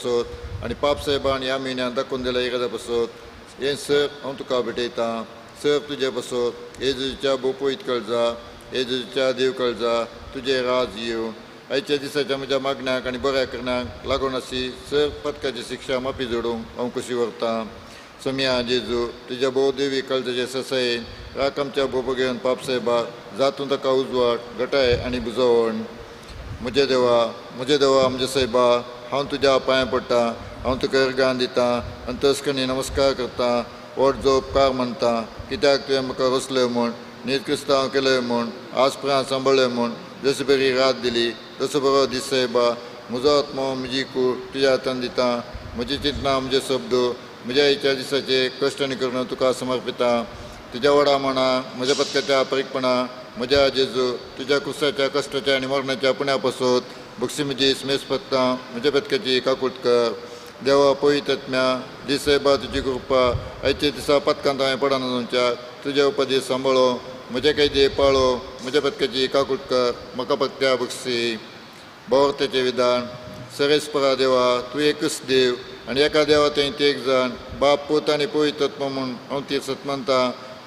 पासत आनी पाप साहेबान ह्या म्हयन्यान दाखोवन दिल्या इरादा पासत हें सर हांव तुका भेटयतां. सर तुजे पासत जेजूच्या बोपोयत कळजा, जेजूच्या देव कळजा, तुजें राज येवं. आयच्या दिसाच्या म्हज्या मागण्याक आनी बऱ्या करण्याक लागून आसी सर पदकाची शिक्षा माफी जोडूंक हांव खोशी व्हरतां. सोम्या जेजू तुज्या भोव देवी कळजाचे ससायेन राख आमच्या भोव घेवन पाप साहेबा जातून ताका उजवाड घटाय आनी बुजवण. म्हज्या देवा, म्हज्या देवा, म्हज्या सायबा, हांव तुज्या पांयां पडटा, हांव तुका अर्गान दितां आनी तस्कणी नमस्कार करता. व्हड जो उपकार मानता कित्याक तुवें म्हाका रचलें म्हूण, नीत क्रिस्तांव केलें म्हूण, आज प्राण सांबाळ्ळें म्हूण, जशी बरी रात दिली तसो बरो दीस सायबा. म्हजो आत्मो म्हजी कूड तुज्या हातान दिता. म्हजी चिंतना म्हजे शब्द म्हज्या आयच्या दिसाचे कश्ट आनी करून तुका समर्पिता. तुज्या व्हडा मना म्हज्या पत्काच्या परीकपणा म्हज्या जेजू तुज्या कुसाच्या कश्टाच्या आनी मरणाच्या पुण्या पासत बक्षी म्हजी स्मेस पत्ता म्हज्या पत्काची काकूट कर. देवा पवित्रत्म्या दीस सायबा तुजी कृपा आयच्या दिसा पत्कांत हांवें पडना जावच्या तुज्या उपदेश सांबाळो म्हज्या कैदे पाळो म्हज्या पत्काची काकूट कर म्हाका पत्त्या बक्षी. भावार्थाचें विधान. सरेस्परा देवा, तूं एकच देव आनी एका देवा थंय एक जाण बाप पूत आनी पवित्रत्म म्हूण हांव ती सत मानता.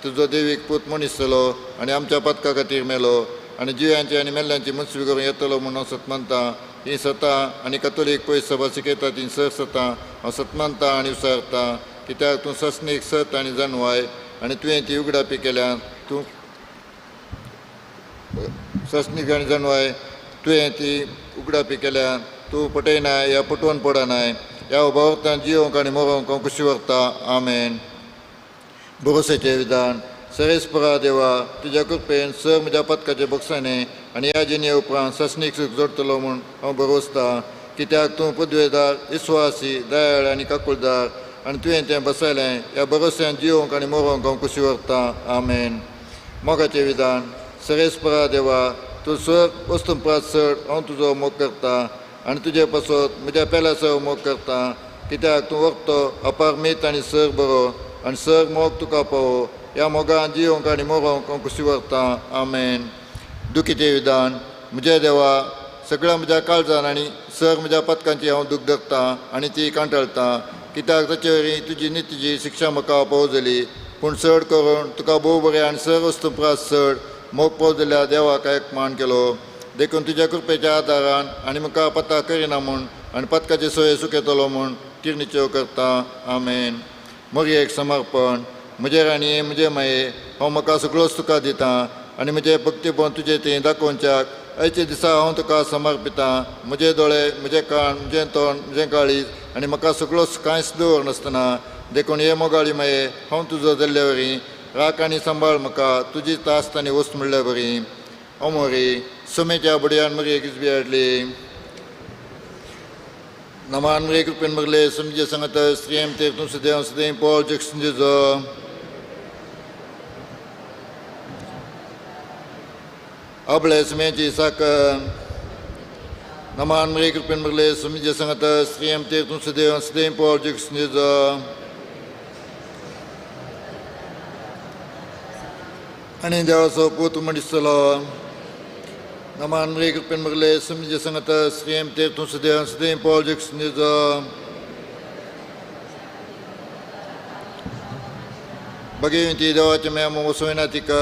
तुजो देवीक पूत मनीस जालो आनी आमच्या पदका खातीर मेलो आनी जिव्यांची आनी मेल्ल्यांची मुसवी करून येतलो म्हूण हांव सत मानता. ही सतां आनी कथोलीक पयस सभा शिकयता ती सर सतां हांव सत मानता आनी विचारता कित्याक तूं ससनीक सत आनी जानवाय आनी तुवें ती उगडापी केल्या. तूं ससनीक आनी जानवाय तुवें ती उगडापी केल्या. तूं पटयनाय ह्या पटोवन पडनाय. ह्या उबावतान जियोंक आनी मरोंक हांव खुशी व्हरता. आमेन. भरोसेचें विधान. सरेस्परा देवा, तुज्या कृपेन सर म्हज्या पदकाचे बक्षाणे आनी ह्या जिणे उपरांत ससनीक सूख जोडटलो म्हूण हांव भरोसतां. कित्याक तूं पदवेदार विस्वासी दयाळ आनी काकुळदार आनी तुवें तें बसयलें. ह्या भरोश्यान जियोंक आनी मरोंक हांव खुशी व्हरता. आमेन. मोगाचें विधान. सरेस्परा देवा, तूं सर वस्तू चड हांव तुजो मोग करता आनी तुजे पासत म्हज्या पेल्याचो मोग करता. कित्याक तूं वखतो अपारमीत आनी सर बरो आनी सर मोग तुका पावो. ह्या मोगान जियोंक आनी मरोंक हांव खुशी व्हरता. आमेन. दुखीचें विधान. म्हज्या देवा, सगळ्या म्हज्या काळजान आनी सर म्हज्या पदकांची हांव दूख धरता आनी ती कांटाळटा. कित्याक ताचे वरवीं तुजी नितीची शिक्षा म्हाका पावो जाली. पूण चड करून तुका भोव बरें आनी सर वस्तू प्रास चड मोग पावो जाल्या देवाक एक मान केलो. देखून तुज्या कृपेच्या आदारान आनी म्हाका पता करिना म्हूण आनी पदकाची सोय सुकयतलो म्हूण तिर्निच्यो करता. आमेन. मोरयेक समर्पण. म्हजे राणये, म्हजे माये, हांव म्हाका सगळोच तुका दिता आनी म्हजें भक्तीपण तुजें तें दाखोवच्याक आयच्या दिसा हांव तुका समर्पितां. म्हजे दोळे, म्हजें कान, म्हजें तोंड, म्हजें काळीज आनी म्हाका सगळोच कांयच दवर नासतना. देखून हे मोगाळी माये, हांव तुजो जाल्ले वरी राख आनी सांबाळ म्हाका तुजी तास आनी वस्त म्हणल्या बरी. अमोरी सुमेच्या बुडयान मगे किसबी हाडली. नमान मरे कृपेन मगले समजे सांगत स्त्रियम ते तूं सदैव सदैव पॉल जॅक्सन जेजो. आपले सुम्याची साखर. नमान मरे कृपेन मगले समजे सांगत स्त्रियम ते तूं सदैव सदैव पॉल जॅक्सन जेजो. आनी देवाचो पूत म्हणिसलो. नमान मरे कृपेन मगले समजे सांगत स्त्रियम ते तूं सदैव सदैव पॉल जॅक्सन जेजो. भगिनी देवाच्या म्या वसोयना तिका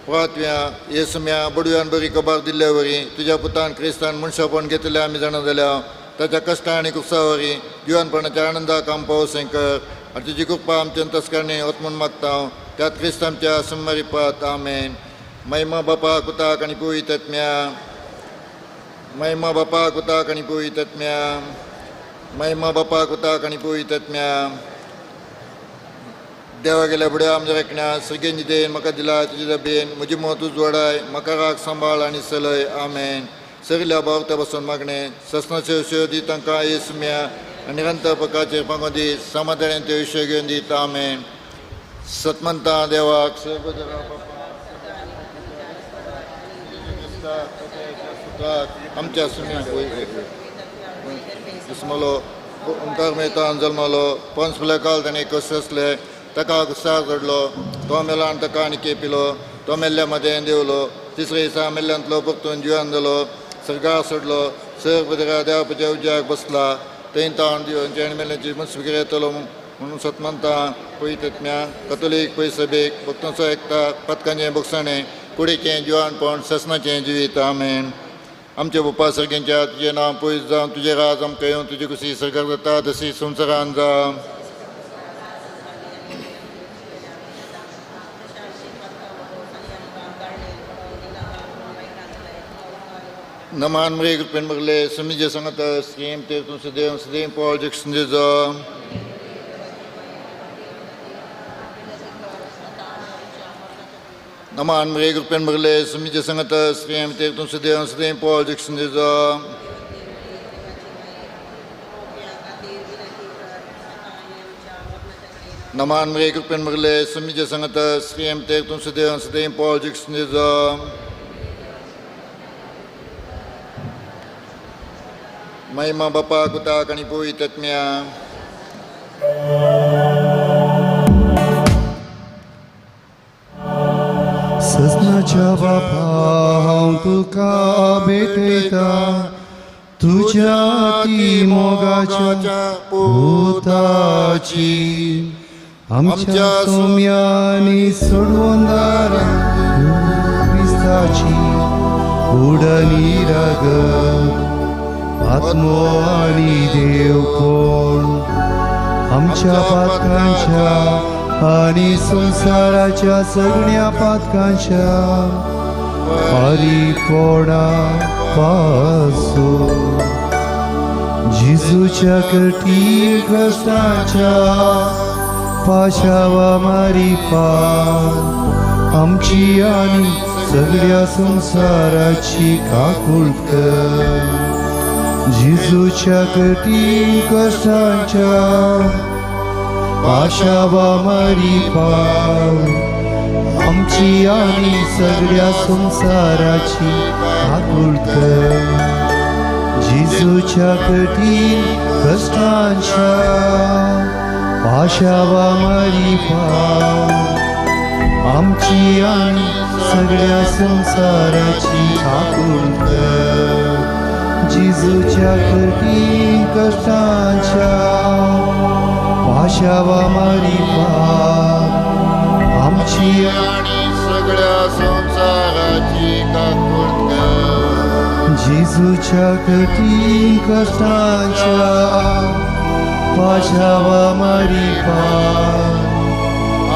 प्रातव्या येसम्या बडव्यान बरी कबार दिल्ल्या वरी तुज्या पुतान क्रिस्तान मनशापण घेतल्या आमी जाणा जाल्या ताच्या कश्टां आनी कुसावरी जिवनपणाच्या आनंदाक आम पावसें कर आनी तुजी कृपा आमच्या तस्कारणी वत म्हूण मागता. त्यात क्रिस्त आमच्या समरिपात. आमेन. महिमा बापा कुताक आनी पवित्रत्म्या. महिमा बापा कुताक आनी पवित्रत्म्या. महिमा बापा कुताक आनी पवित्रत्म्या. देवा गेल्या बुड्या आमच्या राखण्या सगळ्यांची देन म्हाका दिला तुजी दबेन म्हजी मत उजवाडाय म्हाका राख सांबाळ आनी सलय. आमेन. सगल्या भावता बसून मागणें ससनाच्यो शो दी तांकां येसम्या आनी निरंतर पकाचेर पांगो दी समाधान ते विशय घेवन दिता. आमेन. सतमंता देवाक आमच्या सुम्या दुस्मलो ओंकार मेहतान जल्मलो पंच फुल्या काल ताणें कश्ट आसले ताका गुस्सा चडलो तो मेलो आनी ताका आनी केपिलो तो मेल्ल्या मदें देंवलो तिसरे दिसा मेल्ल्यांतलो परतून जिवान जालो सर्गार सोडलो सर पदरा देवाच्या उज्याक बसला थंय ताण दिवचे आनी मेल्ल्याची मस्विकार येतलो म्हणून सतमंता पवित्रत्म्या कथोलीक पयसभेक भक्तांचो एकता पातकांचें भोगसाणें कुडीचें जिवानपण ससनाचें जिवीत. आमेन. आमच्या बाप्पा सर्गेंच्या तुजें नांव पयस जावं, तुजें राज आमकां येवन, तुजी कुशी सरकार जाता तशी संवसारान जावं. नमान मरे कृपेन बगले समीजे संगत स्त्रीम ते तूं सदैव सदैव पॉल जॅक्सन जेजो. नमान मरे कृपेन बगले समीजे संगत स्त्रीम ते तूं सदैव सदैव पॉल जॅक्सन जेजो. नमान मरे कृपेन बगले समीजे संगत स्त्रीम ते तूं सदैव सदैव पॉल जॅक्सन जेजो. महिमा बापा कुताक आनी पवित्रत्म्या. सजनाच्या बापा हांव तुका भेटयता तुज्या ती मोगाच्या पुताची आमच्या सोम्यांनी सोडवंदारा क्रिस्ताची उडणी राग आत्मो आनी देव कोण आमच्या पातकांच्या आनी संवसाराच्या सगळ्या पातकांच्या पारिपोणा पासून जेजूच्या कठीण कश्टांच्या पाशावा मारिफात आमची आनी सगळ्या संवसाराची काकूळ कर. जेजूच्या कठीण कश्टांच्या पाशावा मारिफात आमची आनी सगळ्या संवसाराची काकूळ कर. जेजूच्या कठीण कश्टांच्या पाशावा मारिफात आमची आनी सगळ्या संवसाराची काकूळ कर. जेजूच्या कठीण कश्टांच्या पाशावा मारिफात आमची आनी सगळ्या संवसाराची काकूळ कर. जेजूच्या कठीण कश्टांच्या पाशावा मारिफात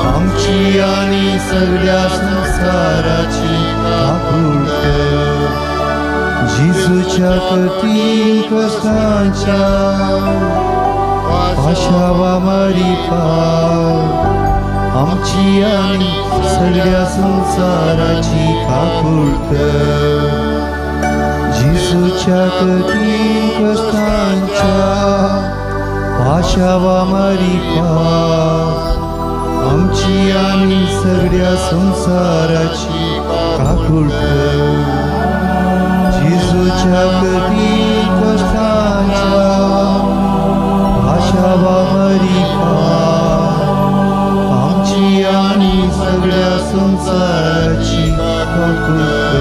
आमची आनी सगळ्या संवसाराची काकूळ कर. जेजूच्या कठीण कश्टांच्या पाशावा मारिफात आमची आनी सगळ्या संवसाराची काकूळ कर. जेजूच्या कठीण कश्टांच्या पाशावा मारिफात आमची आनी सगळ्या संवसाराची काकूळ कर. जेजूच्या कठीण कश्टांच्या पाशावा मारिफात आमची आनी सगळ्या संवसाराची काकूळ कर.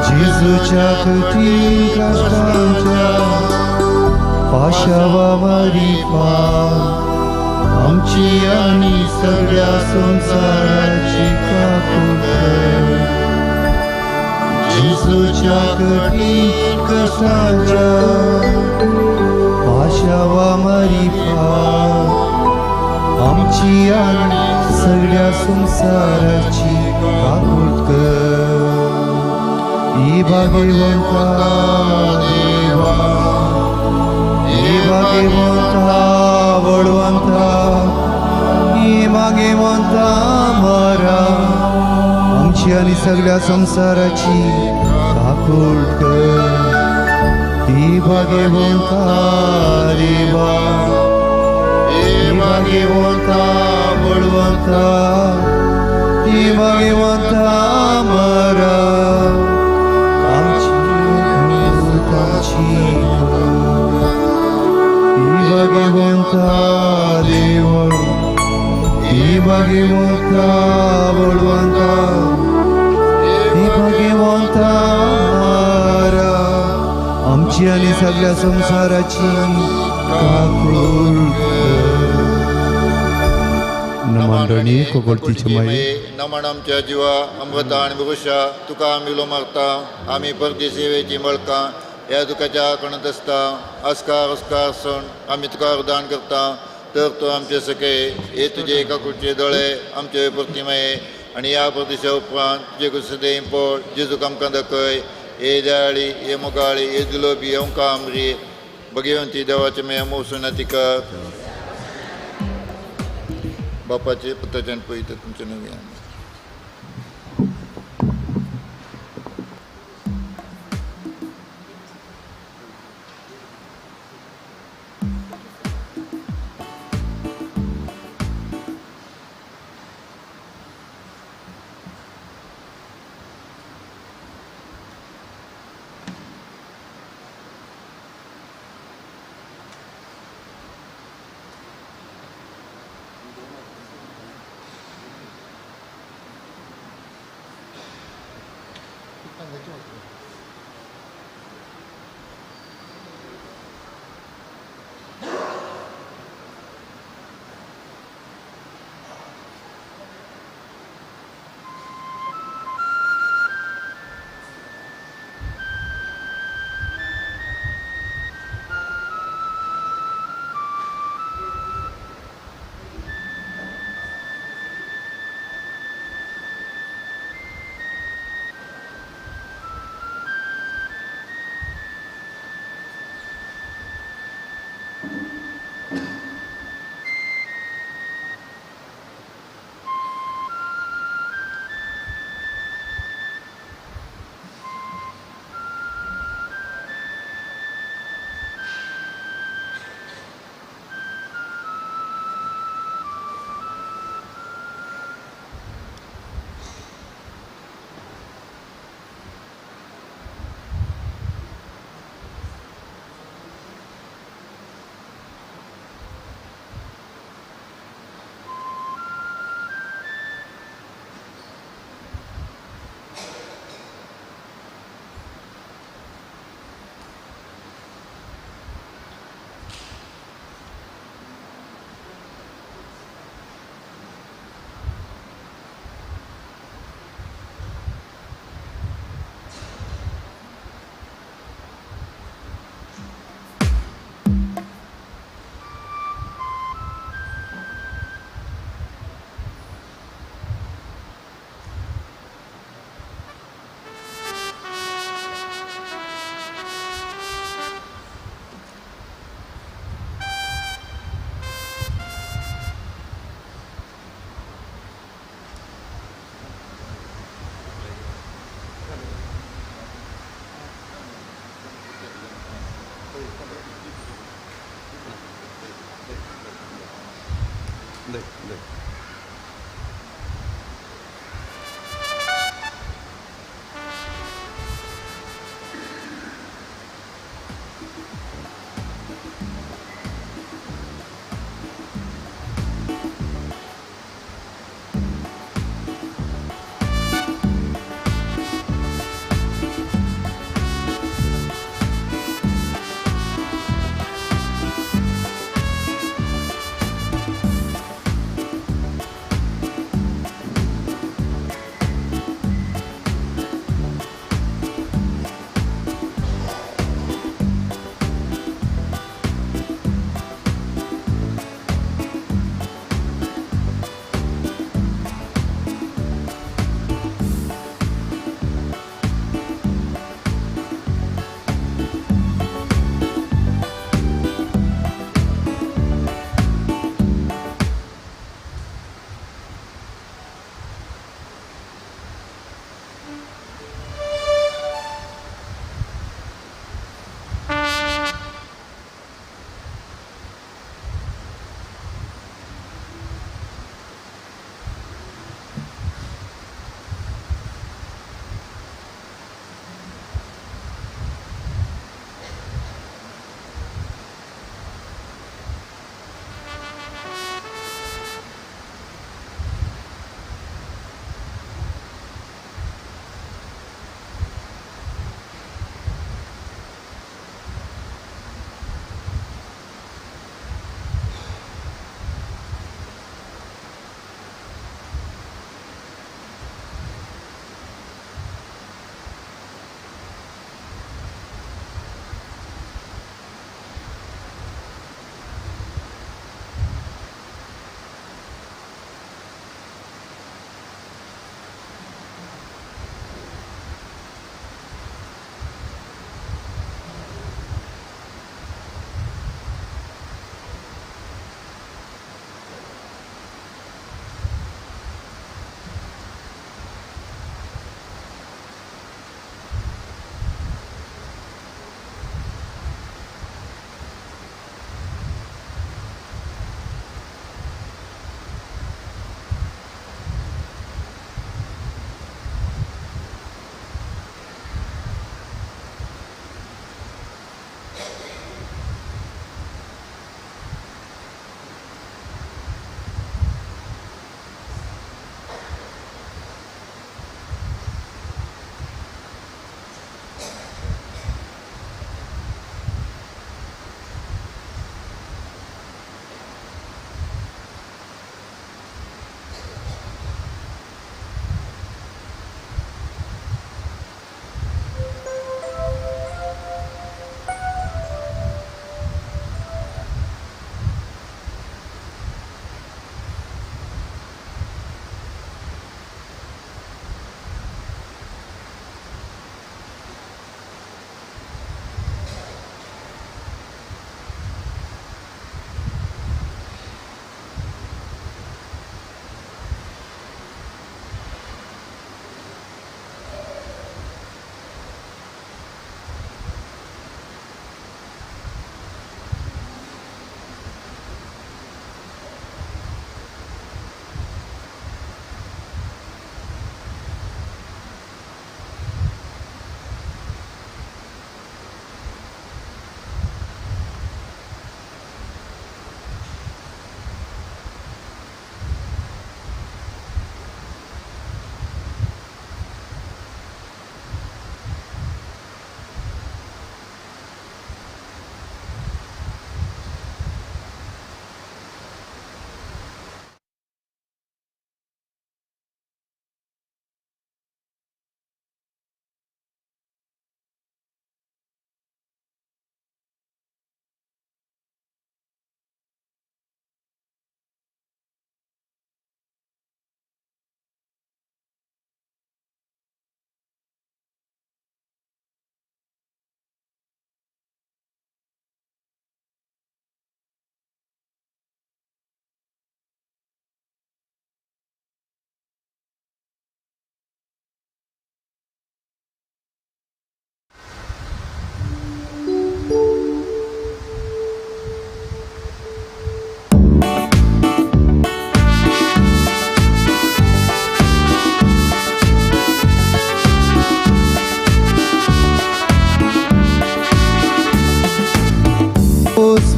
जेजूच्या कठीण कश्टांच्या पाशावा मारिफात आमची आनी सगळ्या संवसाराची काकूळ कर. जेजूच्या कठीण कश्टांच्या पाशावा मारिफात आमची आनी सगळ्या संवसाराची काकूळ कर. ई भाग्यवंता देवा, ई भाग्यवंता बळवंता, ई भाग्यवंता मरा आमची आनी सगळ्या संवसाराची काकूळ कर. ई भाग्यवंता देवा, ई भाग्यवंता बळवंता, ई भाग्यवंता मरा आमची आनी ई भाग्यवंता देवा, ई भाग्यवंता बळवंता, ई भाग्यवंता मरा आमची आनी सगळ्या संवसाराची काकूळ कर. नमन कोकोडतीचे माये नमन आमच्या जिवा अमृता आनी भुरशा तुका आमी उलो मारता आमी परती सेवेची मळकां ह्या दुखाच्या कणत आसता आस्कार अस्कार सण आमी तुका अर्दान करता तर तूं आमचे सखे हे तुजे काकुळचे दोळे आमचे प्रतिमाये आनी ह्या प्रदेशा उपरांत तुजे कुसदें पड जेजूक आमकां दाखय हे दयाळी हे मोगाळी हे दुलोबी अंका आमरी भगवंती देवाचे मे मोसुना तिका बापाचे पुताचे आनी पवित्र तुमचे नव्यान.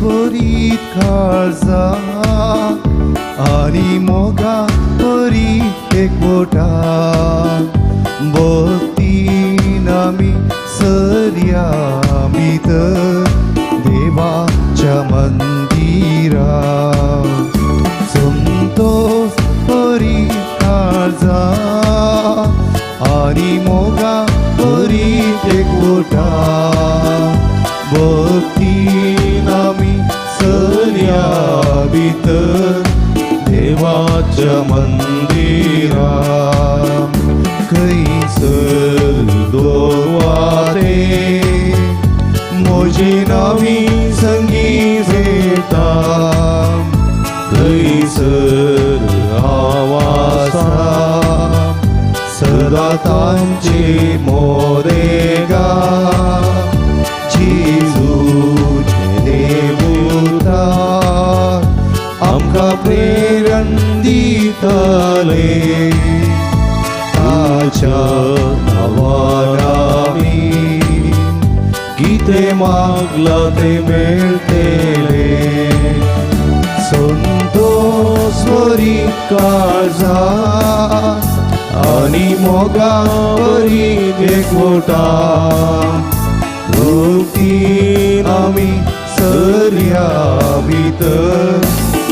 भरीत काळजा आनी मोगा परी एकवटा भक्तीन आमी सरया भितर देवाच्या मंदिरा संतोष परी काळजा आनी मोगा परी एकवटा भक्तीन आमी सरया भितर देवाच्या मंदिरा खंयसर दोवारे म्हजी नावी संगी झेता थंयसर हांव आसा सदां तांचे मोरेगा जेजूचे देवता आमकां प्रेरण दितले ताच्या नांवान आमी कितें मागलां तें मेळटलें संतोष वरी काळजा आनी मोगा वरी एकवटा भक्तीन आमी सरया भितर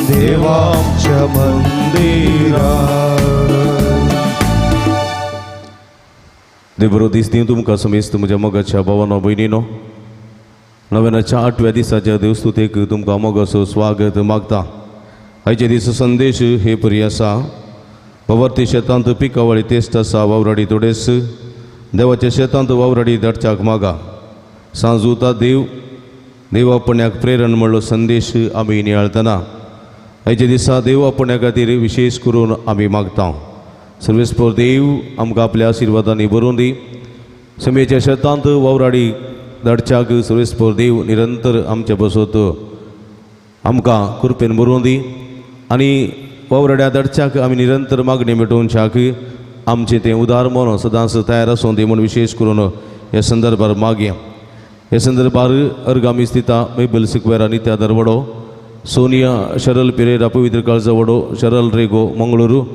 देवाच्या मंदिरा. देव बरो दीस दिवं तुमकां समेस्त म्हज्या मोगाच्या भावानो भयणीनो. नव्याच्या आठव्या दिसाच्या देवस्तुतेक तुमकां मोगाचो स्वागत मागता. आयचे दीस संदेश हे परी आसा. पवर्ती शेतांत पिकावळी तेस्त आसा वावराडी तोडेस देवाच्या शेतांत वावराडी धाडच्याक मागा. सांजूता देव देवापण्याक प्रेरण म्हणलो संदेश आमी नियाळतना आयच्या दिसा देवापण्या खातीर विशेष करून आमी मागता. सर्वेस्पर देव आमकां आपल्या आशिर्वादांनी भरून दी. समेच्या शेतांत वावराडी धाडच्याक सर्वेस्पर देव निरंतर आमचे बसत आमकां कृपेन भरून दी आनी वावराड्या धाडच्याक आमी निरंतर मागणी मेटोवच्याक आमचें तें उदार मन सदांच तयार आसूं दी म्हूण विशेष करून ह्या संदर्भार मागया. ह्या संदर्भार अर्गामी स्थिता मेबल सिक्वेरा नित्या दरवडो सोनिया शरल पिरेरा पवित्र काळजावडो Sharal Rego Mangaluru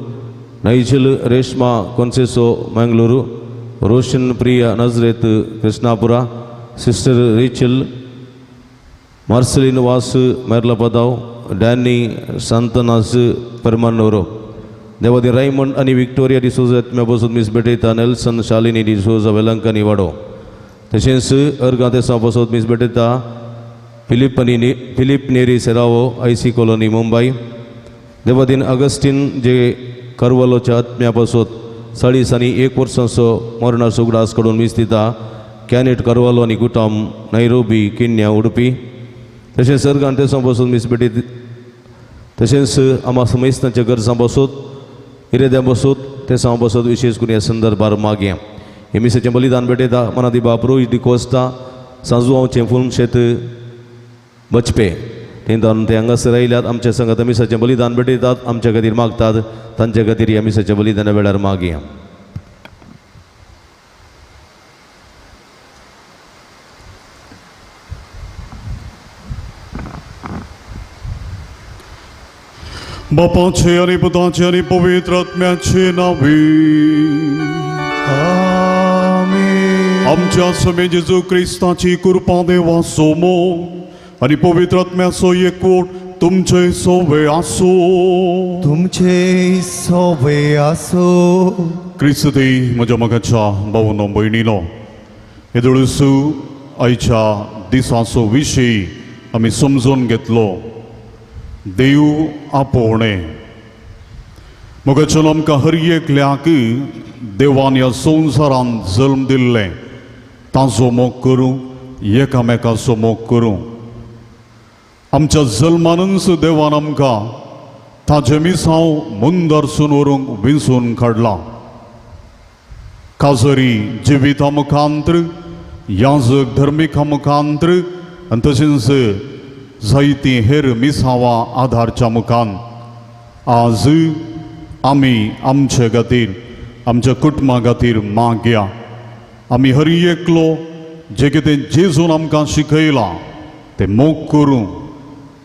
Nigel Reshma Conceicao Mangaluru Roshan Priya Nazareth Krishnapura sister Rachel Marceline Vaz Merlapadav Danny Santanas Permanur देवादी Raymond आनी विक्टोरिया डिसोजा आत्म्या बसून मिस भेटयता नेल्सन शालिनी डिसोजा वेलंकनी वाडो. तशेंच अर्गां तेसां बसोत मिस भेटयता फिलीप आनी Philip Neri Serrao IC colony Mumbai. Devadin Augustine जे करवलोच्या आत्म्या बसोत 40 आनी 1 वर्सांचो मरणाचो उगडास काडून मीस दिता कॅनेट करवालो आनी गुटाम नैरोबी किन्या उडपी. तशेंच अर्गां तेसां बसून मीस भेटीत तशेंच आमा समेस्तांच्या गरजां बसोत इरेद्यां बसोत तेसां बसोत विशेष करून ह्या संदर्भार मागया. हे मिसाचें बलिदान भेटयता मनादी बाप रोहित डिकोस्ता सांजुआंवचें फुलम शेत बचपे थंय ते हांगासर आयल्यात आमच्या संगात मिसाचें बलिदान भेटयतात आमच्या खातीर मागतात तांच्या खातीर ह्या मिसाच्या बलिदाना वेळार मागया. बापाचे आनी पुताचे आनी पवित्र आत्म्याचे नांवे आमेन. आमच्या समे जेजू क्रिस्ताची कृपा देवाचो मोग आनी पवित्र आत्म्याचो एकवट तुमचे सोवे आसूं. तुमचे सोवे आसूं. क्रिस्ती म्हज्या मोगाच्या भावनो भयणीनो, येदोळसू आयच्या दिसाचो विशय आमी समजून घेतलो. देव आपोवणें मोगाच्यान आमकां हर एकल्याक देवान ह्या संवसारान जल्म दिल्लें ताचो मोग करूं, एकामेकाचो मोग करूं. आमच्या जल्मानूच देवान आमकां ताजें मिसांव मुंदरसून व्हरूंक विंचून काडलां. काजरी जिविता मुखांत्र याजक धर्मिका मुखांत्र आनी तशेंच जायतीं हेर मिसांवां आधारच्या मुखान आज आमी आमचे खातीर आमच्या कुटुंबा खातीर मागया. आमी हर एकलो जें कितें जेजून आमकां शिकयलां तें मोग करूं,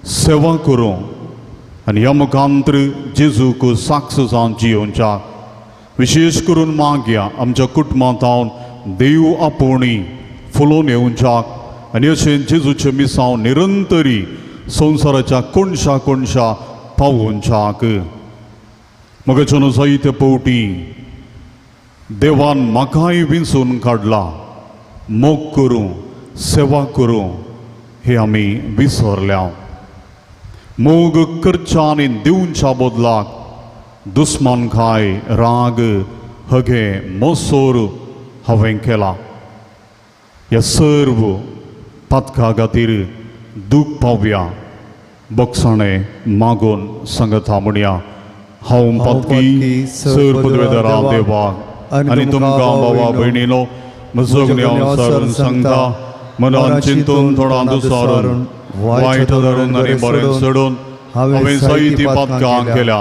सेवा करूं आनी ह्या मुखांतर जेजूक साक्ष जावन जियोवच्या. विशेश करून मागया आमच्या कुटुंबांत देव आपोवणी फुलोवन येवच्याक आनी अशें जेजूचें मिसांव निरंतरी संवसाराच्या कोणशा कोणशा पावोवच्याक. म्हज्याच्यान जायते पवटी देवान म्हाकाय विंचून काडला मोग करूं सेवा करूं हे आमी विसरल्या. मोग करच्या आनी दिवच्या बदलाक दुस्मानकाय राग हगे मोसोर हांवें केला. ह्या सर्व पातका खातीर दूख पावया बक्षाणें मागून सांगता म्हणया. हांव पातकी सर पदवेदारा देवाक आनी तुमकां बाबा भयणीनो म्हजो गुन्यांव सारून सांगता मनान चिंतून थोडां दुसारून वायट धरून आनी बरें सोडून हांवें जायतीं पातकां केल्या.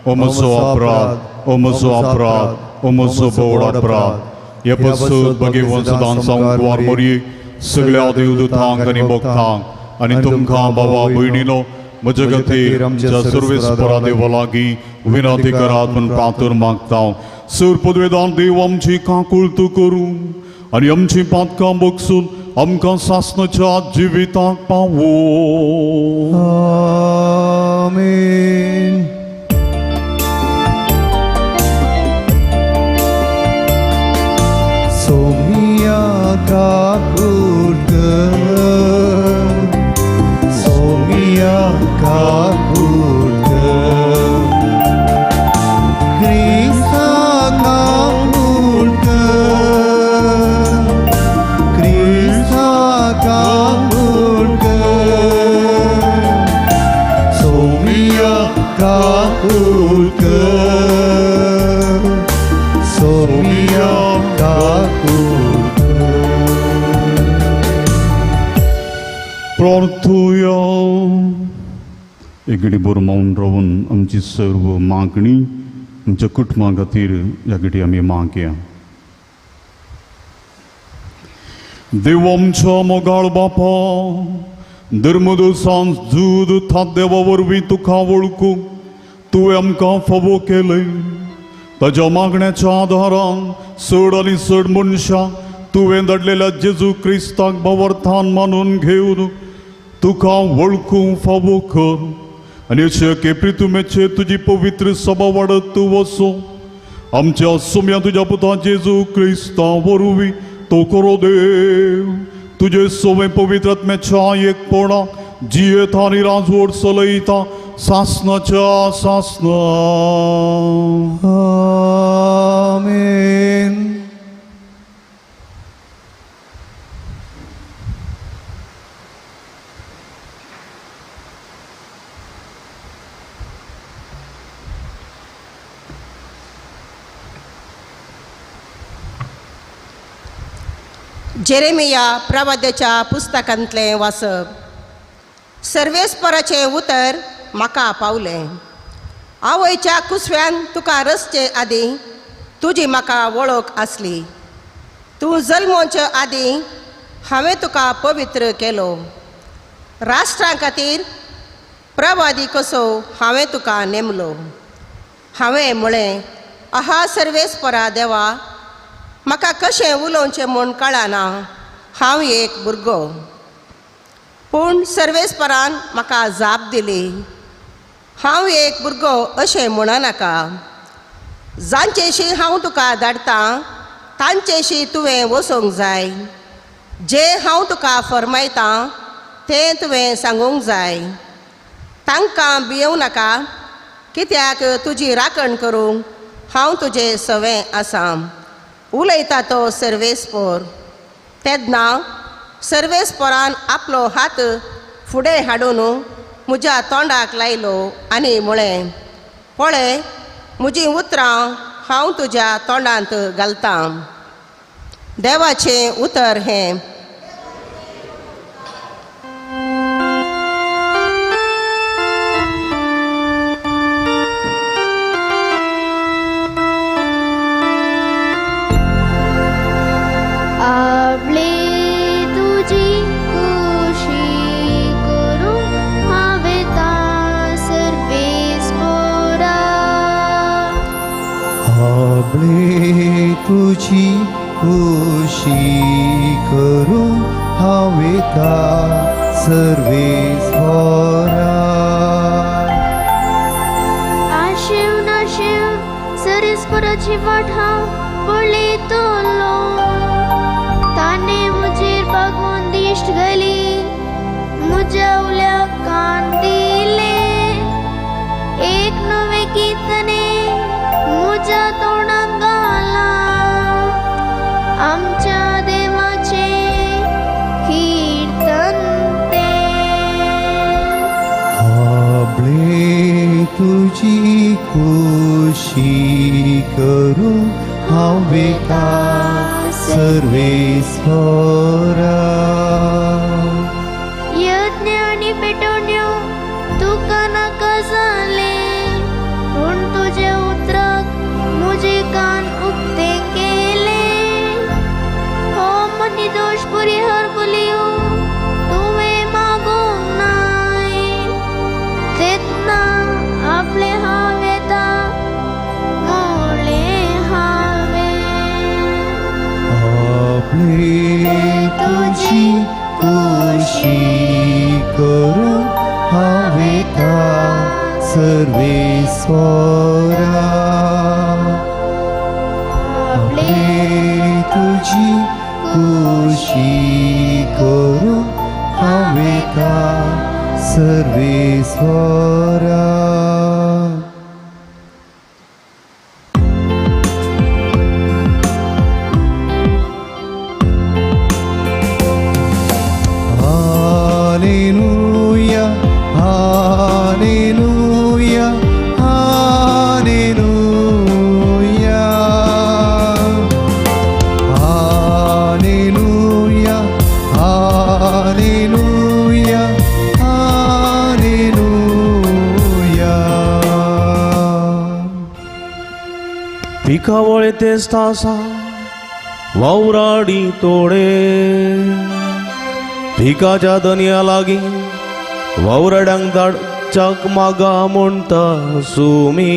ओ म्हजो अपराध, ओ म्हजो अपराध, ओ म्हजो भोव अपराध. हे पसून भगवंत सदां सावन कुवार मोरये सगळ्या देवदूतांक आनी भक्तांक आनी तुमकां बाबा भयणीनो म्हज्या खातीर आमच्या सर्वेस्परा देवा लागीं विनंती करात म्हूण प्रार्थना मागता. सर पदवेदान देव आमची काकूळ तूं करूं आनी आमची पातकां बगसून आमकां सासणाच्या जिविताक पावो. आमेन. सोमिया काकूळ कर, सोमिया काकूळ कर, क्रिस्ता काकूळ कर, क्रिस्ता काकूळ कर, सोमिया काकूळ कर, सोमिया काकूळ कर. प्रार्थुया. एकडे बरो मौन रावन आमची सर्व मागणी आमच्या कुटुंबा खातीर ह्या घडी आमी मागया. देव आमच्या मोगाळ बापा, धर्मदोसान झूद देवा वरवीं तुका वळखूंक तुवें आमकां फावो केलें. ताज्या मागण्याच्या आदारान चड आनी चड मनशां तुवें धाडलेल्या जेजू क्रिस्ताक भावार्थान मानून घेवन तुका वळखूंक फावो कर आनी अशें एके प्रितुमेचेर तुजी पवित्र सभा वाडत तूं वचूं. आमच्या सुम्या तुज्या पुता जेजू क्रिस्ता वरवीं तो करो देव तुजे सोवें पवित्र आत्म्याच्या एकपणा जियेता आनी राजवट चलयता सासणाच्या सासणा. आमेन. जेरेमिया प्रवाद्याच्या पुस्तकांतलें वाचप. सर्वेस्पराचें उतर म्हाका पावलें. आवयच्या कुसव्यान तुका रचचे आदीं तुजी म्हाका वळख आसली. तूं जल्मोवचे आदीं हांवें तुका पवित्र केलो. राष्ट्रां खातीर प्रवादी कसो हांवें तुका नेमलो. हांवें म्हळें, आहा सर्वेस्परा देवा, म्हाका कशें उलोवचें म्हूण कळना, हांव एक भुरगो. पूण सर्वेस्परान म्हाका जाप दिली, हांव एक भुरगो अशें म्हणनाका. जांचेशी हांव तुका धाडटां तांचेशी तुवें वचूंक जाय. जें हांव तुका फर्मायतां तें तुवें सांगूंक जाय. तांकां भियोवं नाका, कित्याक तुजी राखण करूंक हांव तुजें सवें आसा. उलयता तो सर्वेस्पोर. तेन्ना सर्वेस्पोरान आपलो हात फुडें हाडून म्हज्या तोंडाक लायलो आनी म्हळें, पळय म्हजीं उतरां हांव तुज्या तोंडांत घालतां. देवाचें उतर हें. आपले तुजी खुशी करूं हांवें खुशी करूं हांव वता सर्वेस्परा. आशिव नाशिव सरेस्पराची वाट हांव पळयतलो. ताणें म्हजेर बागोवन दिश्ट घाली, म्हज्या उल्याक कान दिले. एक नवें कीर्तने म्हज्या तोंडाक घालां, आमच्या देवाचें कीर्तन तें. आपले तुजी खुशी करूं हांव वता सर्वेस्परा. यज्ञ आनी पेटवण्यो तुका नाका जाले, पूण तुजे उतराक म्हजे कान उक्ते केले. हो मनी दोश परिहर बलयो तुवें मागूंक नाय, तेन्ना आपलें हांव येता म्हणलें हांवें. आपले तुजी खुशी करूं हांव वता सर्वेस्परा. आपले तुजी खुशी करूं हांव वता सर्वेस्परा. Alleluia, Alleluia, Alleluia. Alleluia, Alleluia, Alleluia. पिकावळे तेस्त आसा वावराडी तोडे, पिकाच्या दनया लागीं वावराड्यांक धाडच्याक मागा म्हणटा Sumi.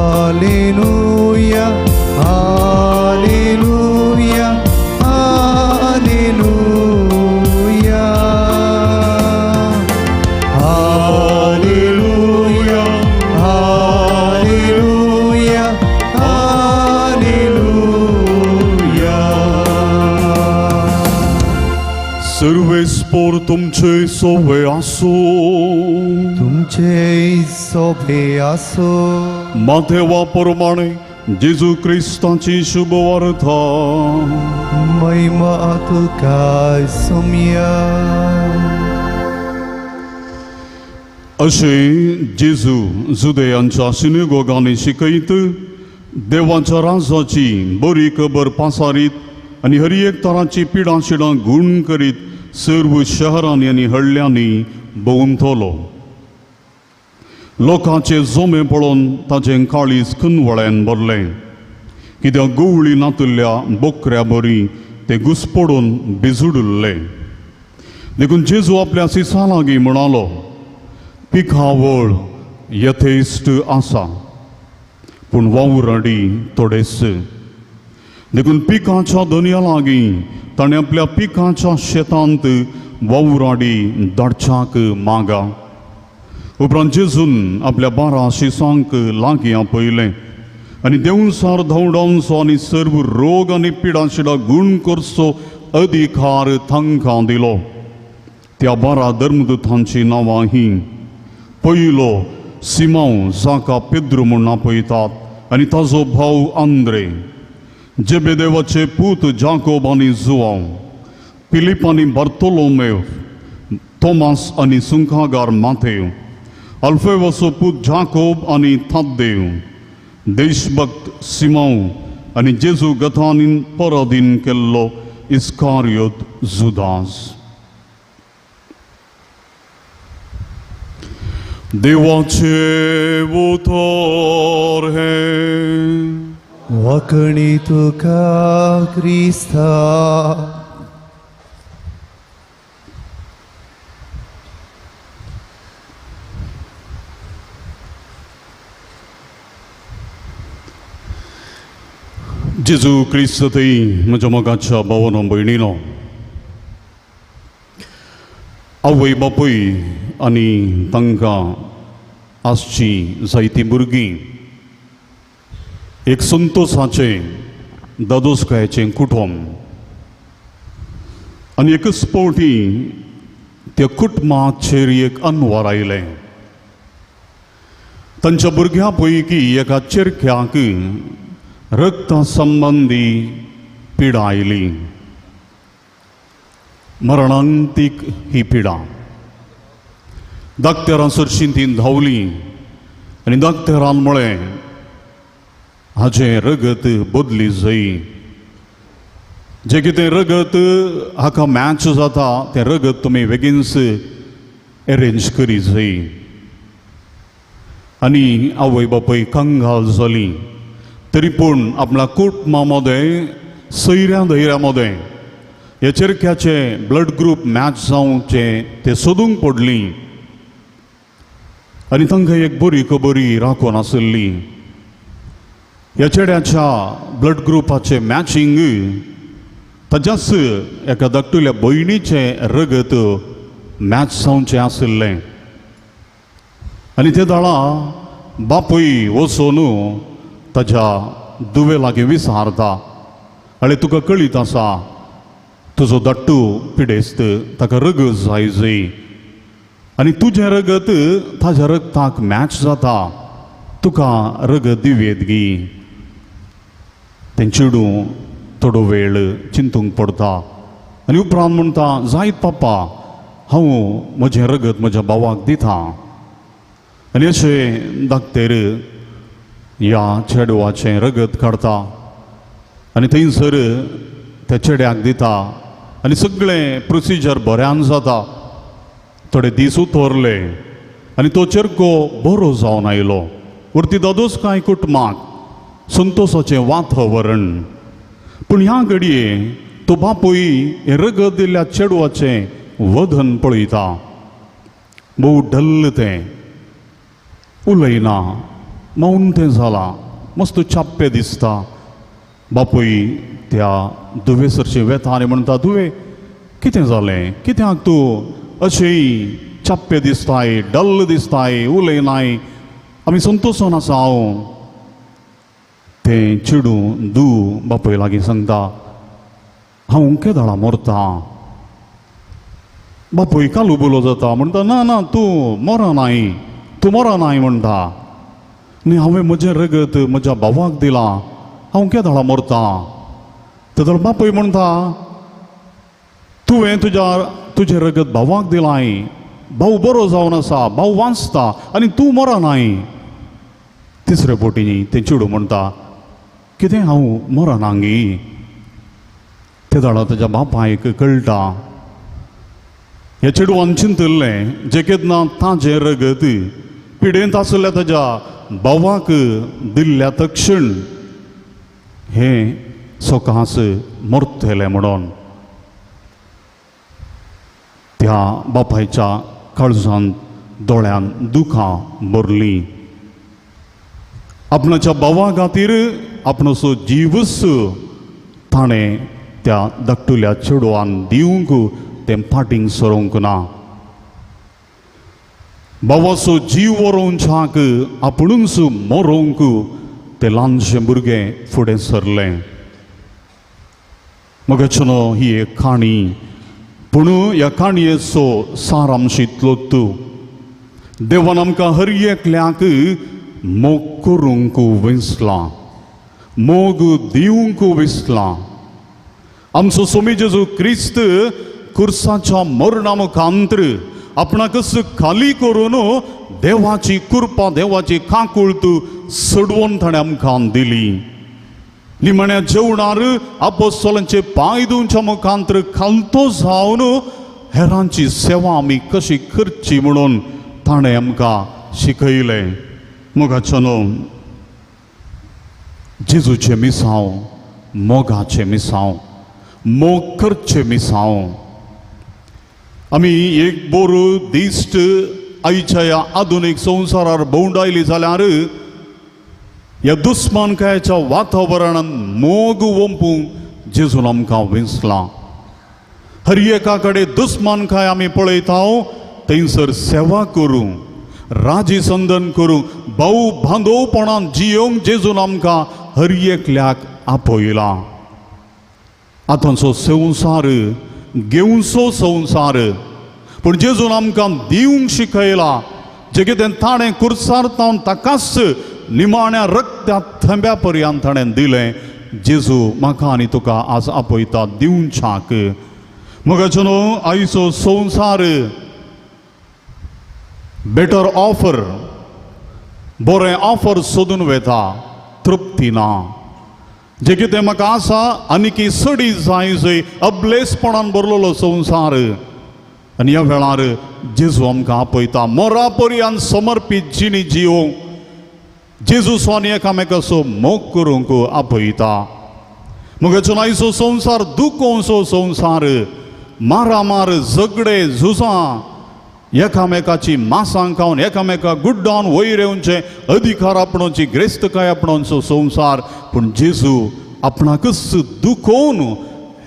Alleluia, Alleluia, Alleluia. Alleluia, Alleluia, Alleluia. सर्वेस्पोर तुमचे सोवे आसूं. तुमचे सोबे आसो. माथेवा प्रमाणे जेजू क्रिस्ताची शुभ वार्ता. महिमा तुका सोम्या. अशें जेजू जुदयांच्या सिनेगोगांनी शिकयत देवाच्या राजाची बरी खबर पासारीत आनी हर एक तरांची पिडां शिडां गूण करीत सर्व शहरांनी आनी हळ्ळ्यांनी भोंवतलो. लोकांचे जोमे पळोवन ताचें काळीज खनवळ्यान भरलें, कित्याक गवळी नातुल्ल्या बोकऱ्या बरी ते घुसपडून भिजुडुल्ले. देखून जेजू आपल्या सिसा लागीं म्हणालो, पिकावळ यथेश्ट आसा पूण वावराडी थोडेच. देखून पिकाच्या दनया लागीं ताणें आपल्या पिकाच्या शेतांत वावराडी धाडच्याक मागा. उपरांत जेजून आपल्या 12 शिसांक लागीं आपयलें आनी देंवसार धांवडावचो आनी सर्व रोग आनी पिडाशिडा गूण करचो अधिकार तांकां दिलो. त्या 12 धर्मदूतांचीं नांवां हीं. पयलो सिमांव, जाका पेद्रू म्हूण आपयतात, आनी ताजो भाव आंद्रे, जेबेदेवाचे पूत जाकोब आनी जुआंव, फिलीप आनी बार्तोलोमेव, तोमास आनी सुंखागार माथेव, अल्फेवाचो पूत जाकोब आनी थाद्देव, देशभक्त सिमांव आनी जेजू गथानीन पराधीन केल्लो इस्कारियोत जुदास. देवाचे उतर हें. वाकणी तुका क्रिस्ता. जेजू क्रिस्त थंय म्हज्या मोगाच्या भावानो भयणीनो, आवय बापूय आनी तांकां आसचीं जायतीं भुरगीं एक संतोसाचें दादोसकायेचें कुटुंब आनी एकच फावटी त्या कुटुंबाचेर एक अनवार आयलें. तांच्या भुरग्यां पैकी एका चेरक्याक रक्ता संबंदी पिडा आयली. मरणांतीक ही पिडा. दाक्तेरां सरशीं ती धांवली आनी दाक्तेरान म्हळें हाजें रगत बदली जाय, जें कितें रगत हाका मॅच जाता तें रगत तुमी बेगीनच एरेंज करी जाय. आनी आवय बापूय कंगाल जाली तरी पूण आपल्या कुटुंबा मदें सैऱ्या धैर्या मदें ह्या चेरक्याचें ब्लड ग्रूप मॅच जावचें तें सोदूंक पडली आनी तांकां एक बरी खबरी राखून आशिल्ली. ह्या चेड्याच्या ब्लड ग्रुपाचें मॅचिंग ताज्याच एका धाकटुल्या भयणीचें रगत मॅच जावचें आशिल्लें. आनी ते दाळा बापूय वचून ताज्या दुवे लागीं विचारता, आनी तुका कळीत आसा तुजो धाकटू पिडेस्त, ताका रगत जाय जय आनी तुजें रगत ताज्या रगताक मॅच जाता, तुका रगत दिवयेत गी. तें चेडूं थोडो वेळ चिंतूंक पडटा आनी उपरांत म्हणटा, जायत पापा, हांव म्हजें रगत म्हज्या भावाक दिता. आनी अशें दाक्तेर ह्या चेडवाचें रगत काडटा आनी थंयसर त्या चेड्याक दिता आनी सगळें प्रोसिजर बऱ्यान जाता. थोडे दीस उतरले आनी तो चेरको बरो जावन आयलो. वरती दादोस कांय कुटुंबाक संतोसाचें वातावरण. पूण ह्या घडये तो बापूय हें रगत दिल्ल्या चेडवाचें वधन पळयता. भोव डल्ल तें, उलयना, मौन तें जालां, मस्त चाप्पें दिसता. बापूय त्या दुवे सरशीं वेता आनी म्हणटा, दुवे कितें जालें, कित्याक तूं अशें चाप्पें दिसताय, डल्ल दिसताय, उलयनाय, आमी संतोसान आसा. हांव तें चेडूं दू बापूय लागीं सांगता, हांव केदळा मरता. बापूय कालुबुलो जाता, म्हणटा, ना ना तूं मरनाय, तूं मरनाय म्हणटा. न्ही, हांवें म्हजें रगत म्हज्या भावाक दिलां, हांव केदळा मरता. तेदळ बापूय म्हणटा, तुवें तुजें रगत भावाक दिलां, भाव बरो जावन आसा, भाव वांचता आनी तूं मरनाय. तिसरे बोटींनी तें चेडूं म्हणटा, कितें हांव मरना गी. तेदळा ताज्या बापायक कळटा. ह्या चेडवान चिंतिल्लें जें केन्ना ताजें रगत पिडेंत आशिल्ल्या ताज्या भावाक दिल्ल्या तक्षण हें सकास मरतलें म्हणून. त्या बापायच्या काळजान दोळ्यान दुखां भरलीं. आपणाच्या भावा खातीर आपणाचो जीवच ताणें त्या धाकटुल्या चेडवान दिवंक तें फाटींग सरोंक ना. भावाचो जीव वरोवच्याक आपुणूच मरोवंक तें ल्हानशें भुरगें फुडें सरलें. मगचनो ही एक काणी, पूण ह्या काणयेचो सारांश इतलोच, देवान आमकां हर एकल्याक मोग करूंक विसलां, मोग दिवंक विसलां. आमचो स्वामी जेजू क्रिस्त कुर्साच्या मरणा मुखांतर आपणाकच खाली करून देवाची कृपा, देवाची काकूळत सडवून ताणें आमकां दिली. निमण्या जेवणार आपोस्तलांचे पांय धुवच्या मुखांतर खालतो जावन हेरांची सेवा आमी कशी करची म्हणून ताणें आमकां शिकयलें. मोगाच्यानो, जेजूचें मिसांव मोगाचें मिसांव, मोग करचें मिसांव. आमी एक बरो दिश्ट आयच्या ह्या आधुनीक संवसारार भोंवडायली जाल्यार ह्या दुस्मानकायेच्या वातावरणान मोग ओंपूंक जेजून आमकां विंचलां. हर एका कडेन दुस्मानकाय आमी पळयता थंयसर सेवा करूं, राजी संदन करूं, भाऊ बांदवपणान जियोंक जेजून आमकां हर एकल्याक आपयलां. आतांचो संवसार घेवचो संवसार, पूण जेजून आमकां दिवंक शिकयला. जें कितें ताणें कुर्सार तावन ताकाच निमाण्या रक्त्या थंब्या पर्यंत ताणें दिलें. जेजू म्हाका आनी तुका आज आपयता दिवच्याक. मगाचो न्हू आयचो संवसार बेटर ऑफर, बरें ऑफर सोदून वेता, तृप्ती ना. जें कितें म्हाका आसा आनीकी सडी जाय जंय अबलेसपणान भरलेलो संवसार. आनी ह्या वेळार जेजू आमकां आपयता मोरा पर्यंत समर्पीत जिणी जिवोवंक. जेजू स्वामी एकामेकाचो मोग करूंक आपयता. मगाचो आयचो संवसार दुखोवचो संवसार, मारामार, झगडे, झुजां, एकामेकाची मासां खावन एकामेका गुड्डावन वयर येवचें, अधिकार आपणोवची, ग्रेस्तकाय आपणोवचो संवसार. पूण जेजू आपणाकच दुखोवन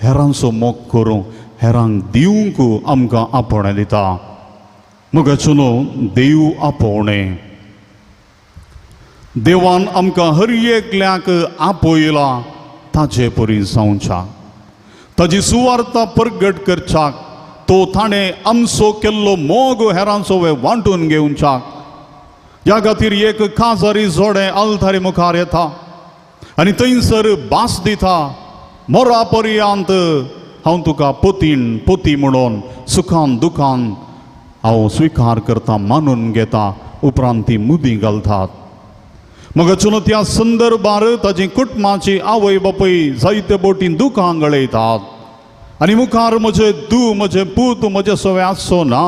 हेरांचो मोग करूंक, हेरांक दिवंक आमकां आपोवणें दिता. मगाचो न्हू देव आपोवणें, देवान आमकां हर एकल्याक आपयला ताजे परी जावच्या, ताजी सुवार्ता परगट करच्याक, तो ताणें आमचो केल्लो मोग हेरांचो वांटून घेवच्याक. ह्या खातीर एक काजारी जोडें आल्तारी मुखार येता आनी थंयसर भास दिता, मोरा पर्यंत हांव तुका पोतीन पोती म्हणून सुखान दुखान हांव स्विकार करता, मानून घेता. उपरांत ती मुदी घालतात. मगाचो न्हू त्या संदर्भार ताजी कुटुंबाची आवय बापूय जायते बोटीन दुकां गळयतात आनी मुखार म्हजें दू, म्हजें पूत म्हजें सगळें आसचो ना,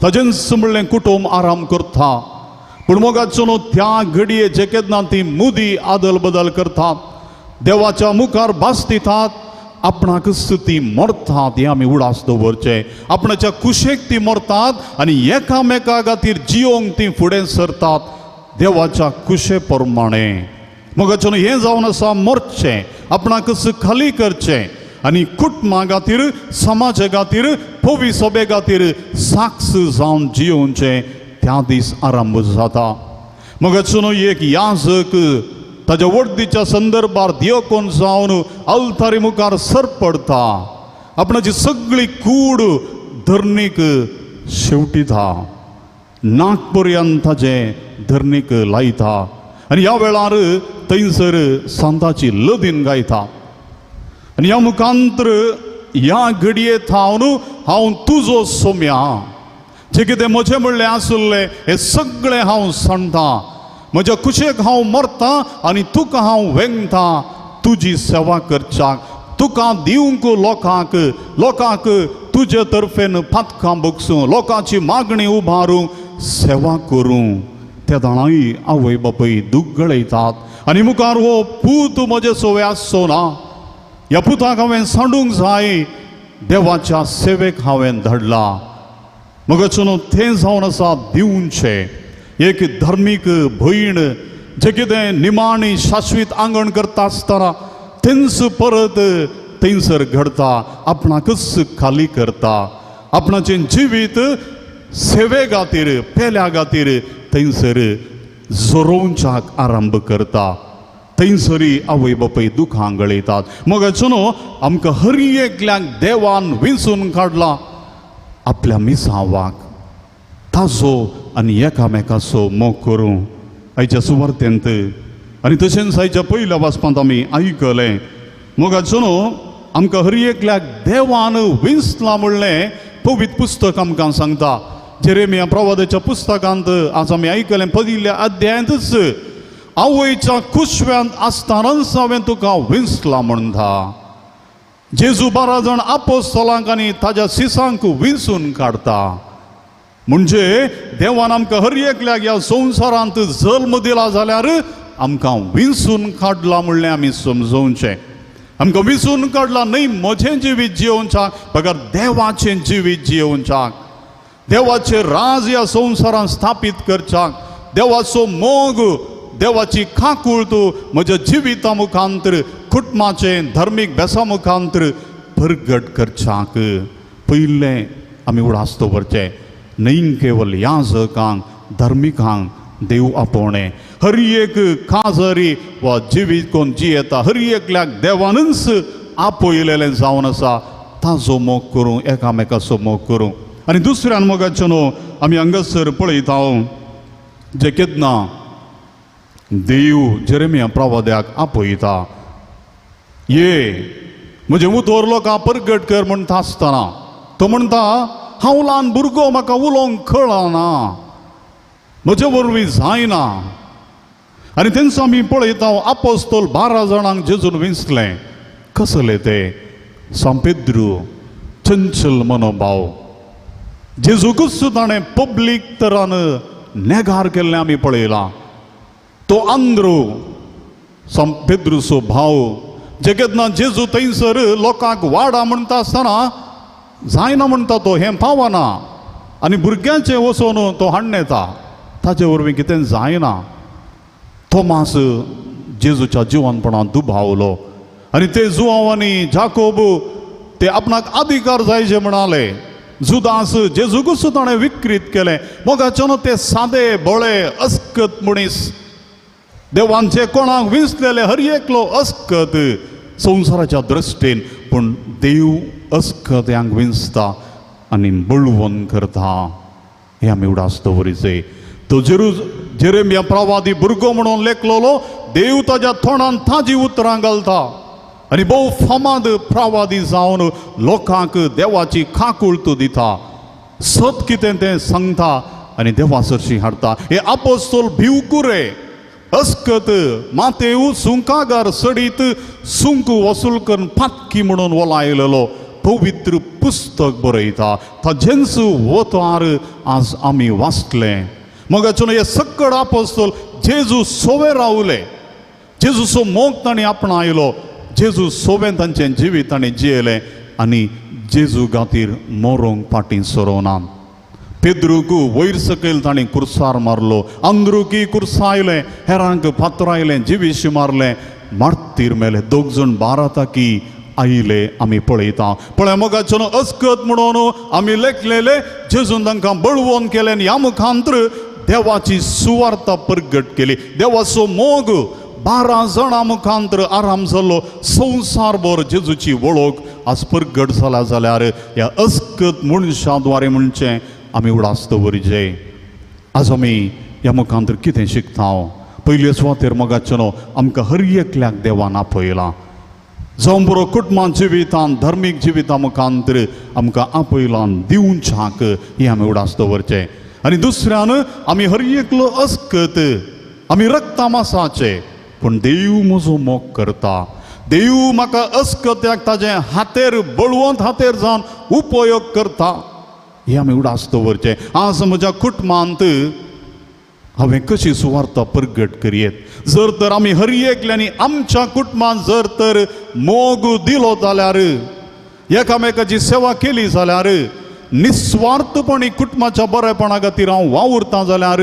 ताजेंच म्हणलें कुटुंब आराम करता. पूण मोगाचो न्हू त्या घडये जे केन्ना ती मुदी आदल बदल करतात, देवाच्या मुखार भास दितात, आपणाकच ती मरतात. हें आमी उडास दवरचें. आपणाच्या कुशेक ती मरतात आनी एकामेका खातीर जियोंक ती फुडें सरतात देवाच्या कुशे प्रमाणें. मोगाचो न्हू हें जावन आसा मरचें, आपणाकच खाली करचें आनी कुटुंबा खातीर, समाजा खातीर, पवी सभे खातीर साक्ष जावन जियोवचें. त्या दीस आरंभ जाता. मोगाचो न्हू एक याजक ताज्या वडदीच्या संदर्भार दियोकोन जावन आल्तारी मुखार सरपडटा, आपणाची सगळी कूड धरणीक शेवटिता, नाक पर्यंत ताजें धरणीक लायता आनी ह्या वेळार थंयसर सांताची लदीन गायता. आनी ह्या मुखांतर ह्या घडये थावन हांव तुजो सोम्या, जें कितें म्हजें म्हणलें आशिल्लें हें सगळें हांव सांडटा, म्हज्या कुशेक हांव मरता आनी तुका हांव वेंगता, तुजी सेवा करच्याक, तुका दिवंक लोकांक, लोकांक तुजे तर्फेन पातकां बगसूं, लोकांची मागणी उबारूंक सेवा करूं. त्या जाणांय आवय बापूय दूख गळयतात आनी मुखार हो पूत म्हजे सवे आसचो ना, ह्या पुताक हांवें सांडूंक जाय, देवाच्या सेवेक हांवें धाडला. मगाचो न्हू तें जावन आसा दिवचें. एक धार्मीक भयण जें कितें निमाणी शाश्वीत आंगण करता आसतना तेंच परत थंयसर घडता, आपणाकच खाली करता, आपणाचें जिवीत सेवे खातीर, पेल्या खातीर थंयसर झरोवच्याक आरंभ करता. थंयसरी आवय बापूय दुखां गळयतात. मगाचो न्हू आमकां हर एकल्याक देवान विंचून काडला आपल्या मिसावाक, ताजो आनी एकामेकाचो मोग करूं. आयच्या सुवार्तेंत आनी तशेंच आयच्या पयल्या वाचपांत आमी आयकलें. मोगाचो न्हू आमकां हर एकल्याक देवान विंचला म्हणलें पवित्र पुस्तक आमकां सांगता. जेरेमिया प्रवादाच्या पुस्तकांत आज आमी आयकलें पयल्या अध्यायांतच आवयच्या कुशव्यांत आसतनाच हांवें तुका विंचला म्हणटा. जेजू 12 जाण आपोस्तलांक आनी ताज्या सिसांक विंचून काडटा. म्हणजे देवान आमकां हर एकल्याक ह्या संवसारांत जल्म दिला जाल्यार आमकां विंचून काडला म्हणलें आमी समजोवचें. आमकां विंचून काडला न्हय म्हजें जिवीत जियोवच्याक, बगर देवाचें जिवीत जियोवच्याक, देवाचें राज ह्या संवसारांत स्थापीत करच्याक, देवाचो मोग देवाची काकूळ तूं म्हज्या जिविता मुखांतर कुटुंबाचें धार्मीक बेसा मुखांतर परगट करच्याक पयलें आमी उडास दवरचें. न्हय केवल याजकांक धार्मिकांक देव आपोवणें, हर एक काजरी वा जिवीत कोण जियेता हर एकल्याक देवानूच आपयलेलें जावन आसा ताजो मोग करूं, एकामेकाचो मोग करूं. आनी दुसऱ्यान मोगाचें न्हू आमी हांगासर पळयता जे केन्ना देव जेरेमिया प्रवाद्याक आपयता, ये म्हजें उतर लोकां परगट कर म्हणटा आसतना तो म्हणटा हांव ल्हान भुरगो, म्हाका उलोवंक कळना, म्हजे वरवीं जायना. आनी तेंचो आमी पळयता आपोस्तोल 12 जाणांक जेजून विंचलें. कसले ते? सांपेद्रू चंचल मनोभाव, जेजूकूच ताणें पब्लीक तरान नेगार केल्लें आमी पळयलां. तो आंद्रू सांपेद्रूचो भाव जे केन्ना जेजू थंयसर लोकांक वाडा म्हणटा आसतना जायना म्हणटा तो, हें पावना आनी भुरग्यांचें वचून तो हाडून येता, ताजे वरवीं कितें जायना. थोमास जेजूच्या जिवनपणांत दुबावलो आनी ते जुआंव आनी जाकोब ते आपणाक अधिकार जाय जे म्हणाले. जुदास जेजूकूच ताणें विक्रीत केलें. मोगाचें न्हू ते सादे बळे अस्कत मनीस, देवान जे कोणाक विंचलेले हर एकलो अस्कत संवसाराच्या दृश्टीन, पूण देव अस्कत्यांक विंचता आनी बळवंत करता. हें आमी उडास दवरिचे. तो जेरेमिया प्रवादी भुरगो म्हणून लेखलेलो देव ताज्या तोंडान ताजी उतरां घालता आनी भोव फामाद प्रवादी जावन लोकांक देवाची काकूळत दिता, सत कितें तें सांगता आनी देवा सरशी हाडटा. हे आपोस्तोल भिवकुरे अस्कत मातेव सुंकागार सडीत सुंक वसूल करून पातकी म्हणून वलायलेलो पवित्र पुस्तक बरयता. ताजेंच वतार आज आमी वाचले. मगाचो हे सक्कड आपोस्तोल जेजू सोवे रावले, जेजूचो मोग तांणी आपणायलो, जेजू सोवें तांचें जिवीत तांणी जियेलें आनी जेजू खातीर मरोंक फाटीं सरोना. पेद्रूक वयर सकयल तांणी कुर्सार मारलो, आंद्रूकी कुर्सायलें, हेरांक फातरायलें, जिवीशी मारलें, मार्तीर मेले. दोग जाण 12 ताकी आयले आमी पळयता. पळय मोगाचो अस्कत म्हणून आमी लेखलेले जेजून तांकां बळवंत केलें आनी ह्या मुखांतर देवाची सुवार्ता परगट केली. देवाचो मोग 12 जाणां मुखांतर आराम जालो. संवसारभर जेजूची वळख आज परगट जाला जाल्यार ह्या अस्कत मनशां द्वारे म्हणचें आमी उडास दवरिजे. आज आमी ह्या मुखांतर कितें शिकता? पयले सुवातेर मोगाचें न्हू आमकां हर एकल्याक देवान आपयलां. जावं बरो कुटुंबां जिवितान धार्मीक जिविता मुखांतर आमकां आपयलां दिवच्याक हें आमी उडास दवरचें. आनी दुसऱ्यान आमी हर एकलो अस्कत, आमी रक्ता मासाचे, पूण देव म्हजो मोग करता. देव म्हाका अस्कत्याक ताजें हातेर बळवंत हातेर जावन उपयोग करता हें आमी उडास दवरचें. आज म्हज्या कुटुंबांत हांवें कशी सुवार्ता परगट करयेत? जर तर आमी हर एकल्यांनी आमच्या कुटुंबांत जर तर मोग दिलो जाल्यार, एकामेकाची सेवा केली जाल्यार, निस्वार्थपणी कुटुंबाच्या बरेपणा खातीर हांव वावुरता जाल्यार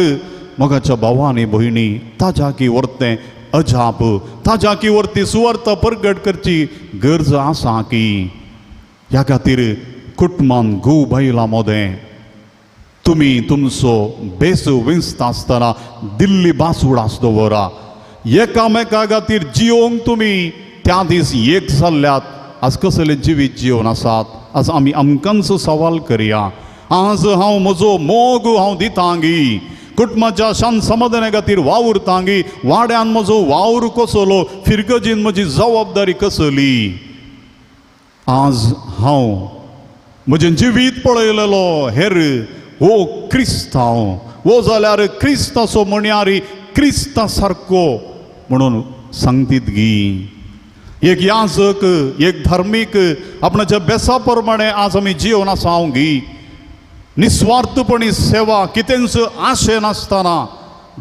मोगाच्या भावा आनी भयणी ताज्या की वर्तें अजाप, ताज्या की वर्ती सुवार्ता परगट करची गरज आसा की. ह्या खातीर कुटुंबान घोव बायलां मदें तुमी तुमचो बेस विंचता आसतना दिल्ली भास उडास दवरा. एकामेका खातीर जियोंक तुमी त्या दीस एक जाल्ल्यात. आज कसलें जिवीत जियोन आसात? आज आमी आमकांच सवाल करया. आज हांव म्हजो मोग हांव दितांगी, कुटुंबाच्या शांत समाधाना खातीर वावुरतांगी, वाड्यान म्हजो वावर कसलो, फिरगजीन म्हजी जबाबदारी कसली? आज हांव म्हजें जिवीत पळयलेलो हेर हो क्रिस्तांव वो जाल्यार क्रिस्ताचो म्हणयारी क्रिस्ता सारको म्हणून सांगतीत गी. एक याजक, एक धार्मीक आपणाच्या बेसा प्रमाणे आज आमी जिवन आसा हांव गी. निस्वार्थपणी सेवा, कितेंच आशे नासतना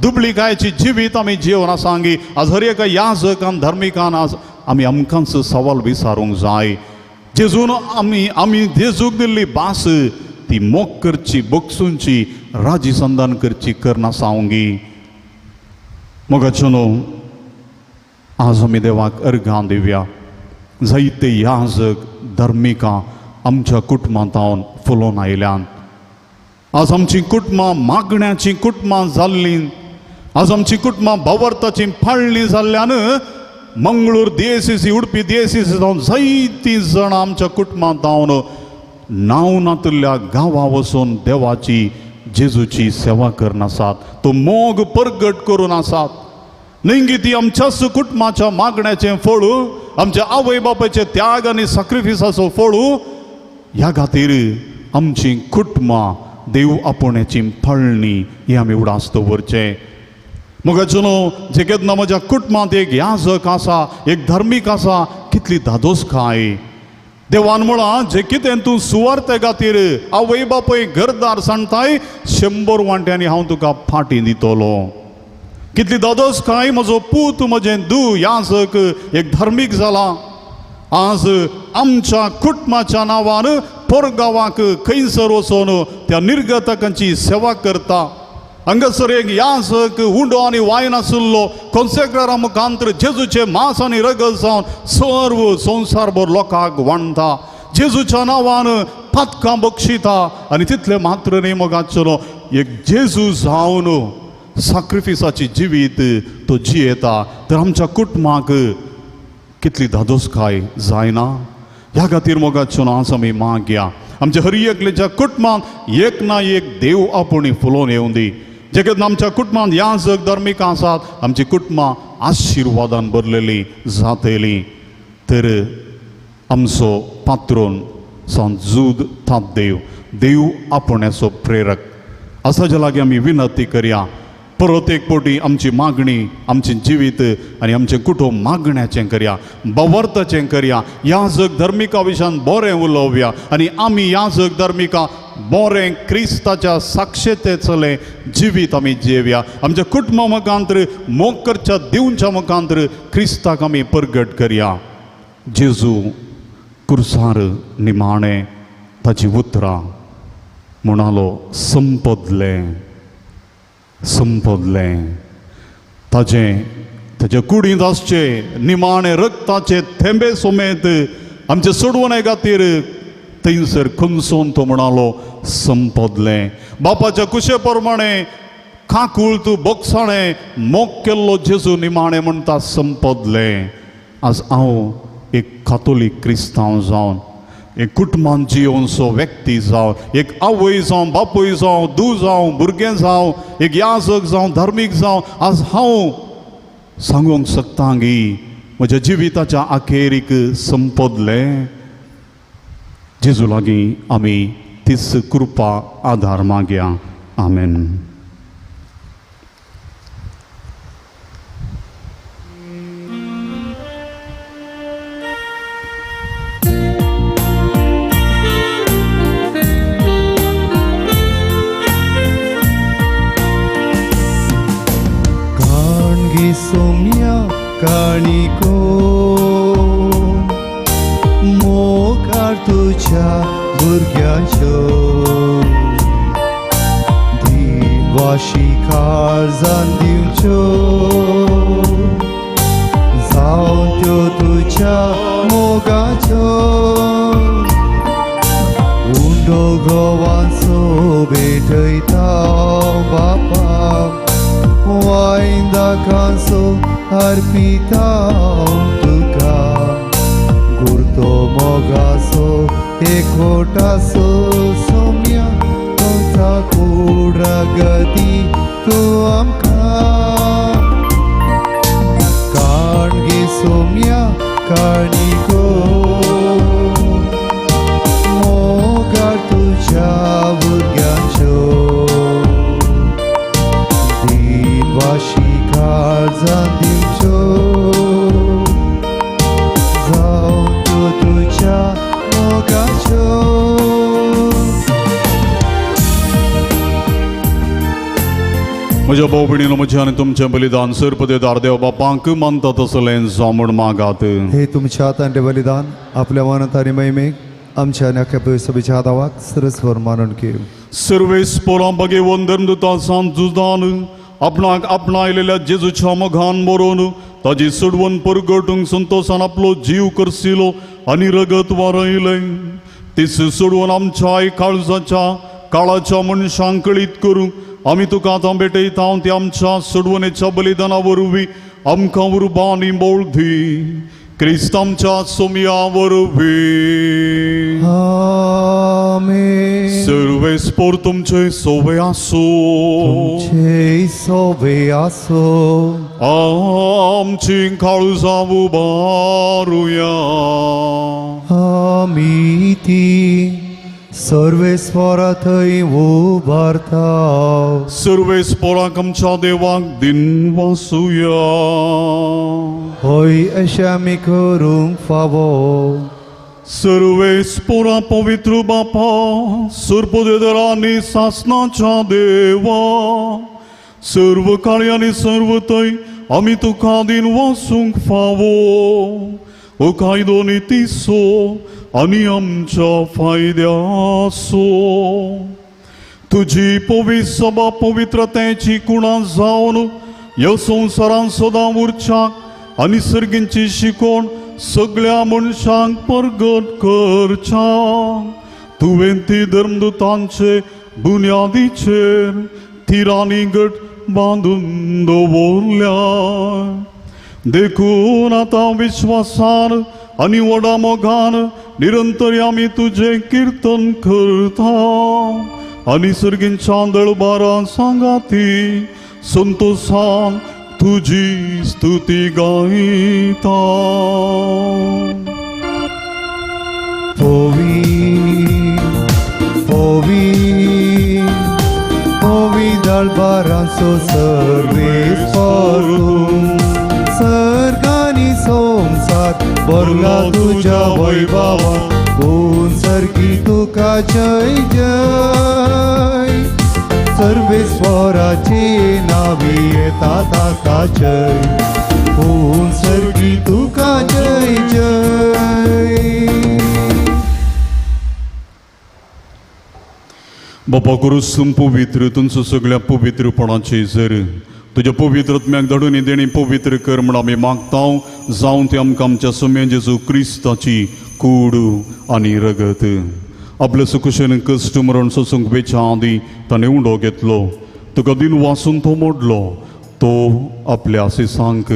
दुबळिकायेची जिवीत आमी जिवन आसा गी. आज हर एका याजकान धार्मिकान आज आमी आमकांच सवाल विचारूंक जाय. जेजून आमी आमी जेजूक दिल्ली भास ती मोग करची, बगसूंची, राजी संदान करची करना सावंगी. मोगाचो न्हू आज आमी देवाक अर्गां दिवया. जायते याजक धर्मिकां आमच्या कुटुंबांत फुलोवन आयल्यान. आज आमचीं कुटुंबां मागण्याचीं कुटुंबां जाल्लीं, आज आमचीं कुटुंबां भावार्थाचीं पाळणीं जाल्ल्यान मंगळूर DSCC, Udupi DSCC जावन जायतीं जाणां आमच्या कुटुंबांत जावन नांव नातिल्ल्या गांवा वचून देवाची जेजूची सेवा करून आसात, तो मोग परगट करून आसात. न्ही ती आमच्याच कुटुंबाच्या मागण्याचें फळ, आमच्या आवय बापायचे त्याग आनी साक्रिफिसाचो फळ. ह्या खातीर आमचीं कुटुंबां देव आपोवण्याची पाळणी ही आमी उडास दवरचें. मोगाचो न्हू जे केन्ना म्हज्या कुटुंबांत एक याजक आसा, एक धर्मीक आसा, कितली धादोसकाय देवान म्हळां जे कितें तूं सुवार्थे खातीर आवय बापूय घरदार सांगताय 100 वांट्यांनी हांव तुका फाटीं दितलो. कितली धादोसकाय म्हजो पूत म्हजें दू याजक एक धर्मीक जाला. आज आमच्या कुटुंबाच्या नांवान पोरगांवाक खंयसर वचून त्या निर्गतकांची सेवा करता. हांगासर एक याजक उंडो आनी वायन आशिल्लो कोन्सेक्रारा मुखांतर जेजूचे मांस आनी रगत जावन सर्व संवसारभर लोकांक वांटा, जेजूच्या नांवान पातकां बक्षिता. आनी तितलें मात्र न्ही मोगाचो एक जेजू जावन साक्रिफिसाची जिवीत तो जियेता. तर आमच्या कुटुंबाक कितली धादोसकाय जायना. ह्या खातीर मोगाचो आज आमी मागया आमच्या हर एकल्याच्या कुटुंबांत एक ना एक देव आपोवणी फुलोवन येवं दी. जे केन्ना आमच्या कुटुंबांत याजक धर्मीक आसात आमची कुटुंबां आशिर्वादान भरलेलीं जातलीं. तर आमचो पात्रोन सांत जूद तादेव देव आपोवण्याचो प्रेरक आसा ज्या लागीं आमी विनंती करया. परत एक पटी आमची मागणी, आमचें जिवीत आनी आमचें कुटुंब मागण्याचें करया, भावार्थाचें करया. याजक धर्मिका विशयान बरें उलोवया आनी आमी याजक धर्मिका बरें क्रिस्ताच्या साक्षेते चलें जिवीत आमी जियेवया. आमच्या कुटुंबा मुखांतर मोग करच्या दिवच्या मुखांतर क्रिस्ताक आमी परगट करया. जेजू कुर्सार निमाणें ताची उतरां म्हणालो संपदलें, संपदलें. ताजें ताच्या कुडींत आसचें निमाणें रक्ताचे थेंबे समेत आमचे सोडवणे खातीर थंयसर खंयसून तो म्हणालो संपदलें. बापाच्या कुशे प्रमाणे काकूळ तूं बोगसाणें मोग केल्लो जेजू निमाणें म्हणटा संपदलें. आज हांव एक कातोलीक क्रिस्तांव जावन, एक कुटुंबान जियोवचो व्यक्ती जावं, एक आवय जावं, बापूय जावं, दू जावं, भुरगें जावं, एक याजक जावं, धार्मीक जावं, आज हांव सांगूंक शकता गी म्हज्या जिविताच्या अखेरीक संपदलें. जेजू लागीं आमी तीच कृपा आदार मागया. आमेन. सोम्या काणिको मोगार तुज्या भुरग्यांच्यो दिवाशी काळजान दिवच्यो जावं त्यो तुज्या मोगाच्यो उंडो गोवांचो भेटयता बापा वायंदाकांचो अर्पिता तुका गुरतो मोगाचो एकोटासो सोम्या तुमचा कुड्रगती तूं आमकां काणगे सोम्या काणिको मोगार तुज्या भुरग्यांच्यो दिवाशी काळजान दिवच्यो जावं त्यो तुज्या मोगाच्यो. म्हज्या भाव भयणीनो म्हजें आनी तुमचें बलिदान सरपदेदार देव बापांक मानता तसलें जावं म्हूण मागात. हे तुमच्या हातांतलें बलिदान आपल्या मनात आनी महिमेक आमच्या आनी अख्ख्या सभेच्या हातावाक सरस्वर मानून घेव. सर्वेस पोरां बगेवन धर्मदुता सांत जुजान आपणाक आपणायलेल्या जेजूच्या मोगान मरून ताजी सोडवून परगटूंक संतोशान आपलो जीव करसिलो आनी रगत वारयलें. तीच सोडवून आमच्या काळजाच्या काळाच्या मनशांक कळीत करूंक आमी तुका आतां भेटयता. ती आमच्या सोडवणेच्या बलिदाना वरवीं आमकां उर्बा आनी बळ दी. क्रिस्त आमच्या सोमया वरवीं. आमेन. सर्वेस्पोर तुमचे सोवे आसूं. तुमचे सोवे आसूं. आमची काळजां उबारुया. आमी ती सर्वेस्पोरा थंय उबारता. सर्वेस्पोराक आमच्या देवाक दिन वासुया. हय अशें आमी करूंक फावो. सर्वेस्पोरा पवित्र बापा, सर्पदेदरा आनी सासनाच्या देवा, सर्व काळी आनी सर्व थंय आमी तुका दिन वासूंक फावो. ओ कायदो नितीचो आनी आमच्या फायद्याचो. तुजी पवित्र सभा पवित्रतेची कुणां जावन ह्या संवसारान सदां उरच्याक आनी सर्गींची शिकोवण सगळ्या मनशांक परगट करच्याक तुवें ती धर्मदुतांचे बुन्यादीचेर थिरांनी गट बांदून दवरल्या. देखून आतां विश्वासान आनी व्हडा मोगान निरंतर आमी तुजें किर्तन करता आनी सर्गींच्या दळबारां सांगाती संतोशान तुजी स्तुती गायता. पोवी पोवी पोवी दळबारांचो सर्वेस्पोर सर्गानी संवसार भरला तुज्या वैभवान. कोण सारकी तुका जय जय. सर्वेस्पोराचे नावी येता ताका जय. कोण सारकी तुका जय जय. बापा करूस पवित्र तुमचो सगळ्या पवित्रपणाची जर तुज्या पवित्रत्म्याक धाडून देणी पवित्र कर म्हण आमी मागता. जावन ती आमकां आमच्या सोम्या जेजू क्रिस्ताची कूड आनी रगत. आपल्या सुकुशेन कश्ट मरण सोसूंक वेच्या आदी ताणें उंडो घेतलो. तुका दिन वासून तो मोडलो. तो आपल्या आसिसांक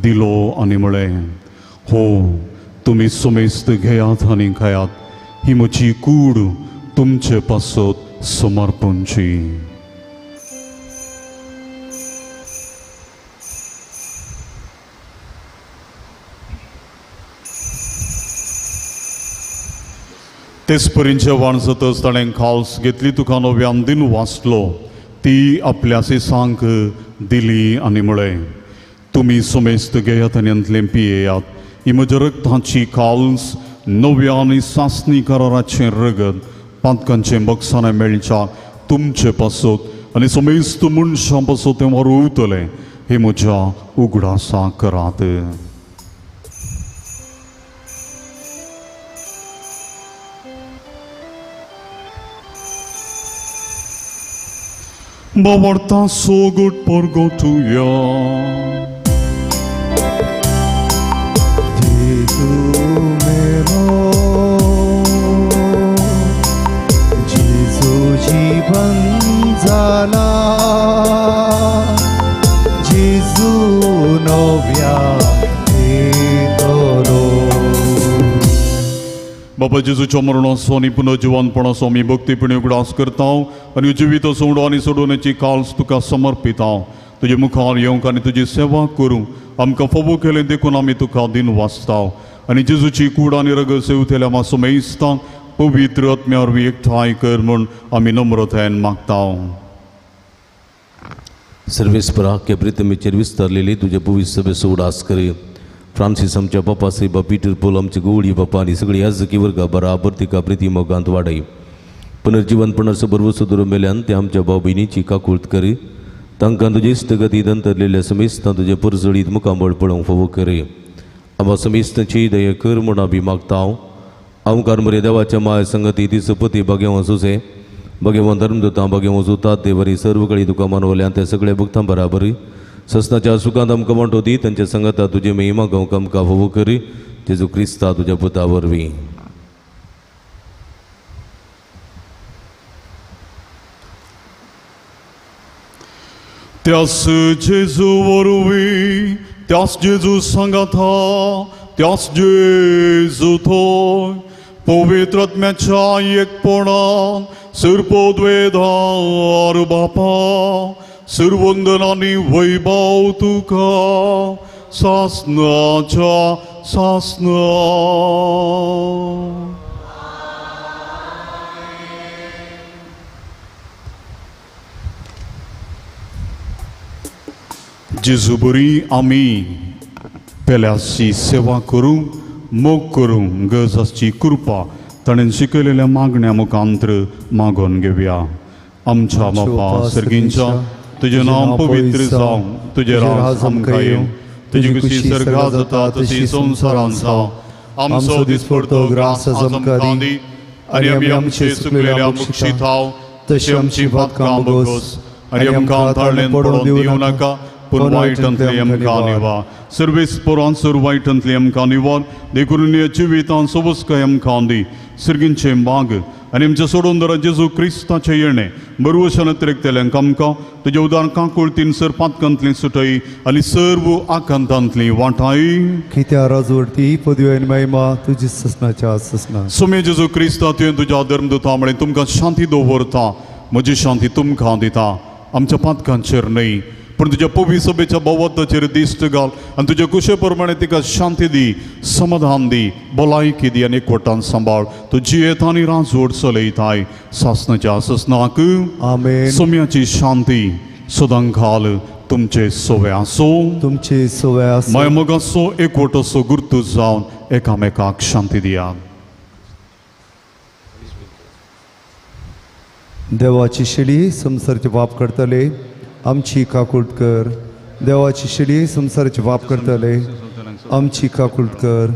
दिलो आनी म्हळें, हो तुमी समेस्त घेयात आनी खायात. ही म्हजी कूड तुमचे पासत समर्पणची. तेच परीन जेवण जातच ताणें खावस घेतली. तुका नव्यान दिन वाचलो. ती आपल्या सिसांक दिली आनी म्हळें, तुमी समेस्त घेयात आनी अंतलें पियेयात. ही म्हज्या रगताची खावस नव्या आनी सासणी कराराचें रगत पातकांचें बक्षाणां मेळच्या तुमचे पासत आनी समेस्त मनशां पासत तें व्हरवतलें. हे म्हज्या उगडासा करात. बावडता सोगट परगटुया. जेजू मेरो जेजू जीवन जाला. जेजू नव्या येतलो. बाबा जेजूच्या मरणाचो आनी पुनर्जिवनपणाचो आमी भक्तीपणी उगडास करता आनी जिवीत सोडो आनी सोडोवण्याची काल्स तुका समर्पिता. तुजे मुखार येवंक आनी तुजी सेवा करूंक आमकां फावो केलें देखून आमी तुका दिन वाचता. आनी जेजूची कूड आनी रगत सेवतल्या आमकां समेस्तांक पवित्र आत्म्या वरवीं एकठांय कर म्हूण आमी नम्रतायेन मागता. सर्वेस्परा के प्रितमेचेर विस्तारलेली तुजे पवित्र सभेचो उगडास कर. फ्रांसीस आमच्या बापा साहेबा पीटर पोल आमचे गोवळी बापा आनी सगळी याजकी वर्गा बराबर तिका प्रिती मोगांत वाडय. पुनर्जिवनपणाचो भरवसो धरून मेल्यान ते आमच्या भाव भयणीची काकूळत करी. तांकां तुजे इश्टगती दंतरलेल्या समेस्तां तुजे परजळीत मुखामळ पळोवंक फावो करी. आमकां समेस्तांची दया कर म्हूण आमी मागता. आमकार मरे देवाच्या माय संगती ती सपती भाग्यांव सुसे भगेवन धर्मदूतां भगेवन जुतात देवरी सर्व कळी तुका मानवल्यान ते सगळे भक्तां बराबर ससनाच्या सुखांत आमकां म्हणटो दी तांच्या संगता तुजे महिमा गावंक आमकां फावो करी जेजू क्रिस्ता तुज्या पुता वरवीं. त्यास जेजू वरवीं, त्यास जेजू सांगाता, त्यास जेजू थंय पवित्र आत्म्याच्या एकपणान सर्वोद्वेदार बापा सर्वंदन आनी वैभव तुका सासनाच्या सासना. जेजू बरी आमी पेल्याची सेवा करूंक मोग करूंक गरज आसची कृपा ताणें शिकयलेल्या मागण्या मुखांत्र मागोवन घेवया. आमच्या बापा सर्गींच्या तुजें नांव पवित्र जावं, तुजें राज आमकां येवं, तुजी खुशी सर्गां जाता तशी संवसारांत जावं. आमचो दिसपडतो ग्रास आज आमकां दी आनी आमी आमचे चुकलेल्या मुक्षिताव तशी आमची पातकां भोगोस आनी आमकां ताळ्ळेन पडोवन दिवं नाका पूण वायटांतली आमकां निवार. सर्वेस पोरान सर वायटांतली आमकां निवार देखून जिवितान सोबसकाय आमकां दी. सर्गींचे माग आनी आमच्या सोडून जेजू क्रिस्ताचें येणें बरवशान त्रेकतल्यांक आमकां तुज्या उदार काकुळतीन सर पातकांतली सुटय आनी सर्व आकांतांतली वाटाय. कित्या राजवडती पदवी आनी महिमा तुजी ससनाच्या ससना. सोमे जेजू क्रिस्ता तुवें तुज्या धर्मदूता म्हळें तुमकां शांती दवरता, म्हजी शांती तुमकां दिता. आमच्या पातकांचेर न्हय पूण तुज्या पवी सभेच्या भोवताचेर दिश्ट घाल आनी तुज्या कुशे प्रमाणे तिका शांती दी, समाधान दी, भलायकी दी आनी एकवटान सांबाळ. तूं जियेता आनी राजवट चलयताय सासनाच्या ससनाक. आमेन. सोम्याची शांती सदां घाल तुमचे सोवे आसूं, तुमचे सोवे आसूं. माय मोगाचो एकवटाचो गुर्तू जावन एकामेकाक शांती दिया. देवाची शेळी संवसाराचे पाप करतले आमची काकूट कर. देवाची शेळी संवसाराचे पाप करतले आमची काकूट कर.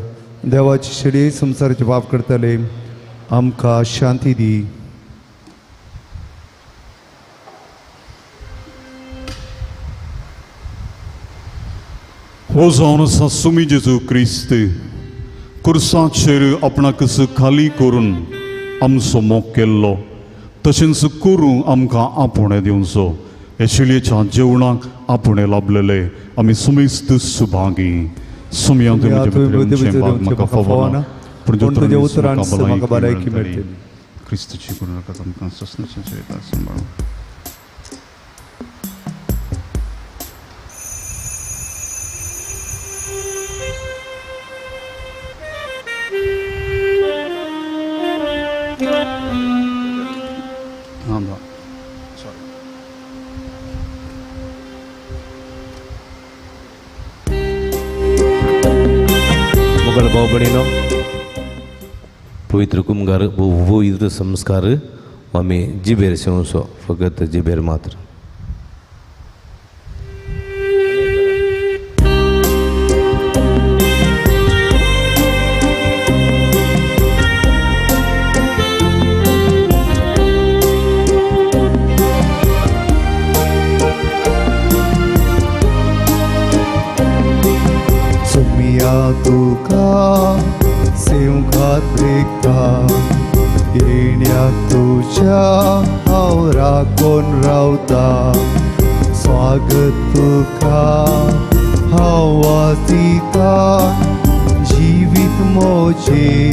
देवाची शेळी संवसाराचे पाप करतले आमकां शांती दी. हो जावन आसा सुमी जेजू क्रिस्त कुर्साचेर आपणाकच खाली करून आमचो मोग केल्लो तशेंच करूं आमकां आपोवणें दिवचो. हे शिळयेच्या जेवणाक आपोवणें लाभलेले आमी सुमेस्त सुभागी. सुमया म्हाका फावना पूण तुज्या उतरान म्हाका भलायकी मेळटली. क्रिस्तची करूं नाका आमकां ससनाचें सांबाळूं. भाव भयणीनो, पवित्र कुमगार पवित्र संस्कार आमी जिबेर शेवचो, फकत जिबेर मात्र. तुका सेवकात रेखता येण्याक तुज्या हांव राखून रावता. स्वागत तुका हांव वाचिता जिवीत म्हजें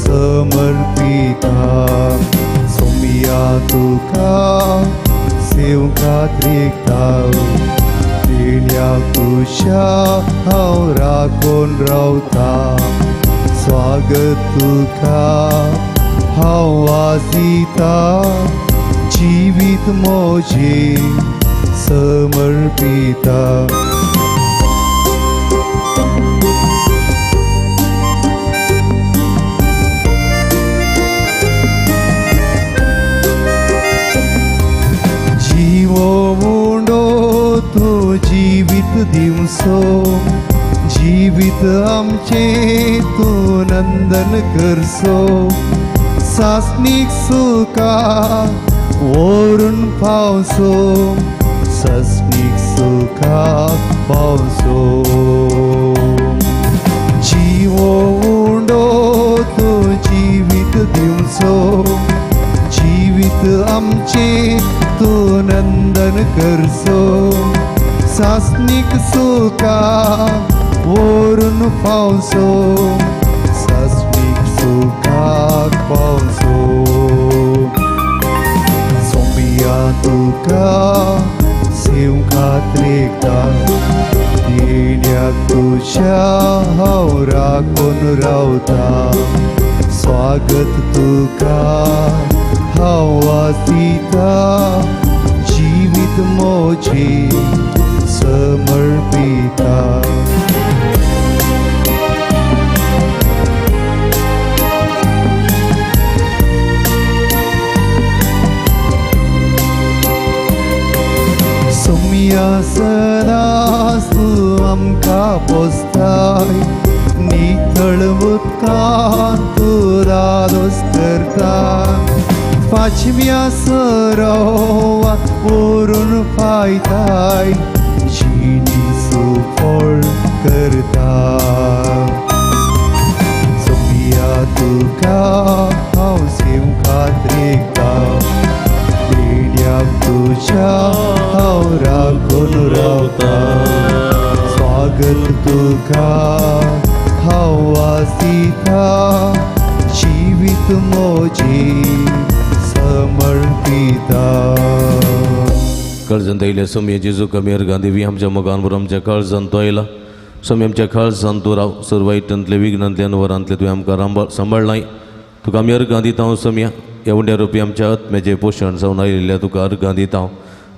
समर्पिता. सोमिया तुका सेवकात रेखता येण्याक तुज्या हांव राखून रावता. स्वागत तुका हांव वाचिता जिवीत म्हजें समर्पिता. जिवो उंडो तूं जिवीत दिवसो जिवीत आमचें तूं नंदन करसो. सासणीक सुखा वरून पावसो सासणीक सुखा पावसो जिवो उंडो तूं जिवीत दिवचो जिवीत आमचें तूं नंदन करचो सासणीक सुखा वरून पावसो सासणीक सुखाक पावसो सोमिया तुका सेवकात रेखता येण्याक तुज्या हांव राखून रावता स्वागत तुका हांव वासिता जिवीत म्हजें समर्पिता. सोम्या सदांच तूं आमकां पोसताय नितळ उदकान तूं दादोस करता पांचव्या सरोवा व्हरून पायताय जिणी सुफळ करता सोम्या तुका हांव सेवकात रेखता देण्याक तुज्या हांव राखून रावता स्वागत तुका हांव वासिता जिवीत म्हजें समर्पिता. काळजांत आयिल्ल्या सोमये जेजू कमी अर्गां देवी आमच्या मोगान आमच्या काळजांत तो आयला सोमी आमच्या काळजांत तूं राव सर्व वायटांतले विघ्नांतले अनवरांतले तुवें आमकां सांबाळ्ळाय तुका आमी अर्गां दिता सोमया ह्या उंड्या रुपी आमच्या आत्म्याचें पोशण जावन आयिल्ल्या तुका अर्गां दिता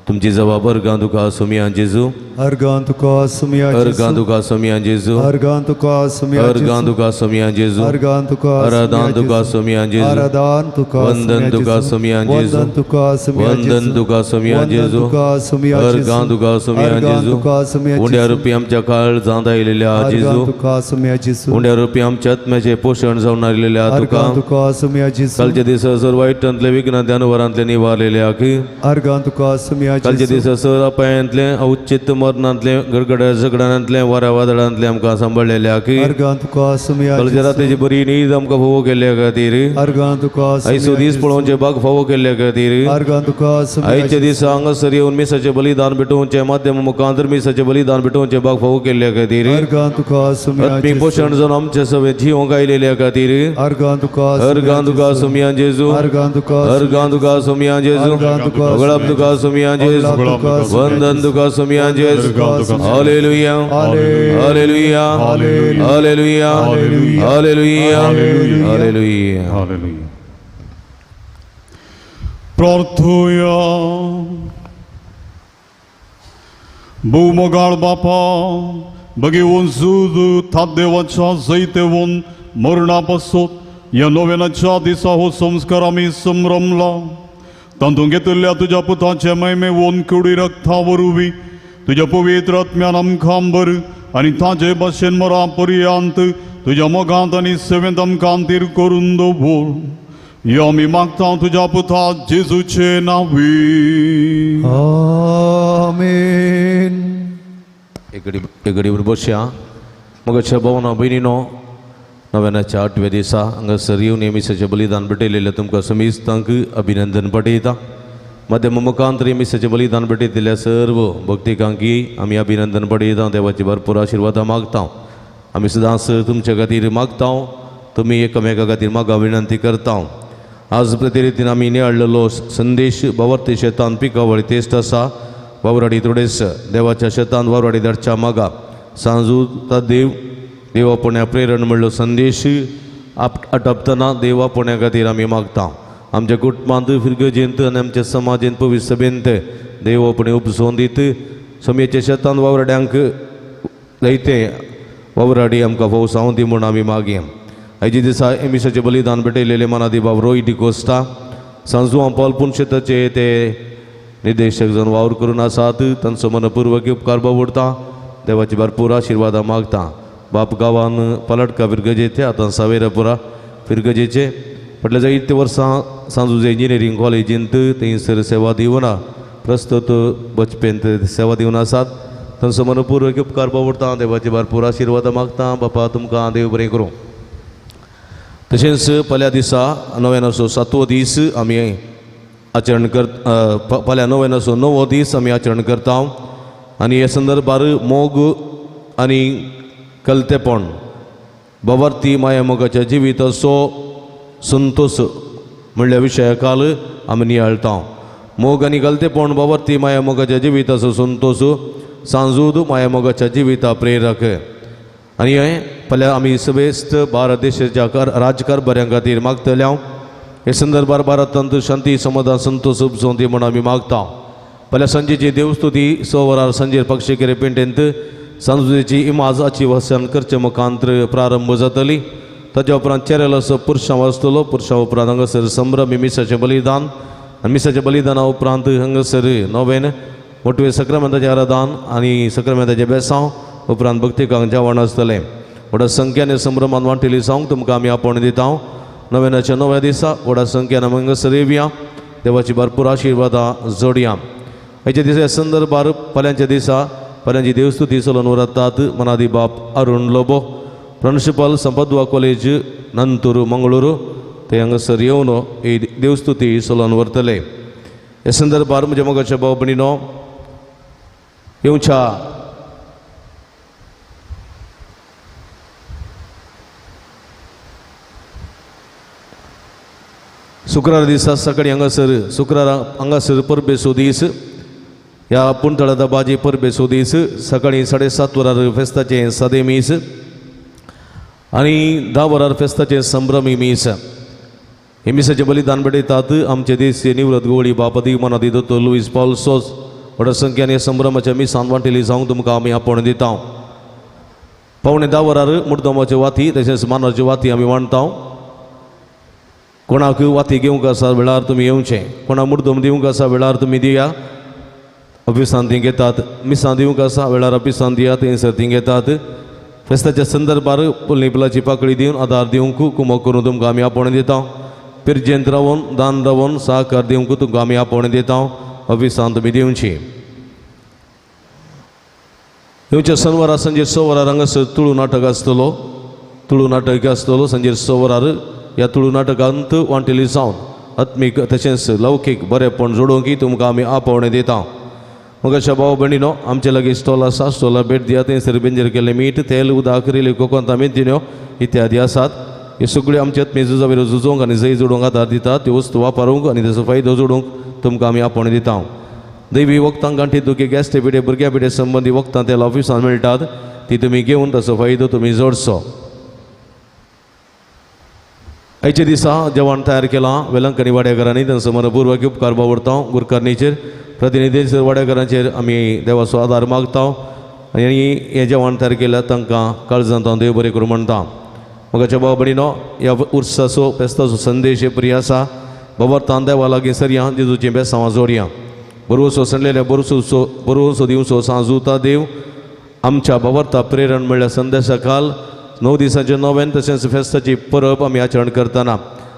तुमची जबाब अर्गां तुका सोमया जेजू अर्गां तुका सोमया अर्गां तुका सोमया जेजू अर्गां तुका सोमया अर्गां तुका सोमया जेजू अर्गां तुका आराधन तुका सोमया जेजू आराधन तुका वंदन तुका सोमया जेजू वंदन तुका सोमया वंदन तुका सोमया जेजू तुका सोमया अर्गां तुका सोमया जेजू तुका सोमया उंड्या रुपी आमच्या काळजांत आयिल्ल्या जेजू तुका सोमया जेजू उंड्या रुपी आमच्या आत्म्याचें पोशण जावन आयिल्ल्या तुका तुका सोमया जेजू कालच्या दिसा सर वायटांतले विघ्नांतले अनवरांतले निवारलेल्या की अर्गां तुका सोमया कालच्या दिसा सर अपायांतले औचित्य मरणांतले गडगड्या झगडांतले वाऱ्या वादळांतले आमकां सांबाळलेल्या की अर्गां तुका सोमया कालच्या रातीची बरी न्हीद आमकां फावो केल्ल्या खातीर अर्गां तुका आयचो दीस पळोवचे बाग फावो केल्ल्या खातीर अर्गां तुका आयच्या दिसा हांगासर येवन मिसाचें बलिदान भेटोवचें माध्यम मुखांतर मिसाचें बलिदान भेटोवचें बाग फावो केल्ल्या खातीर अर्गां तुका सोमया आत्मीक पोशण जावन आमचे सगळे जिवंक आयिल्ल्या खातीर अर्गां तुका अर्गां तुका सोमया जेजू अर्गां तुका अर्गां तुका सोमया जेजू वगळाप तुका सोमया जेजू वंदन तुका सोमया जेजू. Hallelujah hallelujah hallelujah hallelujah hallelujah hallelujah. प्रार्थुया. भोवमोगाळ बापा बगेवन झूज थादेवाच्या जैतेवन मरणा पासत ह्या नोवेनाच्या दिसा हो संस्कार आमी संभ्रमला तातूंत घेतिल्ल्या तुज्या पुताचे महिमेवन कुडी रक्ता वरवीं तुज्या पवित्र आत्म्यान आमकां बर आनी ताजे भाशेन मरा पर्यंत तुज्या मोगांत आनी सेवेंत आमकां तीर करून दवर यो आमी मागता तुज्या पुता जेजूचे नांवी. आमेन. एक घडी बसया. मगाच्या भावना भयणीनो नव्यानाच्या आठव्या दिसा हांगासर येवन मिसाचें बलिदान भेटयलेलें तुमकां समेस्तांक अभिनंदन पाठयता. माध्यम मुखांतर मिसाचें बलिदान भेटयतल्या सर्व भक्तिकांकी आमी अभिनंदन पाठयता. देवाची भरपूर आशिर्वादां मागता. आमी सदांच तुमच्या खातीर मागता. तुमी एकामेका खातीर मागा विनंती करता. आज प्रतिरितीन आमी नियाळलेलो संदेश बावर्ती शेतान पिकावळी तेस्ट आसा. वावराडी थोडेस देवाच्या शेतान वावराडी धाडच्या मागा सांजू ता देव देवापण्या प्रेरण म्हणलो संदेश आटपतना देवापण्या खातीर आमी मागता. आमच्या कुटुंबांत फिरगजेंत आनी आमच्या समाजेंत पवित्र सभेंत देवापणे उपसोवन दीत समयेच्या शेतान वावराड्यांक जायते वावराडी आमकां फावो सावंती दी म्हूण आमी मागया. आयच्या दिसा एमिसाचें बलिदान भेटयलेले मनादी बाब रोय डिकोस्ता सांजू पालपून शेताचे ते निदेशक जावन वावर करून आसात. तांचो मनपूर्वक उपकार बाबुडता. देवाची भरपूर आशिर्वादां मागता. बाप गांवान पलटका फिरगजेचे आतां सावेरापुरा फिरगजेचे फाटल्या जायते वर्सां सांजुजे इंजिनियरींग कॉलेजींत थंयसर सेवा दिवन प्रस्तुत बचपेंत सेवा दिवन आसात. तांचो मनपूर्वक उपकार बावडटा, देवाचे भरपूर आशिर्वाद मागता. बापा तुमकां देव बरें करूं. तशेंच फाल्यां दिसा नव्यानाचो सातवो दीस आमी आचरण कर फाल्यां नव्यानाचो णवो दीस आमी आचरण करता आनी हे संदर्भार मोग आनी कलतेपण बाबार्थी माया मोगाच्या जिविताचो संतोष म्हणल्या विशया काल आमी नियाळटा. मोग आनी गलतेपण बाबार्थी माया मोगाच्या जिविताचो संतोष सांजूद माया मोगाच्या जिविता प्रेरक. आनी हें फाल्यां आमी समेस्त भारत देशाच्या राजकारभाऱ्यां खातीर मागतले. हे संदर्भार भारतांत शांती समाधान संतोष उपजोवन दी म्हूण आमी मागता. फाल्यां सांजेची देवस्तुती 6 वरार सांजेर पक्षेकेरे पेंटेंत सांजुजेची इमाजाची वसन करचे मुखांत्र प्रारंभ जातली. ताच्या उपरांत चेरेलाचो पुरशांव आसतलो. पुरशां उपरांत हांगासर संभ्रमी मिसाचें बलिदान आनी मिसाच्या बलिदाना उपरांत हांगासर नोवेन मोटवे सक्रामेंताचें आराधन आनी सक्रामेंताचें बेसांव उपरांत भक्तिकांक जेवण आसतलें. व्हडा संख्यान संभ्रमान वांटेली जावंक तुमकां आमी आपोवणें दिता. नव्यानाच्या नव्या दिसा व्हडा संख्यान आमी हांगासर येवया, देवाची भरपूर आशिर्वादां जोडया. हाच्या दिसा संदर्भार फाल्यांच्या दिसा फाल्यांची देवस्तुती चलोवन व्हरतात मनादी बाप अरुण लोबो, प्रिन्सिपल संपदवा कॉलेज नंतूर मंगळूर, ते हांगासर येवन ही देवस्तुती चलोवन व्हरतले. हे संदर्भार म्हज्या मोगाच्या भाव भयणीनो येवच्या शुक्रार दिसा सकाळी हांगासर शुक्रारा हांगासर परबेचो दीस ह्या पुणतळादा बाजी परबेचो दीस सकाळी 7:30 वरार फेस्ताचें सादें मीस आनी 10 वरार फेस्ताचें संभ्रमी मीस. हे मिसाचें बलिदान भेटयतात आमचे देश निवृत्त गोवळी बाप मनादी दोतोर लुईस पावल सोज. व्हडा संख्यान ह्या संभ्रमाच्या मिसान वांटेली जावंक तुमकां आमी आपोवणें दिता. 9:45 वरार मुर्दमाच्यो वाती तशेंच मानाच्यो वाती आमी वांटता. कोणाक वाती घेवंक आसा वेळार तुमी येवचें, कोणाक मुर्दम दिवंक आसा वेळार तुमी दिया, ऑफिसान ती घेतात. मिसां दिवंक आसा वेळार ऑफिसान दिया, थंयसर ती घेतात. फेस्ताच्या संदर्भार पुलनी पुलाची पाकळी दिवन आदार दिवंक कुमक करून तुमकां आमी आपोवणें दिता. पिरजेंत रावन दान रावन सहकार दिवंक तुमकां आमी आपोवणें दिता. ऑफिसान तुमी दिवची. येवच्या शनवारा सांजे 6 वरार हांगासर तुळू नाटक आसतलो. तुळू नाटक आसतलो सांजेर 6 वरार. ह्या तुळू नाटकांत वांटेली जावन आत्मीक तशेंच लौकीक बरेपण जोडोवंक तुमकां आमी आपोवणें दिता. मोगाच्या भाव भयणीनो आमचे लागीं स्टॉल आसा, स्टॉला भेट दिया. थंयसर बेंजर केल्लें मीठ, तेल, उदक, रेली, कोकोंता, मेथीन्यो इत्यादी आसात. हे सगळ्यो आमचे आत्मीय झुजावेर झुजोवंक आनी जय जोडूंक आदार दितात. त्यो वस्तू वापरूंक आनी ताचो फायदो जोडूंक तुमकां आमी आपोवणें दिता. दैवी वखदां, गांठी दुखी, गॅस्ट्रे पिडे, भुरग्या पिडे संबंदी वखदां तेल ऑफिसान मेळटात, ती तुमी घेवन ताचो फायदो तुमी जोडचो. आयच्या दिसा जेवण तयार केलां वेलंकनी वाड्याघरांनी, तांचो मनपूर्वक उपकार बावडता. गुरकर्णीचेर प्रतिनिधीचेर वाड्याघरांचेर आमी देवाचो आदार मागता आनी हें जेवण तयार केल्यार तांकां काळजांत हांव देव बरें करूं म्हणटा. मोगाच्या भाव भयणीनो ह्या उर्साचो फेस्ताचो संदेश हे प्रिय आसा. बाबर्थान देवा लागीं सरया, जेजूचीं बेसांवां जोडया. बरोसो सणलेल्या बरोसो बरोसो दिवचो सांजुता देव आमच्या बाबर्ता प्रेरण म्हणल्यार संदेशा काल 9 दिसांचें नोवेन तशेंच फेस्ताची परब आमी आचरण करतना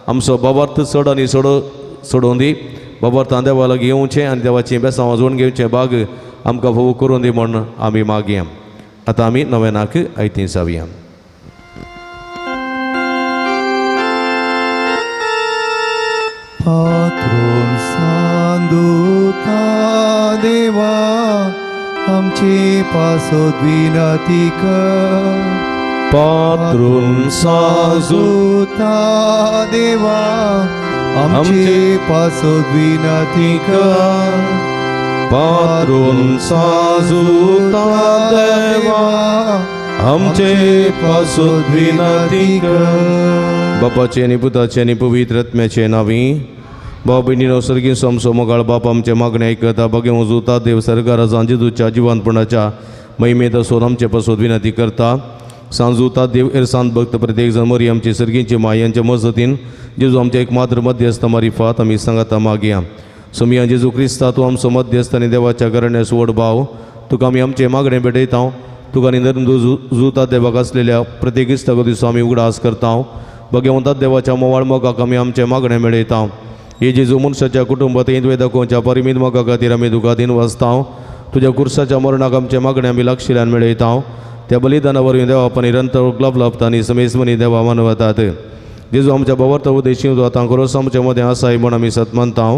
आमचो बाबार्थ चड आनी चड चडोवन दी. बाबार्थान देवा लागीं येवचें आनी देवाचीं बेसांवां जोडून घेवचें भाग आमकां फोव करून दी म्हूण आमी मागया. आतां आमी नोवेनाक आयती जावया. पात्रोन सांदुता देवा आमची पासत विनती कर. पात्रून साजुता देवा आमची पासत विनती कर. पात्रून साजुता देवा आमचे पासत विनती कर. बापाचे आनी पुताचे आनी पवित्र आत्म्याचे नांवी. भाव भयणीनो सर्गीं आमचो मोगाळ बाप आमचे मागणें आयकता. बगें जुता देव सरकाराचा जेजूच्या जिवंतपणाच्या महिमेत आसून आमचे पासत विनंती करता. सांजुता देव एरसान भक्त प्रत्येक जण मरी आमची सर्गींची मायांच्या मजतीन जेजू आमच्या एक मात्र मध्यस्थ मारिफात आमी सांगाता मागया. सोमिया जेजू क्रिस्ता तूं आमचो मध्यस्थ आनी देवाच्या घराण्याचो व्हड भाव, तुका आमी आमचें मागणें भेटयता. तुका आनी नर्म जुता देवाक आसलेल्या प्रत्येक इश्टागतीचो आमी उगडास करता. भगवंतात देवाच्या मोवाळ मोगाक आमी आमचें मागणें मेळयता. हे जेजू मनशाच्या कुटुंबात तुवें दाखोवच्या परिमीत मोगा खातीर आमी तुका दिन वाचता. तुज्या कुर्साच्या मरणाक आमचें मागणें आमी लागशिल्ल्यान मेळयता. त्या बलिदाना वरवीं देवा आपण निरंतर उपलब्ध लाभता आनी समेजमनी देवा मानवतात. जेजू आमच्या भावार्थ उद्देशी तूं आतां खरोच आमच्या मदें आसाय म्हूण आमी सत मानता.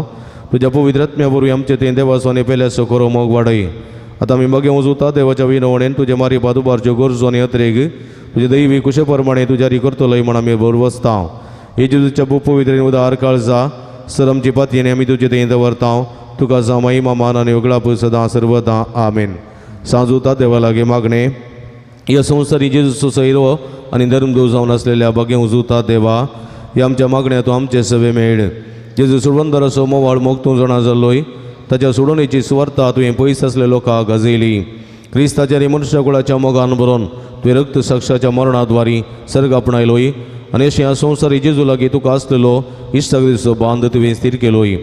तुज्या पवित्र आत्म्या वरवीं आमचे थंय देवाचो पेल्याचो खरो मोग वाडय. आतां आमी मागीर वचूता देवाच्या विनवणेन तुजे मारी बादुबारच्यो गरजो आनी अत्रेग तुजे दैवी कुशे प्रमाणे तुज्या री करतलोय म्हूण आमी भर वचता. हे जेजूच्या पवित्र उदार काळजा सर आमची पातयेन आमी तुजे थंय दवरता. तुका जावं महिमा मान आनी उगडाप सदां सर्वदां. आमेन. सांजूता देवा लागीं मागणें. ह्या संवसारी जेजूचो सैरो आनी धर्मदूत जावन आसलेल्या भाग्य उजुता देवा ह्या आमच्या मागण्या तूं आमचे सवे मेळ. जेजू सोडवंदराचो मोवाळ मोग तूं जाणा जाल्लोय ताच्या सोडवणेची सुवार्ता तुवें पयस आसल्या लोकांक गाजयली. क्रिस्ताच्या आनी मनुष्यकुळाच्या मोगान भरून तुवें रक्त साक्षाच्या मरणाद्वारी सर्ग आपणायलोय आनी अशें ह्या संवसारी जेजू लागीं तुका आसलेलो इश्टागतीचो बांद तुवें स्थीर केलोय.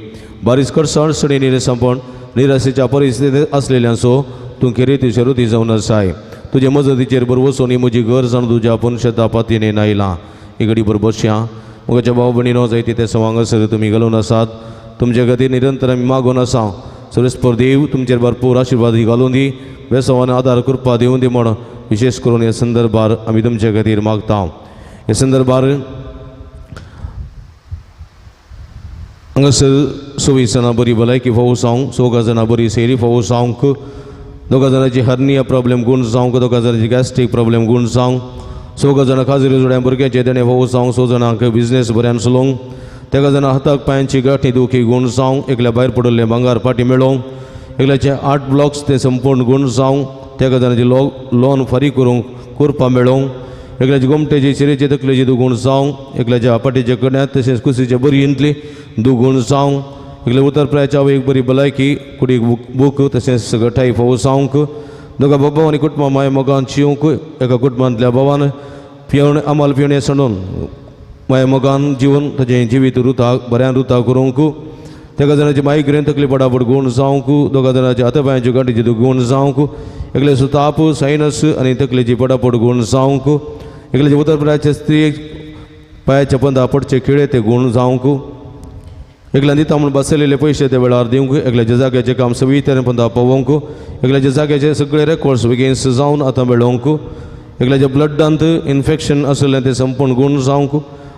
बारीस कडसाण सणेनी संपण निराशेच्या परिस्थितींत आसलेल्यांचो तूं खेरीत शरुती जावन आसाय. तुजे मजतीचेर बरवसो आनी म्हजी गरज जावन तुज्या पुनशता पातयेन आयलां. ही घडी बसया म्हज्या भाव भयणीनो जायते ते सवांगसर तुमी घालून आसात. तुमचे खातीर निरंतर आमी मागून आसा. सर्वेस्पर देव तुमचेर भरपूर आशिर्वाद घालून दी, बेसवान आदार कृपा दिवन दी म्हूण विशेष करून ह्या संदर्भार आमी तुमचे खातीर मागता. ह्या संदर्भार हांगासर 26 जाणां बरी भलायकी फावो जावंक, 4 जाणां बरी सैरी फावो जावंक, 2 जाणांची हर्निया प्रॉब्लेम गूण जावंक, 2 जाणांची गॅस्ट्रीक प्रॉब्लेम गूण जावंक, 4 जाणां खाजरी जोड्या भुरग्यांचे देणें फावो जावंक, 6 जाणांक बिजनेस बऱ्यान चलोवंक, 3 जाणां हाताक पांयांची गांठी दुखी गूण जावंक, एकल्या भायर पडिल्लें भांगार पाटी मेळोवंक, एकल्याचे 8 ब्लॉक्स ते संपूर्ण गूण जावंक, 3 जाणांची लोन फारीक करूंक कुरपा मेळोवंक, एकल्याची गोमटेची शिरेची तकलेची दुगूण जावंक, एकल्याच्या पाटीच्या कड्यांत तशेंच कुशीचे बरी दुगूण जावंक, एकल्या उतरप्रायाच्या आवयक बरी भलायकी कुडीक बूक तशेंच गठाई फावो जावंक, 2 बाबा आनी कुटुंबां माय मोगान शिवंक, एका कुटुंबांतल्या बाबान पिवण आमाल पिवणे सणून माय मोगान जिवन ताजें जिवीत रुता बऱ्यान रुता करूंक, 3 जाणांची मायग्रेन तकली पडापड गूण जावंक, 2 जाणांची हातापायांच्यो गांठीची गूण जावंक, एकल्याचो ताप सायनस आनी तकलेची पडापड गूण जावंक, एकल्याचे उतरप्रायाचे स्त्री पांयाच्या पंदा पडचे खिळे ते गूण जावंक, एकल्यान दिता म्हूण बसयलेले पयशे त्या वेळार दिवंक, एकल्याच्या जाग्याचें काम सवी तरेन पंदा पावोवंक, एकल्याच्या जाग्याचे सगळे रेकॉर्ड्स बेगीन जावन आतां मेळोवंक, एकल्याच्या ब्लडांत इन्फेक्शन आशिल्लें तें संपूर्ण गूण जावंक,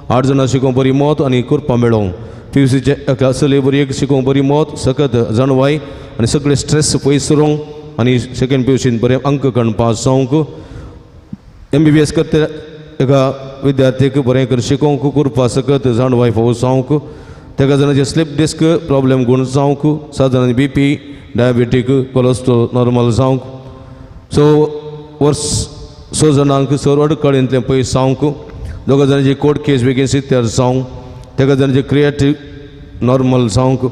8 जाणां शिकोवंक बरी मत आनी कुरपा मेळोवंक, पीयूसीचे एका चलये बरी एक शिकोवंक बरी मत सकत जाणवाय आनी सगळे स्ट्रेस पयस उरोवंक आनी सेकेंड पीयूसीन बरे अंक काडून पास जावंक, MBBS करता एका विद्यार्थीक बरें कर शिकोवंक कुरपा सकत जाणवाय फावो जावंक, 3 जाणांचे स्लीप डिस्क प्रॉब्लेम गूण जावंक, 7 जाणांची BP diabetic cholesterol normal जावंक, 6 वर्स 6 जाणांक सर्व अडकळींतलें पयस जावंक, 2 जाणांची कोर्ट केस बेगीन सित्यार जावंक, 3 जाणांची क्रिएटीव नॉर्मल जावंक,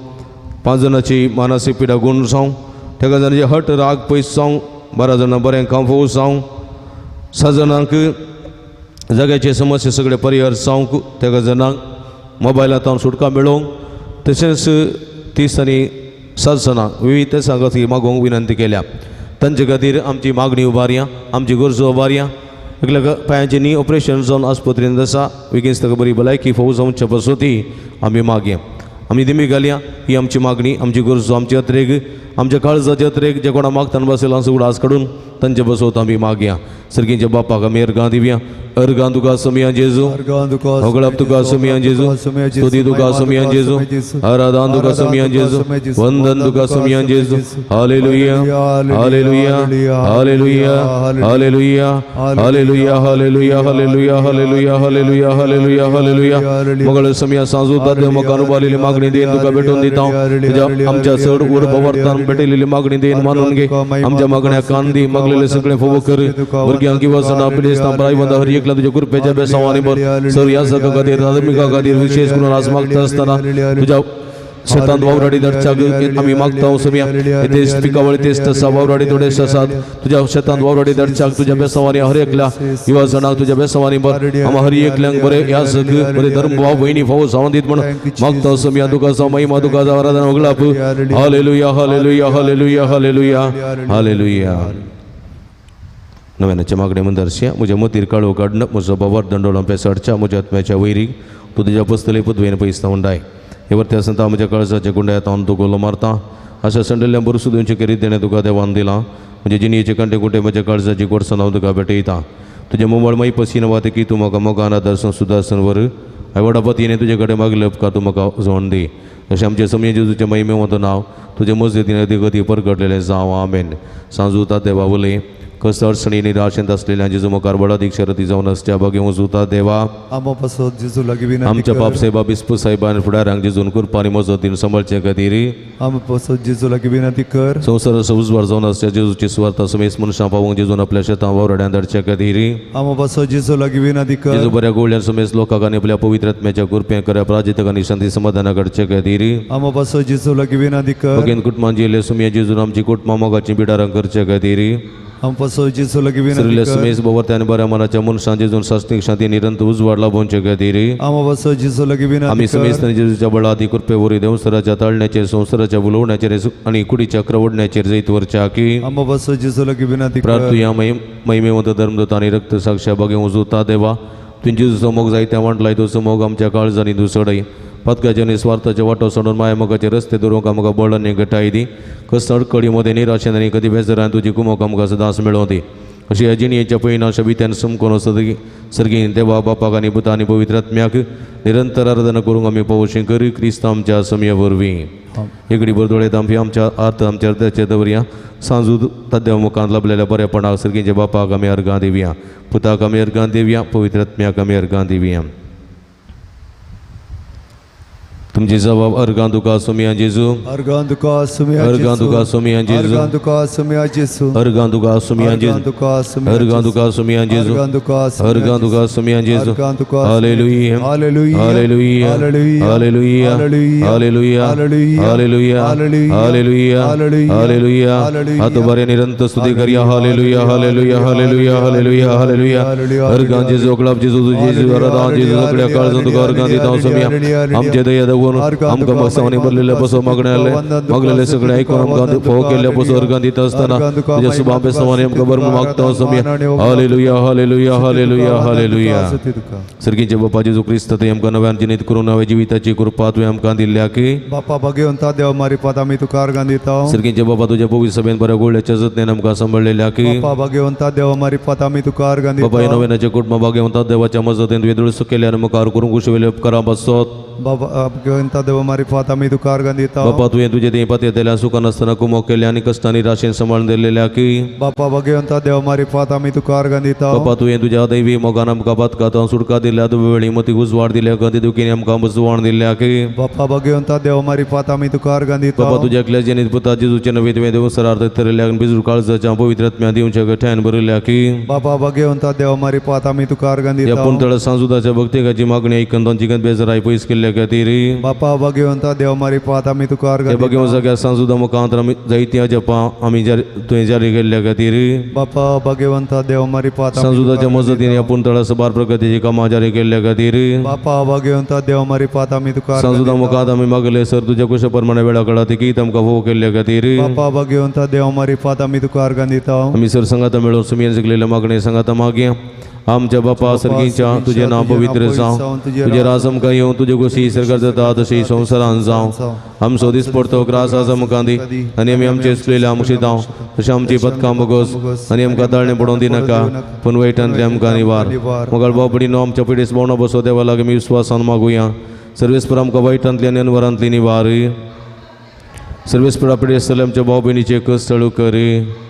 5 जाणांची मानसीक पिडा गूण जावंक, 3 जाणांची हट राग पयस जावंक, 12 जाणां बरें काम फावो जावंक, 6 जाणांक जाग्याचे समस्या सगळे परिहार जावंक, 3 जाणांक मोबायलांत सुटका मेळोवंक, तशेंच 30 आनी 7 जाणां विविध सांगाती मागोवंक विनंती केल्या. तांचे खातीर आमची मागणी उबारया, आमची गरजो उबारया. एकल्या पांयांचे नी ऑपरेशन जावन आस्पत्रेंत आसा, बेगीन ताका बरी भलायकी फावो जावचे पसोती आमी मागया, आमी दिमी घालया. ही आमची मागणी, आमची गरजो, आमची अत्रेग, आमच्या काळजाचे अत्रेग जे कोणा मागताना बसयला उडास काडून तांचे बसोत आमी मागया. सर्गींच्या बापाक आमी अर्गां दिवया. अर्गां तुका समिया जेजू, होगळप तुका समिया जेजू, स्तुती तुका समिया जेजू, आराधन तुका समिया जेजू, वंदन तुका समिया जेजू. Hallelujah, hallelujah, hallelujah, hallelujah, hallelujah, hallelujah, hallelujah, hallelujah, hallelujah, hallelujah, hallelujah. मगळ समिया सांजू दादे मकान उबारलेली मागणी देईन तुका भेटून दिता. आमच्या चड उर भवर्तान भेटलेली मागणी देईन मानून घे. आमच्या मागण्या कान दी, मागलेले सगळे फोव कर. भुरग्यांक वसना पिलेस्तां प्रायवंदा हर एकला तुझ्या कृपेच्या बेसावानी भर. सर ह्या सगळ्या खातीर धार्मिका खातीर विशेष करून आज मागता आसतना तुझ्या शेतांत वावराडी धरच्याक आमी मागता समिया. तेच पिकावळी तेच तसा वावराडी थोडेश आसात. तुझ्या शेतांत वावराडी धरच्याक तुझ्या बेसावानी हर एकल्या युवा जाणांक तुझ्या बेसावानी भर. आमा हर एकल्यांक बरे ह्या सगळे बरे धर्म भाव भयणी फावो जावन दीत म्हण मागता समिया. तुका जावं महिमा, तुका जावं आराधना वगळाप. Hallelujah, hallelujah, hallelujah, hallelujah, hallelujah. नव्यानाच्या मागणे मंदरश्या म्हज्या मतीर काळो काडणं म्हजो बाबार दंडोळो पेसाडच्या म्हज्या आत्म्याच्या वैरीक तूं तुज्या पसतले पदवेन पयस उंडाय हे वरते आसता म्हज्या काळजाच्या गुंड्यात हांव तूं गोलो मारता अशा संडल्ल्या बरसू दिवचे केरीत देणें तुका देवान दिलां म्हजे जिणयेचे कांटे कुंटे म्हज्या काळजाची गोडसाण हांव तुका भेटयता तुजें मोमळ माई पसीन वात की तूं म्हाका मोगान आदर्शन सुदासन वर व्हडा पतीने तुजे कडेन मागले उपकार तूं म्हाका जोड दी अशें आमचें समय जेजूचें महिमेवंत नांव तुजे मजतीन अदिगती परगटलेलें जावं आमेन. सांजूता देवा उलय कस अडचणी निराशेंत आसलेल्या जेजू मुखार बळादीक शरती जावन आसच्या बागे वचूता देवा आमो पासत जेजू लागीं विनंती आमच्या कर. बाप साहेबा बिस्पू साहेबा आनी फुडारांक जेजून कृपा आनी मजतीन सांबाळचे खातीर आमो पासत जेजू लागीं विनंती कर. संवसाराचो उजवाड जावन आसच्या जेजूची सुवार्ता समेस्त मनशां पावोवंक जेजून आपल्या शेतां वावराड्यान धाडचे खातीर आमो पासत जेजू लागीं विनंती कर. जेजू बऱ्या गोवळ्यान समेस्त लोकांक आनी आपल्या पवित्र आत्म्याच्या कृपेन खऱ्या प्राजितक आनी शांती समाधाना घडचे खातीर आमो पासत जेजू लागीं विनंती कर. बगेन कुटुंबान जियेल्ले सुमये जेजून आमची कुटुंबां मोगाचीं बिडारां करचे खातीर आमो पासत जेजू लागीं विनंती सरिल्ले कर. समेस्त भोंवरते आनी बऱ्या मनाच्या मनशां जेजून साश्टीक शांती निरंतर उजवाड लाभोवचे खातीर आमो पासत जेजू लागीं विनंती आमी कर. समेस्त जेजूच्या बळादी कृपे वरवीं देवसराच्या ताळण्याचेर संवसाराच्या उलोवण्याचेर आनी कुडीच्या क्रवडण्याचेर जैत वरच्या की आमो पासत जेजू लागीं विनंती कर. प्रार्थुया महिमेवंत धर्मदूत आनी रक्त साक्षा बागे उजवता देवा तुवें जेजूचो मोग जायत्या वांटलाय तसो मोग आमच्या काळजांनी दुसडय पदकाचे आनी स्वार्थाचे वाटो सोडून माया मोगाचे रस्ते दवरूंक आमकां बळ आनी घटाय दी कस अडकळी मदें निराशेन आनी कदी बेजारान तुजी कुमोक आमकां सदांच मेळोवं दी अशी ह्या जिणयेच्या पयना शबित्यान समकोन सर्गी देवा बापाक आनी पुता आनी पवित्र आत्म्याक निरंतर आराधना करूंक आमी पावोशी करी क्रिस्त आमच्या समया वरवीं. एकडे बरदोळे आमची आमच्या अर्थ आमच्या अर्ध्याचे दवरया सांजू तद्या मुखांत लाभलेल्या बरेपणाक सर्गीच्या बापाक आमी अर्गां दिवया पुताक आमी अर्गां दिवया पवित्र आत्म्याक आमी अर्गां दिवया. तुमची जबाब अर्गां तुका सोमिया जेजू अर्गां तुका सोमिया अर्गां तुका सोमिया जेजू अर्गां तुका सोमिया जेजू अर्गां तुका सोमिया जेजू अर्गां तुका सोमिया जेजू अर्गां तुका सोमिया जेजू. Hallelujah hallelujah hallelujah hallelujah hallelujah hallelujah hallelujah. हात बरे निरंतर स्तुती करूया. Hallelujah hallelujah hallelujah hallelujah hallelujah. अर्गां जेजू अकलाप जेजू जेजू आराधना जेजू सगळ्या काळजान तुका अर्गां दिता सोमिया. आमचे दया दाखोवन आमकां बसावणी भरलेले बसो मागणे आसले मागलेले सगळे आयकून आमकां फोव केल्ले बसो अर्गां दिता आसतना तुज्या सुबा बेसावानी आमकां बरें म्हूण मागता सोमिया. Hallelujah hallelujah hallelujah hallelujah. सर्गीचे बापा जेजू क्रिस्त तुवें आमकां नव्यान जिणेंत करून नव्या जिविताची कृपा तुवें आमकां दिल्ल्या की बापा भाग्यवंता देव मारिपात आमी तुका अर्गां दिता. सर्गीचे बापा तुज्या पवित्र सभेन बऱ्या गोळ्याच्या जतनेन आमकां सांबाळलेल्या की बापा भाग्यवंता देव मारिपात आमी तुका अर्गां दिता. बाबा नव्यानाचे कुटुंब भाग्यवंता देवाच्या मजतीन तुवें दुरुस्त केल्यान मुखार करूंक कुशेवयले उपकारां बसत बाबा भाग्यवंता देव मारिपात आमी तुका अर्गां दिता. बापा तुवें तुजे थंय पातयेतल्या सुखान आसतना कुमोक केल्या आनी कश्टांनी राशेन सांबाळून दिल्लेल्या की बापा भाग्यवंता देव मारिपात आमी तुका अर्गां दिता. बापा तुवें तुज्या दैवी मोगान आमकां पातकांत सुटका दिल्या दुवेळी मतीक उजवाड दिल्या गती दुखीन आमकां बसवाण दिल्या की बापा भाग्यवंता देव मारिपात आमी तुका अर्गां दिता. बापा तुज्या एकल्या जनित पुता जेजूचे नवे तुवें देवसरार तरल्या बिजू काळजाच्या पवित्र आत्म्या दिवच्या गठ्यान भरल्या की बापा भाग्यवंता देव मारिपात आमी तुका अर्गां ह्या दिता. पुणतळ सांजुदाच्या भक्तिकाची मागणी ऐकून तांची गत बेजाराय पयस केल्ल्या खातीर बापा भाग्यवंता देव मारिपात आमी तुका अर्गां हे भगवंत सगळ्या सांजुदा मुखांत आमी जायत्या जपां आमी तुवें जारी केल्ल्या खातीर बापा भाग्यवंता देव मारिपात सांजुदाच्या मजतीन ह्या पुणतळा सबार प्रगतीची कामां जारी केल्ल्या खातीर बापा भाग्यवंता देव मारिपात आमी तुका सांजुदा मुखांत आमी मागले सर तुज्या कुशा प्रमाणे वेळा कळा ती आमकां फोव केल्ल्या खातीर बापा भाग्यवंता देव मारिपात आमी तुका अर्गां दिता. आमी सर संगाता मेळून सुमियन शिकलेल्या मागणे संगाता मागया. आमच्या बापा सर्गीच्या तुजें नांव पवित्र जावं, तुजें राज आमकां येवं, तुजे गोशी सरकार जाता तशी संवसारान जावं. आमचो दिसपडतो ग्रास आज आमकां दी आनी आमी आमचे चुकलेले आमशी जावं तशें आमची पदकां बगोस आनी आमकां ताळणें पडोवन दिनाका पूण वायटांतलें आमकां निवार. मोगाळ भाव भयणीनो आमच्या पिडेस्त भोवणो बसो देवा लागीं आमी विस्वासान मागुया. सर्वेस्पर आमकां वायटांतली आनी अनवरांतली निवार. सर्वेस्परा पिडेस्त आमच्या भाव भयणीचे कश्ट चालू करी.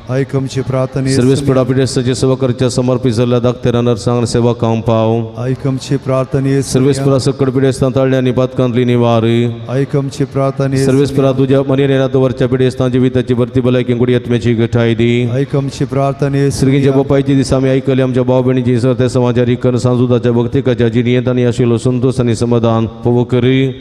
आयक आमची प्रार्थना. सर्वेस्परा पिडेस्ताचे सेवा करच्या समर्पित जाल्ल्या दाक्तेरां नर्सांक सेवकांक पाव. आयक आमची प्रार्थना. सर्वेस्परा सकड पिडेस्तां ताळ्या आनी पातकांतली निवार. आयक आमची प्रार्थना. सर्वेस्परा तुज्या मनेर दवरच्या पिडेस्तां जिविताची भरती भलायकी गुडी आत्म्याची गठाय दी. आयक आमची प्रार्थना. सर्गीच्या बापायची दिसा आमी आयकली आमच्या भाव भयणीची सर ते समाजारी करून सांजुदाच्या भक्तिकाच्या जिणयेंत आनी आशिल्लो संतोष आनी समाधान फोव करी.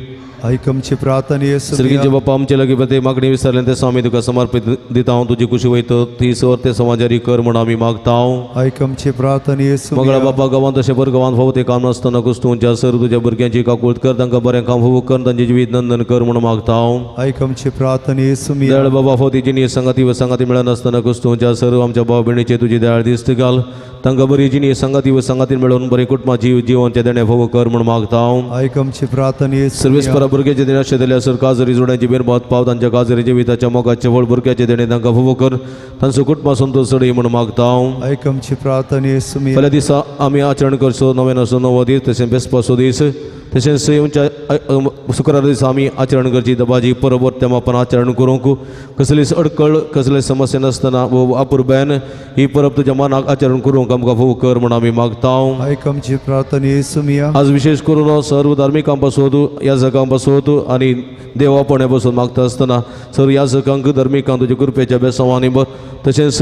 आयक आमची प्रार्थना. सर्गीचे बापा आमचे लागीं ते मागणी विसरले ते स्वामी तुका समर्पित दिता. तुजी खुशी वयता ती सर ते समाजारी कर म्हूण आमी मागता. आयक आमची प्रार्थना. मगळा बापा गांवांत तशें पर गांवांत फावो तें काम नासतना कुस्तूंच्या सर तुज्या भुरग्यांची काकूळत कर, तांकां बरें काम फावो कर, तांचे जिवीत नंदन कर म्हूण मागता. आयक आमची प्रार्थना. दयाळ बाबा फावो ती जिणी सांगाती व सांगाती मेळनासतना कुस्तूंच्या सर आमच्या भाव भयणीचे तुजी दयाळ दिस्त घाल, तांकां बरी जिणी सांगाती व सांगाती मेळोवन बरें कुटुंबाची जिवनचें देणें फावो कर म्हूण मागता. आयक आमची प्रार्थना. सर्वेस्परा भुरग्याचे देणें अशें दिल्यार सर काजरी जोड्यांची बेरबाद पाव, तांच्या काजरी जिविताच्या मोगाचें फळ भुरग्याचें देणें तांकां फावो कर, तांचो कुटुंबा संतोष चडय म्हूण मागता. आयक आमची प्रार्थना. फाल्यां दिसा आमी आचरण करचो नव्यान नवो दीस तशें बेसपाचो दीस तशेंच येवच्या शुक्रार दिसा आमी आचरण करची दबाजी परब त्या मापान आचरण करूंक कसलीच अडकळ कसलीच समस्या नासतना वो अपुरबायेन ही परब तुज्या मनाक आचरण करूंक आमकां फावो कर म्हूण आमी मागता. आयक आमची प्रार्थना. आज विशेष करून सर्व धार्मिकां पासून याजकां पासून आनी देवापण्या पासून मागता आसतना सर्व याजकांक धार्मिकांक तुज्या कृपेच्या बेसांवांनी तशेंच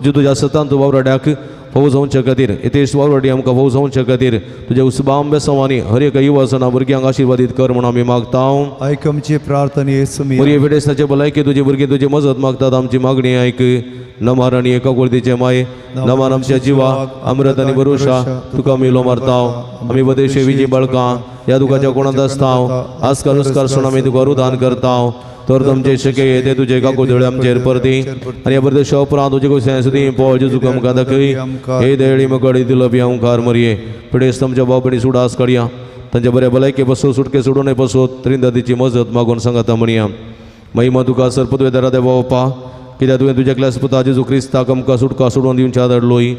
जे तुज्या सतांत वावराड्याक फावो जावच्या खातीर येतेश वावराडी आमकां फावो जावच्या खातीर तुज्या उसबाम बेसांवांनी हर एका युवासना भुरग्यांक आशिर्वादीत कर म्हूण आमी मागता. आयक आमची प्रार्थना. बरी फेडेस्ताचे भलायकी तुजी भुरगीं तुजी मजत मागतात, आमची मागणी आयक. नमार आनी एका कुळदीचे माय नमार आमच्या जिवा अमृत आनी भरोशा तुका मेलो मारता. आमी बदेशेवीची बाळकां ह्या दुखाच्या कोणांत आसता आजकाल नुस्कार सोण आमी तुका रुदान करता. तर तुमचे शके ते तुजे काकुदळे आमचेर परती आनी ह्या परदेशा उपरांत तुजे गोंय सुदी पळ जेजू आमकां दाखय. हे दयळी मगडी दिलो बी आमकार मरये पिडेस्त आमच्या भाव भयणी सुडास काडया, तांच्या बऱ्या भलायके बसो सुटके सोडून बसो त्रिंदादीची मजत मागून सांगता म्हणया. महिमा तुका सर पदवेदारा देवा बापा कित्याक तुवें तुज्या क्लास पुता जेजू क्रिस्ताक आमकां सुटका सोडून दिवच्या धाडलोय.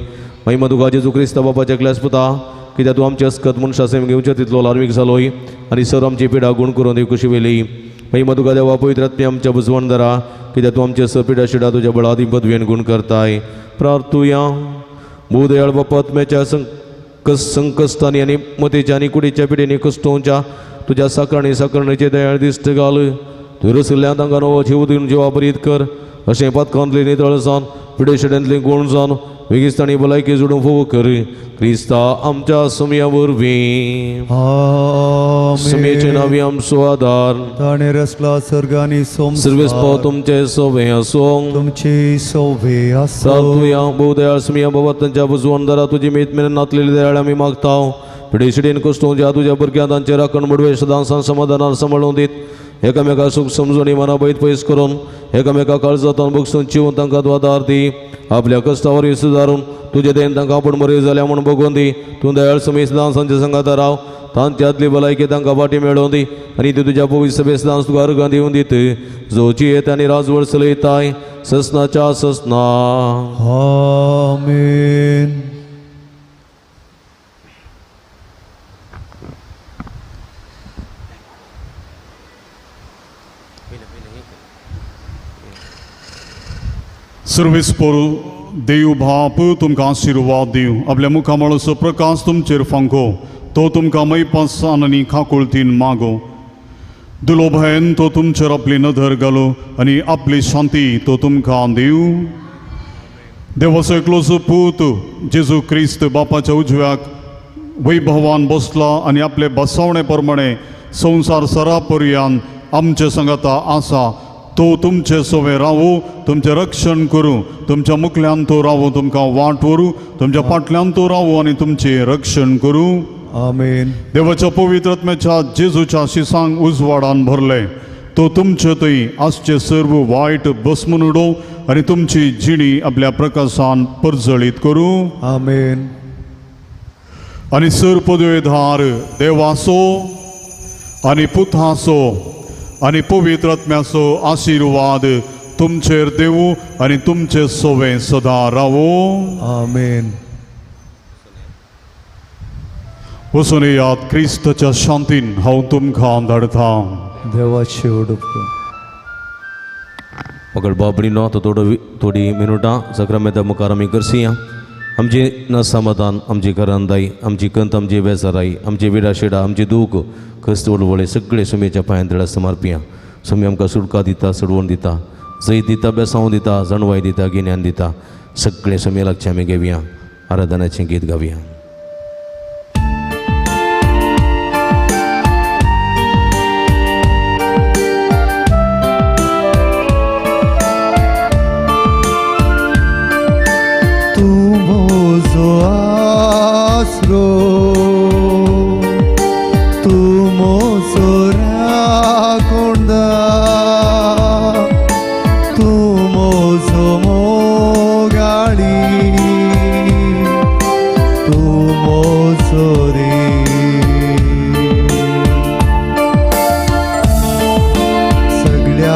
महिमा तुका जेजू क्रिस्ता बापाच्या क्लास पुता कित्याक तूं आमचे अस्कत मनशा सेम घेवच्या तितलो लार्मीक जालोय आनी सर आमची पिडा गुण करून दिवं कशी वेली. महिमा तुका देवा पवित्र आत्म्या आमच्या बुजवणदारा कित्याक तूं आमचे सपिडा शिडा तुज्या बळादी पदवेन गुण करताय. प्रार्थुया. भूदयाळ बापा आत्म्याच्या संकश्टांनी आनी मतीच्या आनी कुडीच्या पिडेनी कश्टोवच्या तुज्या साकरणी साकरणीचे दयाळ दिश्ट घाल. तुवें रसल्यान तांकां नवो जीव दिवन जिवा बरीत कर अशें पातकांतली नितळ जावन पिडेशिड्यांतली गुण जावन वेगिस्तानी भलायकी जोडून फोव कर क्रिस्ता आमच्या सुमया वरवीं. सुमयेचे नांवी आमचो आदार ताणें रचला सर्ग आनी सर्वेस्पर तुमचे सोवे आसूं तुमचे सोवे आसूं. तुया भोवदयाळ सुमया बाबा तांच्या बुजवणदारा तुजी मेत मेरेन नातलेली दयाळ आमी मागता. पिडेशिडेन कश्टोवच्या तुज्या भुरग्यां तांचे राखण मडवे सदां समाधानान सांबाळून दीत एकामेका सूख समजून मना बैत पयस करून एकामेका काळजांत बगसून चिवून तांकां तूं आदार दी. आपल्या कश्टावर सुदारून तुजे देन तांकां आपूण बरें जाल्या म्हूण बगोवन दी. तूं दयाळ समेत सदां सांगाता राव, तांच्यातली भलायकी तांकां फाटी मेळोवन दी आनी ती तुज्या पवित्र सभे सदां तुका अर्गां दिवन दीत जोची येत आनी राजवड चलयताय ससनाच्या ससना. आमेन. सर्वेस्पर देव बाप तुमकां आशिर्वाद दिवं, आपल्या मुखामळाचो प्रकाश तुमचेर फांको, तो तुमकां मैपासान आनी खाकुळतीन मागो. दुलोभयन तो तुमचेर आपली नदर घालो आनी आपली शांती तो तुमकां दिवं. देवाचो एकलोचो पूत जेजू क्रिस्त बापाच्या उजव्याक वैभवान बसला आनी आपले बसवणे प्रमाणे संवसार सरा पर्यान आमचे सांगाता आसा. तो तुमचे सोवे रावू, तुमचें रक्षण करूं, तुमच्या मुखल्यान तो रावू, तुमकां वाट व्हरूं, तुमच्या फाटल्यान तो रावू आनी तुमचें रक्षण करूं. आमेन. देवाच्या पवित्र आत्म्याच्या जेजूच्या शिसांक उजवाडान भरले तो तुमचे थंय आसचे सर्व वायट भस्मून उडोवं आनी तुमची जिणी आपल्या प्रकाशान परजळीत करूं. आमेन. आनी सर पदवेधार देवाचो आनी पुताचो आनी पवित्र आत्म्याचो आशिर्वाद तुमचेर देवू आनी तुमचे सोवे सदां रावूं. आमेन. वचून येयात क्रिस्ताच्या शांतीन हांव तुमकां धाडटा. देवाची उडप. मगळ बाबडीनो आतां थोडी मिनुटां सक्रमेंता मुखार आमी करसिया. आमची नसमाधान, आमची करंदाई, आमची कंत, आमची बेजाराई, आमची विडाशिडा, आमची दूख, कस्त वळवळे सगळे सुमेच्या पांयान तळा समर्पिया. सुमी आमकां सुटका दिता, सोडवण दिता, जैत दिता, बेसांव दिता, जाणवाय दिता, गिन्यान दिता. सगळे सुमे लागचे आमी घेवया, आराधनाचें गीत गावया.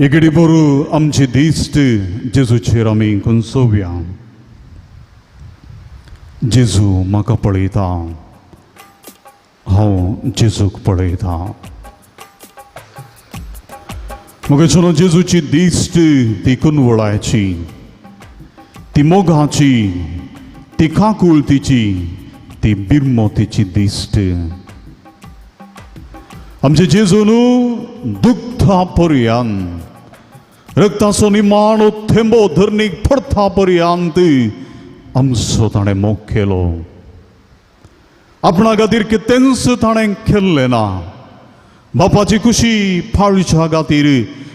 एकेडी बरू आमची दिश्ट जेजूचेर आमी गुंसोवया. जेजू म्हाका पळयता, हांव जेजूक पळयता. म्हज्या जेजूची दिश्ट ती कुनवळाची, ती मोगाची, ती काकुळतीची, ती बिरमोतीची दिश्ट. आमचे जेजू न्हू दुखता पर्यंत, रक्ताचो निमाणो थेंबो धरणीक पडता पर्यंत आमचो ताणें मोग केलो. आपणा खातीर कितेंच ताणें केल्लें ना. बापाची खुशी पाळच्या खातीर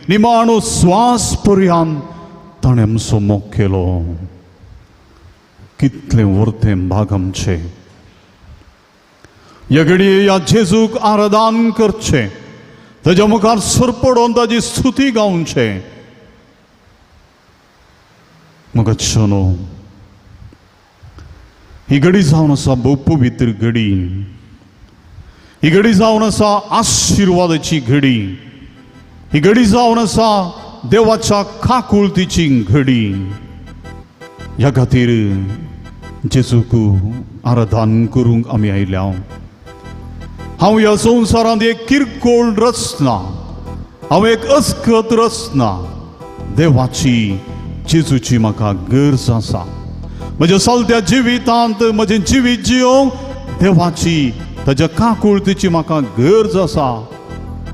निमाणो स्वास पर्यंत ताणें आमचो मोग केलो. कितलें वर्तें भाग आमचें. ह्या घडये ह्या जेजूक आराधन करचें, ताज्या मुखार सरपडोन ताजी स्तुती गावचें. म्हाका न्हू ही घडी जावन आसा भोव पवित्र घडी. ही घडी जावन आसा आशिर्वादाची घडी. ही घडी जावन आसा देवाच्या काकुळतीची घडी. ह्या खातीर जेजूक आराधन करूंक आमी आयल्या. हांव ह्या संवसारांत एक किरकोळ रचना, हांव एक अस्कत रचना. देवाची जेजूची म्हाका गरज आसा. म्हज्या चलत्या जिवितांत म्हजें जिवीत जियोंक देवाची ताज्या काकुळतीची म्हाका गरज आसा.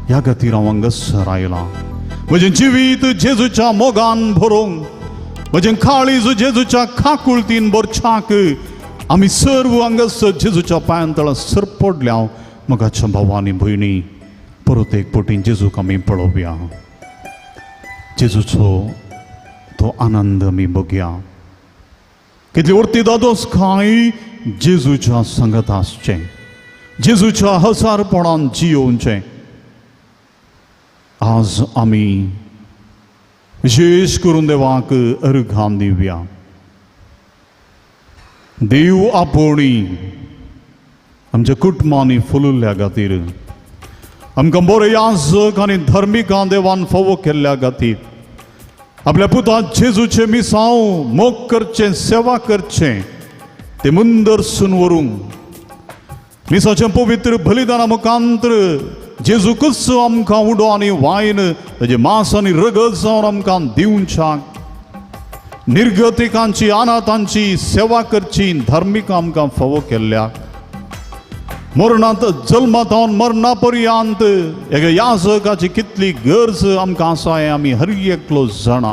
ह्या खातीर हांव हांगासर आयलां. म्हजें जिवीत जेजूच्या मोगान भरोवंक, म्हजें काळीज जेजूच्या काकुळतीन भरच्याक आमी सर्व हांगासर जेजूच्या पांयां तळा सरपडल्या. मोगाच्या भावा आनी भयणी, परत एक पटी जेजूक आमी पळोवया. जेजूचो तो आनंद आमी बघया. कितली उरती दादोस कांय जेजूच्या संगत आसचें, जेजूच्या हजारपणान जियोवचें. आज आमी विशेश करून देवाक अर्घां दिवया. देव आपोवणी आमच्या कुटुंबांनी फुलुल्ल्या खातीर, आमकां बरें याजक आनी धर्मिकां देवान फावो केल्ल्या खातीर, आपल्या पुतान जेजूचें मिसांव मोग करचें, सेवा करचें, ते मुंदरसून व्हरूंक मिसाचें पवित्र बलिदाना मुखांत्र जेजूकूच आमकां उडो आनी वायन ताजें मांस आनी रगत जावन आमकां दिवच्याक, निर्गतिकांची अनाथांची सेवा करची धार्मीक आमकां फावो केल्ल्या, मरणांत जल्मांत मरणा पर्यंत एका याजकाची कितली गरज आमकां आसा हें आमी हर एकलो जाणा.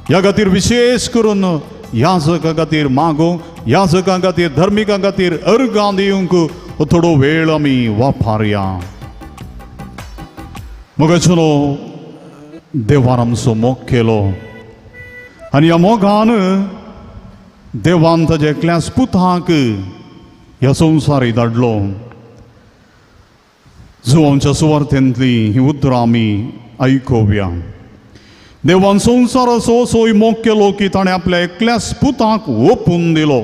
ह्या खातीर विशेश करून याजका खातीर मागूंक, याजकां खातीर धर्मिकां खातीर अर्गां दिवंक थोडो वेळ आमी वापरया. मोगाचो देवान आमचो मोग केलो आनी ह्या मोगान देवान ताज्या एकल्याच पुताक ह्या संवसारी धाडलो. जो आमच्या सुवार्थेंतली ही उतरां आमी आयकुया. देवान संवसाराचो असोय मोग केलो की ताणें आपल्या एकल्याच पुताक ओपून दिलो.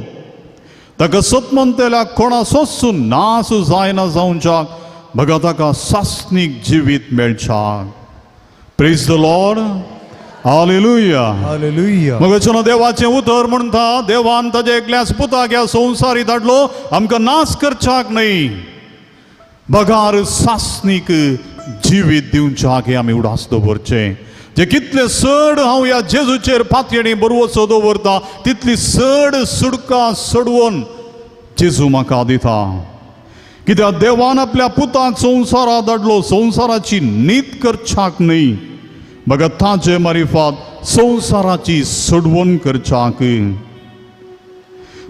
ताका सतमंतेल्या कोणाचोच नाश जायना जावच्याक, बघा ताका सासणीक जिवीत मेळच्याक. Praise the Lord. Hallelujah. Hallelujah. मग देवाचें उतर म्हणटा, देवान ताज्या एकल्याच पुताक ह्या संवसारी धाडलो आमकां नाश करच्याक न्हय, बगार सासणीक जिवीत दिवच्याक हें आमी उडास दवरचें. जे कितले चड हांव ह्या जेजूचेर पातयेणी बरवचो दवरता तितली चड सुडका सोडवून जेजू म्हाका दिता. कित्याक देवान आपल्या पुताक संवसारा धाडलो संवसाराची नीत करच्याक न्हय, बघा ताजे मारिफात संवसाराची सोडवण करच्याक.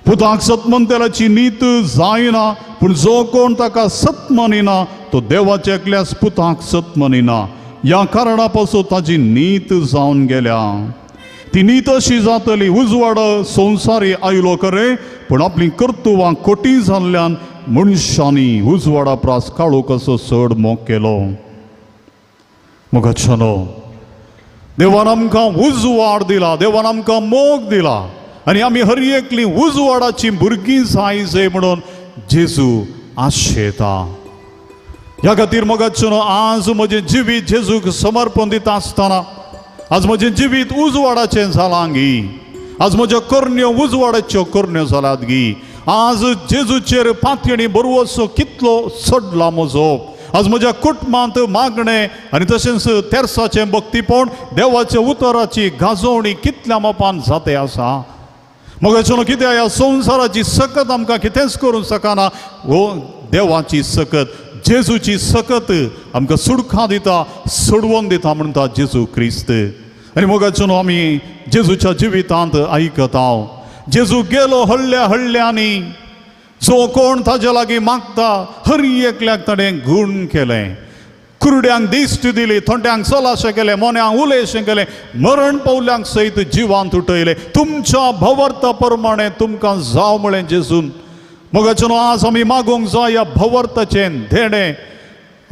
पुताक सतमंतेलाची नीत जायना, पूण जो कोण ताका सत मानिना तो देवाच्या एकल्याच पुताक सत मानिना. ह्या कारणा पासून ताजी नीत जावन गेल्या. ती नीत अशी जातली, उजवाड संवसारी आयलो खरें, पूण आपलीं कर्तुवां खोटी जाल्ल्यान मनशांनी उजवाडा प्रास काळो कसो चड मोग केलो. मोगाच्यानो, देवान आमकां उजवाड दिला, देवान आमकां मोग दिला आनी आमी हर एकली उजवाडाची भुरगीं जाय जाय म्हणून जेजू आशेता. ह्या खातीर मोगाच्यानो, आज म्हजें जिवीत जेजूक समर्पण दिता आसतना आज म्हजें जिवीत उजवाडाचें जालां गी, आज म्हज्यो करण्यो उजवाडाच्यो करण्यो जाल्यात गी, आज जेजूचेर पातयणी बरवसो कितलो चडला म्हजो, आज म्हज्या कुटुंबांत मागणें आनी तशेंच तेर्साचें भक्तीपण देवाच्या उतराची गाजोवणी कितल्या मापान जाते आसा. मगाचें कितें ह्या संवसाराची सकत आमकां कितेंच करूंक शकना, हो देवाची सकत, जेजूची सकत आमकां सुडखां दिता, सोडवून दिता म्हणटा जेजू क्रिस्त. आनी मोगाचें आमी जेजूच्या जिवितांत आयकता, जेजू गेलो हळ्ळ्या हळ्ळ्यांनी, जो कोण ताजे लागीं मागता हर एकल्याक ताणें गूण केलें, कुरड्यांक दिश्ट दिली, थोंड्यांक चलाशें केलें, मोन्यांक उलयशें केलें, मरण पावल्यांक सयत जिवांत उठयलें. तुमच्या भवर्ता प्रमाणें तुमकां जावं म्हळें जेजून. मोगाचें आज आमी मागूंक जाय ह्या भवर्ताचें देणें.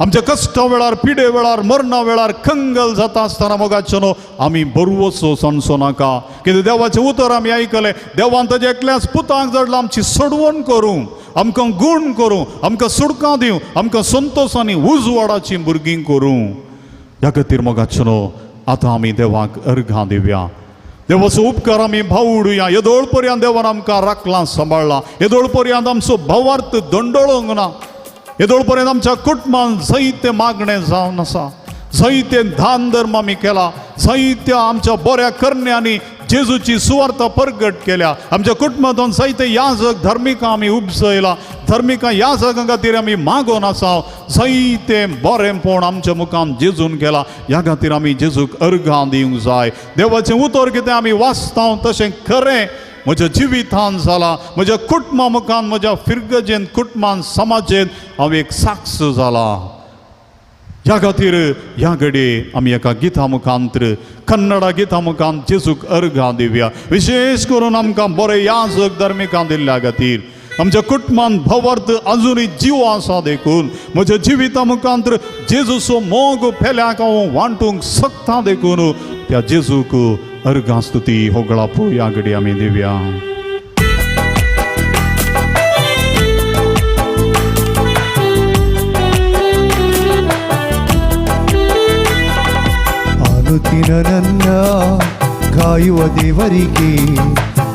आमच्या कश्टा वेळार, पिडे वेळार, मरणा वेळार कंगल जाता आसतना मोगाचें आमी बरवसो सांगचो नाका. कितें देवाचें उतर आमी आयकलें, देवान ताज्या एकल्याच पुताक जडला आमची सोडवण करूं, आमकां गूण करूं, आमकां सुडकां दिवं, आमकां संतोश आनी उजवाडाचीं भुरगीं करूं. ह्या खातीर मोगाचें आतां आमी देवाक अर्घां दिवया, देवाचो उपकार आमी भावडुया. येदोळ पर्यंत देवान आमकां राखलां, सांबाळ्ळां, येदोळ पर्यंत आमचो भावार्थ दंडोळोंक ना, येदोळ पर्यंत आमच्या कुटुंबान जायते मागणें जावन आसा, जायते दान धर्म आमी केला, जायत्या आमच्या बऱ्या करण्यांनी जेजूची सुवार्ता परगट केल्या. आमच्या कुटुंबांतून जायते याजक धार्मिकां आमी उपजयला, धार्मिकां याजकां खातीर आमी मागोन आसा, जायते बरेंपण आमच्या मुखान जेजून केला. ह्या खातीर आमी जेजूक अर्घां दिवंक जाय. देवाचें उतर कितें आमी वाचता तशें खरें म्हज्या जिवितान जाला, म्हज्या कुटुंबा मुखान, म्हज्या फिरगजेन, कुटुंबान, समाजेन हांव एक साक्ष जाला. ह्या खातीर ह्या घडये आमी एका गिता मुखांत, कन्नडा गिता मुखांत जेजूक अर्घां दिवया. विशेश करून आमकां बरे याजक धार्मिकां दिल्ल्या खातीर, आमच्या कुटुंबान भवार्थ अजुनूय जीव आसा देखून म्हज्या जिविता मुखांत जेजूचो मोग पेल्याक हांव वांटूंक शकता देखून त्या जेजूक अर्घां स्तुती होगळापो ह्या घडये आमी दिवया. ಅನುದಿನ ನನ್ನ ಕಾಯುವ ದೇವರಿಗೆ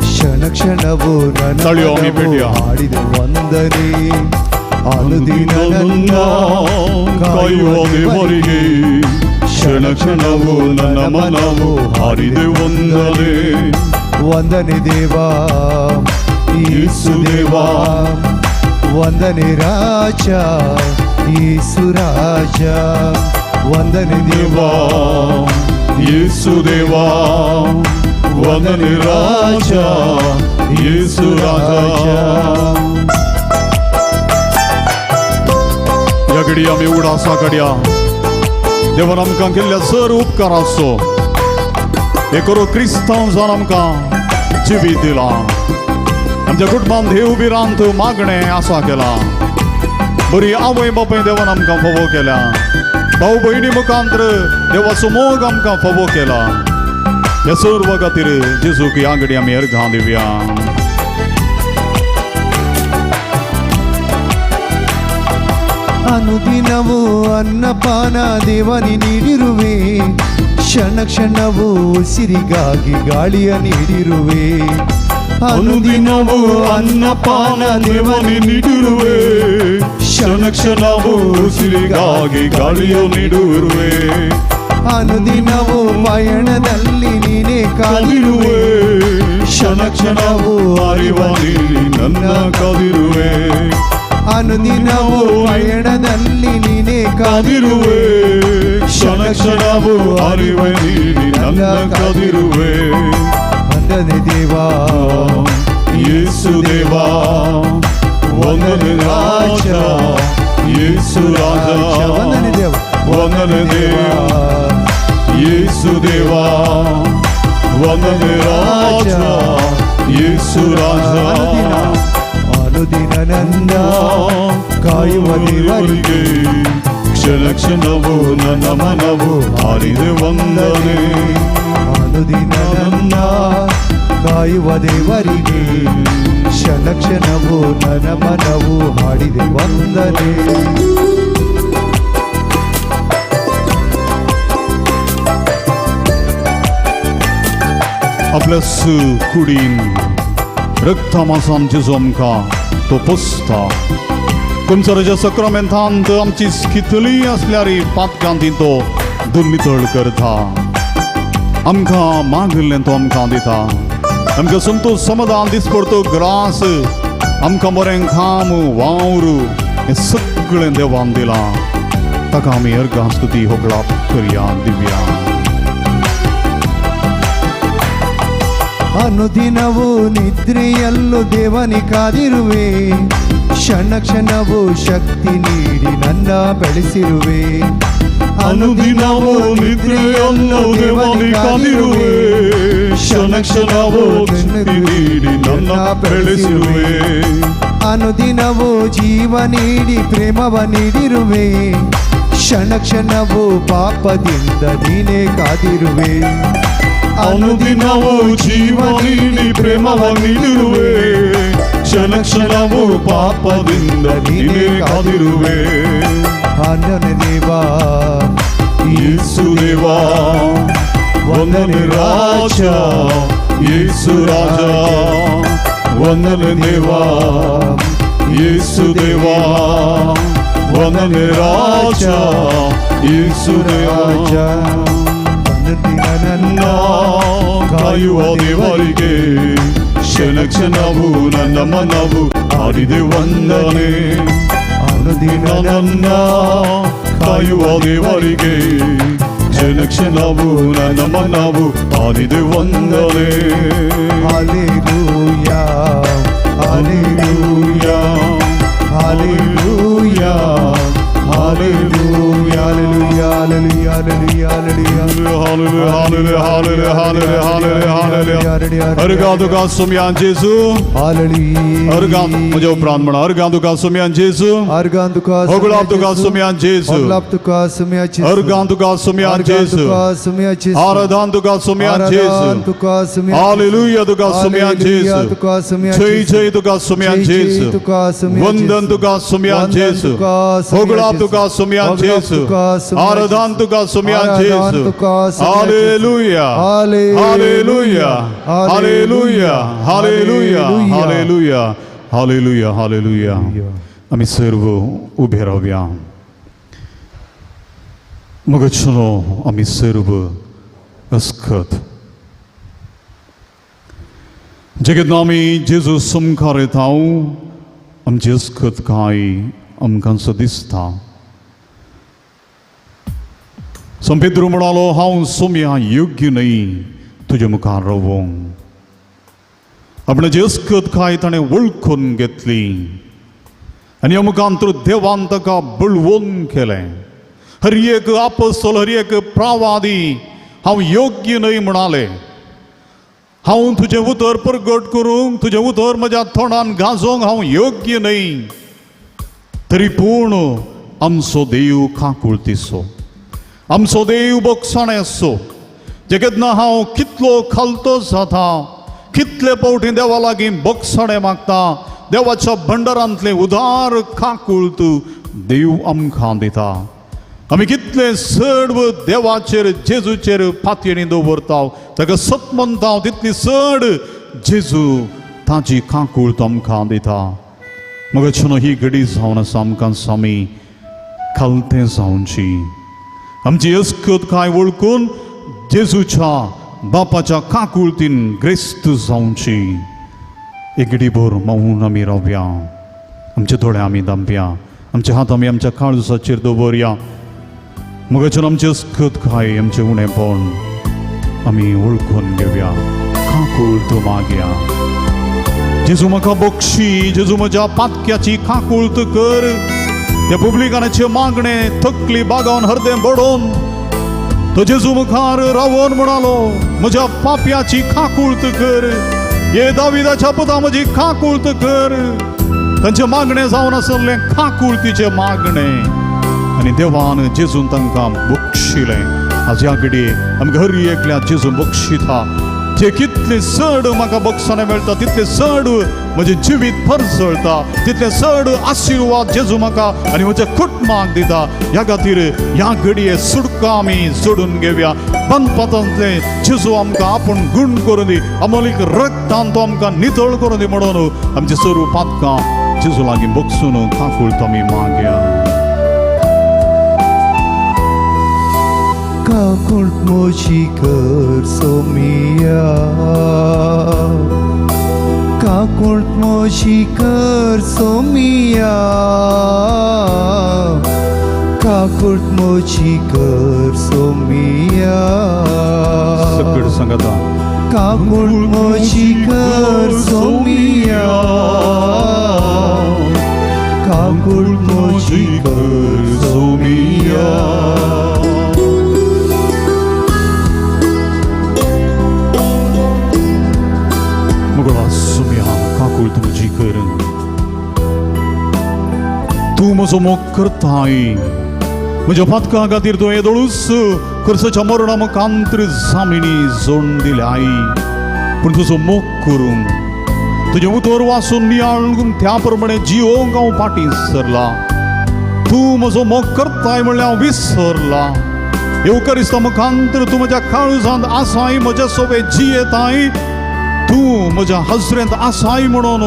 ಕ್ಷಣ ಕ್ಷಣವೂ ನನ್ನ ಹಾಡಿದ ವಂದನೆ. ಅನುದಿನ ನನ್ನ ಕಾಯುವ ದೇವರಿಗೆ ಕ್ಷಣ ಕ್ಷಣವೂ ನನ್ನ ಮನವು ಹಾಡಿದೆ ವಂದನೆ. ವಂದನೆ ದೇವಾ ಯೇಸು ದೇವಾ, ವಂದನೆ ರಾಜ ಯೇಸು ರಾಜ, ವಂದನೆ ದೇವಾ ಯೇಸು ದೇವಾ, ವಂದನೆ ರಾಜ ಯೇಸು ರಾಜ. ह्या घडये आमी उडासा घडया देवान आमकां केल्ल्या सर उपकाराचो एकरो क्रिस्तांव जावन आमकां जिवीत दिलां. आमच्या कुटुंबान देव भिरांत मागणें आसा केलां, बरी आवय बापाय देवान आमकां फावो केल्या, भाव भयणी मुखांत्र देवाचो मोग आमकां फावो केला. ह्या सर्व खातीर जेजूक ह्या घडये आमी अर्घां दिवया. ಅನುದಿನವೂ ಅನ್ನಪಾನ ದೇವನಿ ನೀಡಿರುವೆ, ಕ್ಷಣ ಕ್ಷಣವೂ ಉಸಿರಿಗಾಗಿ ಗಾಳಿಯ ನೀಡಿರುವೆ. ಅನುದಿನವೂ ಅನ್ನಪಾನ ದೇವನಿ ನೀಡಿರುವೆ, ಕ್ಷಣ ಕ್ಷಣವೂ ಉಸಿರಿಗಾಗಿ ಗಾಳಿಯ ನೀಡಿರುವೆ. ಅನುದಿನವೂ ಪಯಣದಲ್ಲಿ ನೀನೇ ಕಾದಿರುವೆ, ಕ್ಷಣ ಕ್ಷಣವೂ ಅರಿವ ನೀಡಿ ನನ್ನ ಕಾದಿರುವೆ. ಅನುದಿನವೂ ಪಯಣದಲ್ಲಿ ನೀನೇ ಕಾದಿರುವೆ, ಕ್ಷಣ ಕ್ಷಣವೂ ಅರಿವ ನೀಡಿ ನನ್ನ ಕಾದಿರುವೆ. ವಂದನೆ ದೇವಾ ಯೇಸು ದೇವಾ, ವಂದನೆ ರಾಜ ಯೇಸು ರಾಜ, ವಂದನೆ ದೇವ ವಂದನೆ ದೇವಾ ಯೇಸು ದೇವಾ, ವಂದನೆ ರಾಜ ಯೇಸು ರಾಜ. ಅನುದಿನ ನನ್ನ ಕಾಯುವ ದೇವರಿಗೆ ಕ್ಷಣ ಕ್ಷಣವೂ ನನ್ನ ಮನವು ಹಾಡಿದೆ ವಂದನೆ. ಅನುದಿನ ನನ್ನ ಕಾಯುವ ದೇವರಿಗೆ ಕ್ಷಣ ಕ್ಷಣವೂ ನನ್ನ ಮನವು ಹಾಡಿದೆ ವಂದನೆ. आपल्याच कुडीन रक्ता मासान जेजू आमकां तो पोसता. कुमसराच्या सक्रामेंतांत आमची कितलीय आसल्यार पातकां ती तो दुर्मितळ करता. आमकां मागिल्लें तो आमकां दिता. आमकां संतोश समाधान दिसपडतो ग्रास, आमकां बरें खाम वावर हें सगळें देवान दिलां. ताका आमी अर्घां स्तुती होगळाप करया दिव्या. ಅನುದಿನವೂ ನಿದ್ರೆಯಲ್ಲೂ ದೇವನಿ ಕಾದಿರುವೆ, ಕ್ಷಣ ಕ್ಷಣವೂ ಶಕ್ತಿ ನೀಡಿ ನನ್ನ ಬೆಳೆಸಿರುವೆ. ಅನುದಿನವೂ ನಿದ್ರೆಯಲ್ಲೂ ದೇವನಿ ಕಾದಿರುವೆ, ಕ್ಷಣ ಕ್ಷಣವೂ ಶಕ್ತಿ ನೀಡಿ ನನ್ನ ಬೆಳೆಸಿರುವೆ. ಅನುದಿನವೂ ಜೀವ ನೀಡಿ ಪ್ರೇಮವ ನೀಡಿರುವೆ, ಕ್ಷಣ ಕ್ಷಣವೂ ಪಾಪದಿಂದ ನೀನೇ ಕಾದಿರುವೆ. ಅನುದಿನವೂ ಜೀವ ನೀಡಿ ಪ್ರೇಮವ ನೀಡಿರುವೆ, ಕ್ಷಣ ಕ್ಷಣವೂ ಪಾಪದಿಂದ ನೀನೇ ಕಾದಿರುವೆ. ವಂದನೆ ದೇವಾ ಯೇಸು ದೇವಾ, ವಂದನೆ ರಾಜ ಯೇಸು ರಾಜ, ವಂದನೆ ದೇವಾ ಯೇಸು ದೇವಾ, ವಂದನೆ ರಾಜ ಯೇಸು ರಾಜ. ನನ್ನ ಕಾಯುವ ದೇವರಿಗೆ ಕ್ಷಣ ಕ್ಷಣವೂ ನನ್ನ ಮನವು ಹಾಡಿದೆ ವಂದನೆ. ಅನುದಿನ ನನ್ನ ಕಾಯುವ ದೇವರಿಗೆ ಕ್ಷಣ ಕ್ಷಣವೂ ನನ್ನ ಮನವು ಹಾಡಿದೆ ವಂದನೆ. Hallelujah hallelujah hallelujah hallelujah hallelujah hallelujah hallelujah hallelujah hallelujah hallelujah hallelujah. अर्घां तुका सुमयान जेजू, हालेलुया. अर्घां म्हज्या उपरांत म्हणा, अर्घां तुका सुमयान जेजू, अर्घां तुका होगळाप तुका सुमयान जेजू, होगळाप तुका सुमयान जेजू, अर्घां तुका सुमयान जेजू, सुमयान जेजू, आराधन तुका सुमयान जेजू, तुका सुमयान, हालेलुया तुका सुमयान जेजू, तुका सुमयान, जय जय तुका सुमयान जेजू, तुका सुमयान, वंदन तुका सुमयान जेजू, होगळाप तुका सुमयान जेजू, आराधन तुका सुमयान जेजू. Hallelujah hallelujah hallelujah hallelujah hallelujah hallelujah hallelujah. आमी सर्व उबे रावया. मगचनो आमी सर्व अस्कत जेकेतना आमी जेजू मुखार येता, आमची अस्कत काय आमकां सो दिसता. संपेद्रू म्हणालो, हांव सोम्या योग्य न्हय तुजे मुखार रावोंक. आपणाची अस्कत काय ताणें वळखून घेतली आनी ह्या मुखांत देवान ताका बळवून केलें. हर एक आपस्तोल, हर एक प्रावादी हांव योग्य न्हय म्हणाले. हांव तुजें उतर प्रगट करूंक, तुजें उतर म्हज्या तोंडान गाजोवंक हांव योग्य न्हय. तरी पूण आमचो देव काकुळतीचो, आमचो देव बोगसाणेचो. जे केन्ना हांव कितलो खालतो जाता, कितले फावटी देवा लागीं बोगसाणें मागता, देवाच्या भंडारांतलें उदार काकुळत देव आमकां दिता. आमी कितले चड देवाचेर जेजूचेर पातयेणी दवरता, ताका सत म्हणटा, तितली चड जेजू ताजी काकुळत आमकां दिता. मगचनो ही घडी जावन आसा आमकां सामी खालतें जावची. आमची अस्कत काय वळखून जेजूच्या बापाच्या काकुळतीन ग्रेस्त जावची. एक घडीभर मौन आमी रावया, आमचे दोळे आमी दामया, आमचे हात आमी आमच्या काळजाचेर दवरया. मगच्यान आमची अस्कत काय, आमचें उणेपण आमी वळखून घेवया, काकुळत मागया. जेजू म्हाका बक्षी, जेजू म्हज्या पातक्याची काकुळत कर. त्या पुब्लिकानाचे मागणे तकली बागावन हरदें बडोवन तो जेजू मुखार रावोन म्हणालो, म्हज्या पापयाची काकुळत कर, हे दाविदाच्या पुता म्हजी काकुळत कर. तांचें मागणें जावन आसलें काकुळतीचें मागणें आनी देवान जेजून तांकां बक्षिलें. आज ह्या घडये आमकां हर एकल्या जेजून बक्षिता. जे कितले चड म्हाका बक्षां मेळटा तितले चड म्हजें जिवीत परजळटा, तितले चड आशिर्वाद जेजू म्हाका आनी म्हज्या कुटुंबाक दिता. ह्या खातीर ह्या घडये सुटका आमी जोडून घेवया. बंदपातांतले जेजू आमकां आपूण गूण करून दी, अमोलीक रक्तान तो आमकां नितळ करून दी म्हणून आमचे सर्व पातकां जेजू लागीं बक्षून काकूळत आमी मागया. काकूट म्हजी कर सोमिया, काकूट म्हजी कर सोमिया, काकूट म्हजी कर सोमिया. सगळं सांगता. काकूट म्हजी कर सोमिया, काकूट म्हजी कर सोमिया. मुगळा सोमिया काकूळ तुजी कर, तूं म्हजो मोग करताय, म्हज्या पातकां खातीर तुवें येदोळूच खर्चाच्या मरणा मुखांतर जामिनी जोडून दिल्या आई. पूण तुजो मोग करूंक, तुजें उतर वाचून नियाळून त्या प्रमाणे जिवोवंक हांव फाटीं सरला. तूं म्हजो मोग करताय म्हणल्यार हांव विसरला. येवकरिस्ता मुखांतर तूं म्हज्या काळजांत आसाय, म्हज्या सोबे जियेताय, तूं म्हज्या हजरेंत आसाय म्हणून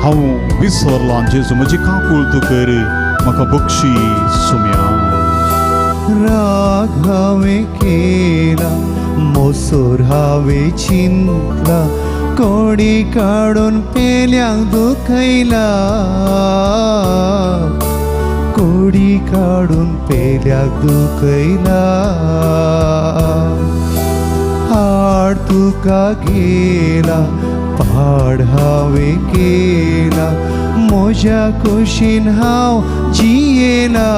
हांव विसरला. जेजू म्हजी काकूळ तूं कर, म्हाका बक्षी सुम्या. राग हांवें केला, मोसोर हांवें चिंतला, कोडी काडून पेल्यांक दुखयला, कोडी काडून पेल्याक दुखयला. हाड तुका गेला, पाड हांवें केला, म्हज्या कुशीन हांव जियेला,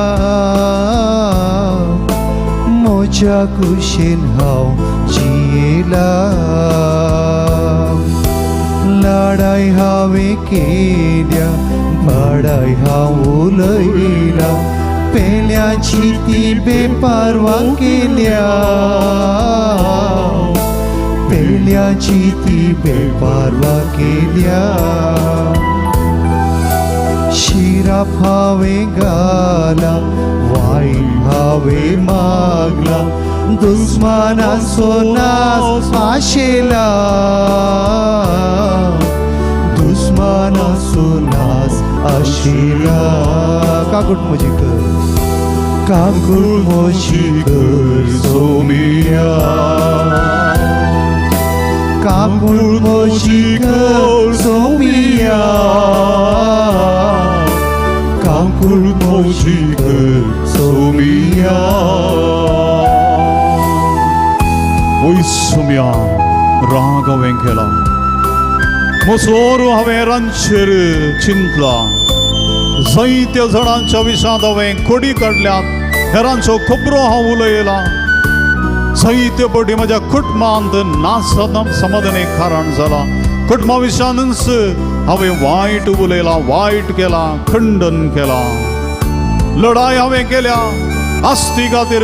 म्हज्या कुशीन हांव जियेला. लाडाय हांवें केल्या, बाडाय हांव उलयला, पेल्याची ती बेपारवा केल्या, पेल्याची ती बेपारवा केल्या. शिराप हांवें घाला, वायट हांवें मागला, दुस्मानाचो नास आशेला, दुस्मानाचो नास आशेला. काकूट म्हजी कर, काकूट म्हजी कर सोमिया, काकूट म्हजी कर सोमिया, काकूट म्हजी कर सोमिया. ओय सोमिया, राग हांवें केला, मोसोर हांवें रांचेर चिंतला, जायत्या जाणांच्या विशांत हांवें खोडी काडल्यात, हेरांचो खबरो हांव उलयला, जायते पटी म्हज्या कुटुंबांत नासतना समाधाने कारण जाला. कुटुंबा विशानच हांवें वायट उलयला, वायट केला, खंडन केला, लढाय हांवें केल्या आस्ती खातीर,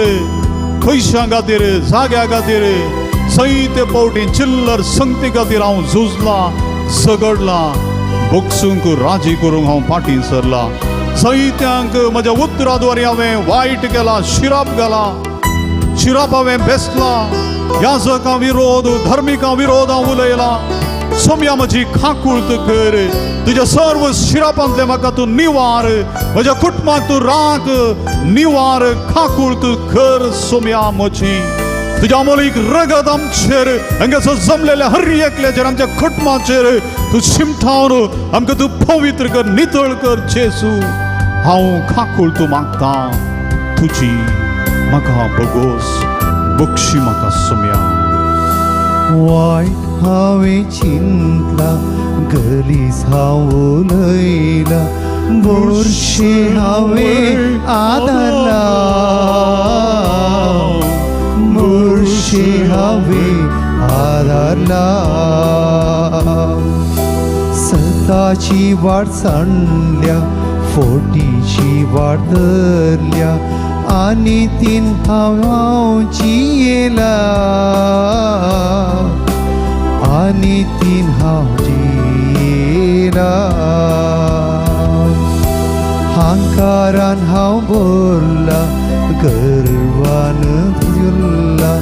पयशां खातीर, जाग्या खातीर, जायते पावटी चिल्लर संगती खातीर हांव झुजला, झगडला, बक्षूंक राजी करूंक हांव फाटीं सरला. जायत्यांक म्हज्या उतरा द्वारे हांवें वायट केला, शिराप घाला, शिराप हांवें बेसला, याजकां विरोध, धर्मिकां विरोध हांव उलयला. सोम्या म्हजी काकूळत कर, तुज्या सर्व शिरापांतले म्हाका तूं निवार, म्हज्या कुटुंबाक तूं राख, निवार, काकूळत कर सोम्या म्हजी. तुज्या अमोलीक रगत आमचेर, हांगासर जमलेल्या हर एकल्याचेर, आमच्या कुटुंबाचेर तूं शिमठावन आमकां तूं पवित्र कर, नितळ कर जेजू. हांव काकूळ तूं मागता तुजी, म्हाका बगोस बक्षी म्हाका सोम्या. वायट हांवें चिंतला, गलीज हांव उलयला, बुरशें हांवें आदारला, बुरशें हांवें आदारला. सताची वाट सांडल्या, फोटीची वाट धरल्या, आनी तीन हांव जियेला, आनी तीन हांव जियेला. हांकारान हांव बोरला गर्वान फुल्ला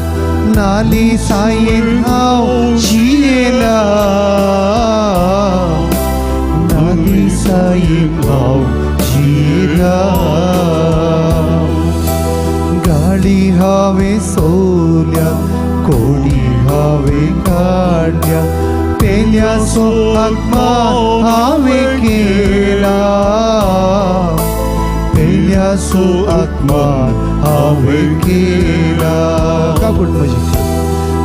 नाली सायेन हांव जियेला नाली सायेन हांव जियेला. गाळी हांवें सोल्या कोडी हांवें काडल्या पेल्याचो आत्मा हांवें केला पेल्याचो आत्मा हांवें केला. काकूट म्हजी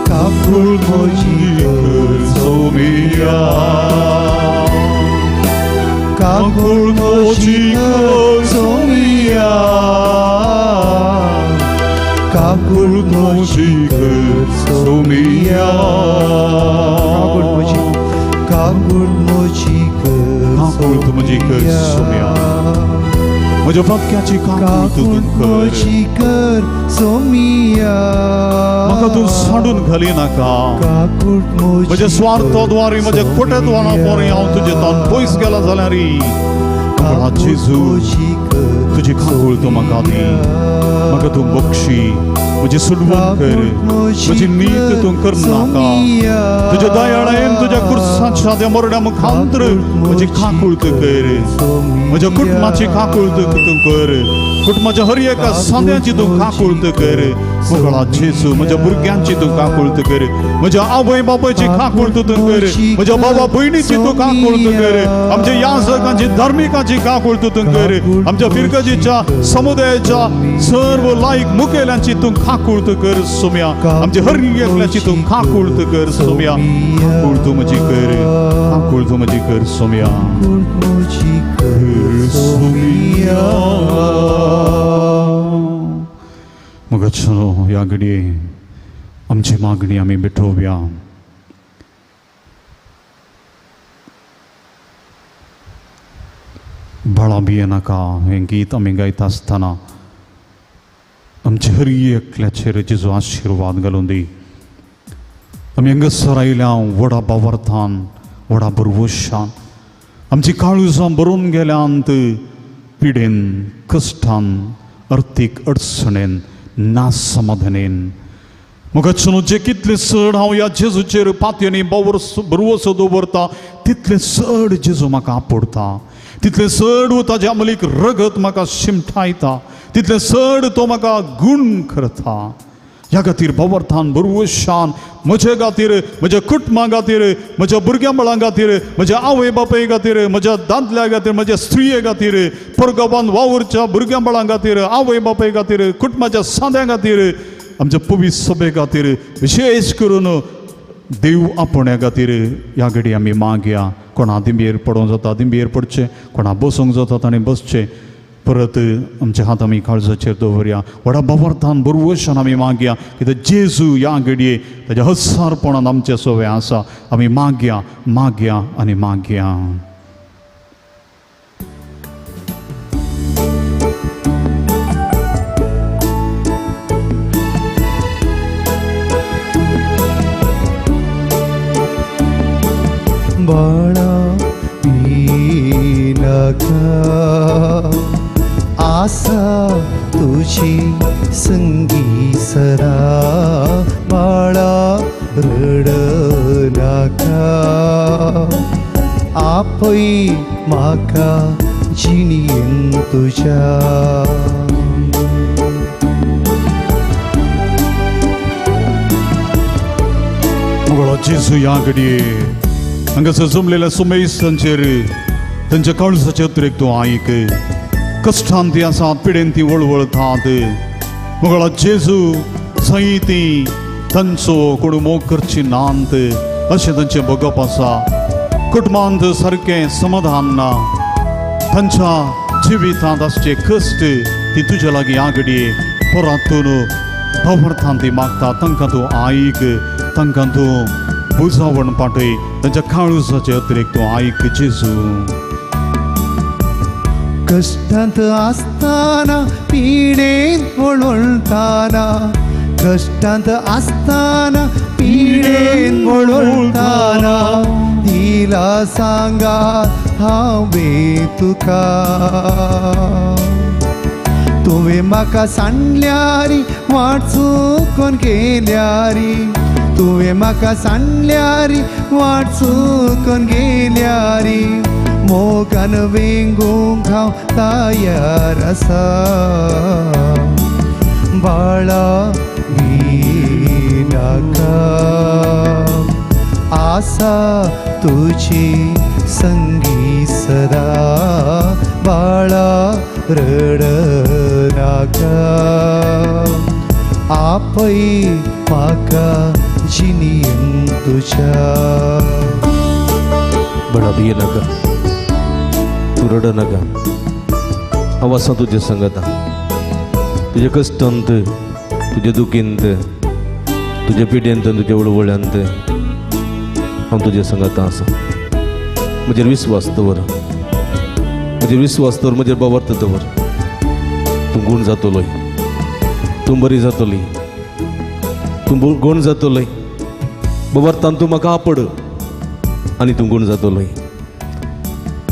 काकूट म्हजी कर सोमिया काकूट म्हजी कर सोमिया काकूट म्हजी कर सोमिया काकूट म्हजी काकूट म्हजी कर काकूट म्हजी कर सोमिया. म्हज्या वाक्याची काकूट तूं काकूट कर म्हजी कर सोमिया म्हाका तूं सांडून घाली नाका काकूट म्हजी म्हज्या स्वार्थाद्वारे म्हज्या खोटेद्वारा हांव तुजे तान पयस गेला जाल्यार जेजू तुजी काकूट तूं म्हाका दी म्हाका तूं बक्षी म्हजी सुडवण कर म्हजी नीत तूं करनाका तुज्या दयाळायेन तुज्या कुर्साच्या त्या मोरड्या मुखांतर म्हजी काकूट कर म्हज्या कुटुंबाची काकूट तूं कर कुटुंबाच्या हर एका सांद्याची तूं काकूट कर मोगळा जेजू म्हज्या भुरग्यांची तूं काकूट कर म्हज्या आवय बापायची काकूट तूं कर म्हज्या बाबा भयणीची तूं काकूट कर आमच्या याजकांची धार्मिकांची काकूट तूं कर आमच्या फिरगजीच्या समुदायाच्या सर्व लायक मुखेल्यांची तूं काकूट कर सोम्या आमच्या हर एकल्याची तूं काकूट कर सोम्या काकूट तूं म्हजी कर काकूट तूं म्हजी कर सोम्या काकूट म्हजी कर सोमिया. मग ह्या घडये आमची मागणी आमी भेटोवया. बाळा भियेनाका हें गीत आमी गायता आसतना आमचे हर एकल्याचेर जेजू आशिर्वाद घालून दी. आमी हांगासर आयल्या व्हडा बावर्थान व्हडा भरवशान आमची काळजां भरून गेल्यांत पिडेन कश्टान अर्थीक अडचणेन नासमाधानेन. मग जे कितले चड हांव ह्या जेजूचेर पातयेनी भरवसो दवरता तितले चड जेजू म्हाका आपोडता तितले चड ताज्या अमलीक रगत म्हाका शिमठायता तितले चड तो म्हाका गूण करता. ह्या खातीर भवर्थान भरवशान म्हजे खातीर म्हज्या कुटुंबा खातीर म्हज्या भुरग्यां बाळां खातीर म्हज्या आवय बापाय खातीर म्हज्या दादल्या खातीर म्हज्या स्त्रिये खातीर परगांवान वावुरच्या भुरग्यां बाळां खातीर आवय बापाय खातीर कुटुंबाच्या सांद्या खातीर आमच्या पवित्र सभे खातीर विशेश करून देव आपोवण्या खातीर ह्या घडी आमी मागया. कोणा दिंबेर पडोवंक जाता दिंबेर पडचें कोणा बसूंक जाता ताणें बसचें. परत आमचे हात आमी काळजाचेर दवरया व्हडा भवर्थान भरवशान आमी मागया कित्याक जेजू ह्या घडये ताज्या हसारपणान आमचे सवे आसा. आमी मागया मागया आनी मागया. बाळा भियेनाका आसा तुजी संगी सदा बाळा रडनाका आपय म्हाका जिणेन तुज्या. मोगळो जेजू ह्या घडये हांगासर जमलेल्या सुमेस्तांचेर तांच्या काळजाचे अतिरेक तूं आयक. कश्टान ती आसात पिडेन ती वळवळतात मोगळा जेजू थंय ती तांचो कोण मोग करची नात अशें तांचें भोगप आसा. कुटुंबांत सारकें समाधान ना तांच्या जिवितांत आसचे कश्ट ती तुज्या लागीं आगडी परतून भवर्थान ती मागता. तांकां तूं आयक तांकां तूं बुजावण पाटय तांच्या काळजाचे अतिरेक तूं आयक जेजू. कश्टांत आसतना पिडेन वळवळटाना कश्टांत आसतना पिडेन वळवळटाना दिला सांगा हांवें तुका तुवें म्हाका सांडल्यारी वाट चुकोन गेल्यारी तुवें म्हाका सांडल्यारी वाट चुकोन गेल्यारी मोगान वेंगूंक हांव तयार आसा बाळा भिनाका आसा तुजी संगी सदा बाळा रडनाका आपय म्हाका जिणेन तुज्या बडा भिये नाका तूं रड नाका हांव आसा तुज्या संगता तुज्या कश्टांत तुज्या दुखींत तुज्या पिडेंत तुज्या वळवळ्यांत हांव तुज्या संगता आसा. म्हजेर विस्वास दवर म्हजेर विस्वास दवर म्हजेर बावर्त दवर. तूं गूण जातलोय तूं बरी जातली तूं गूण जातलोय बाबर्थान तूं म्हाका आपड आनी तूं गूण जातलोय.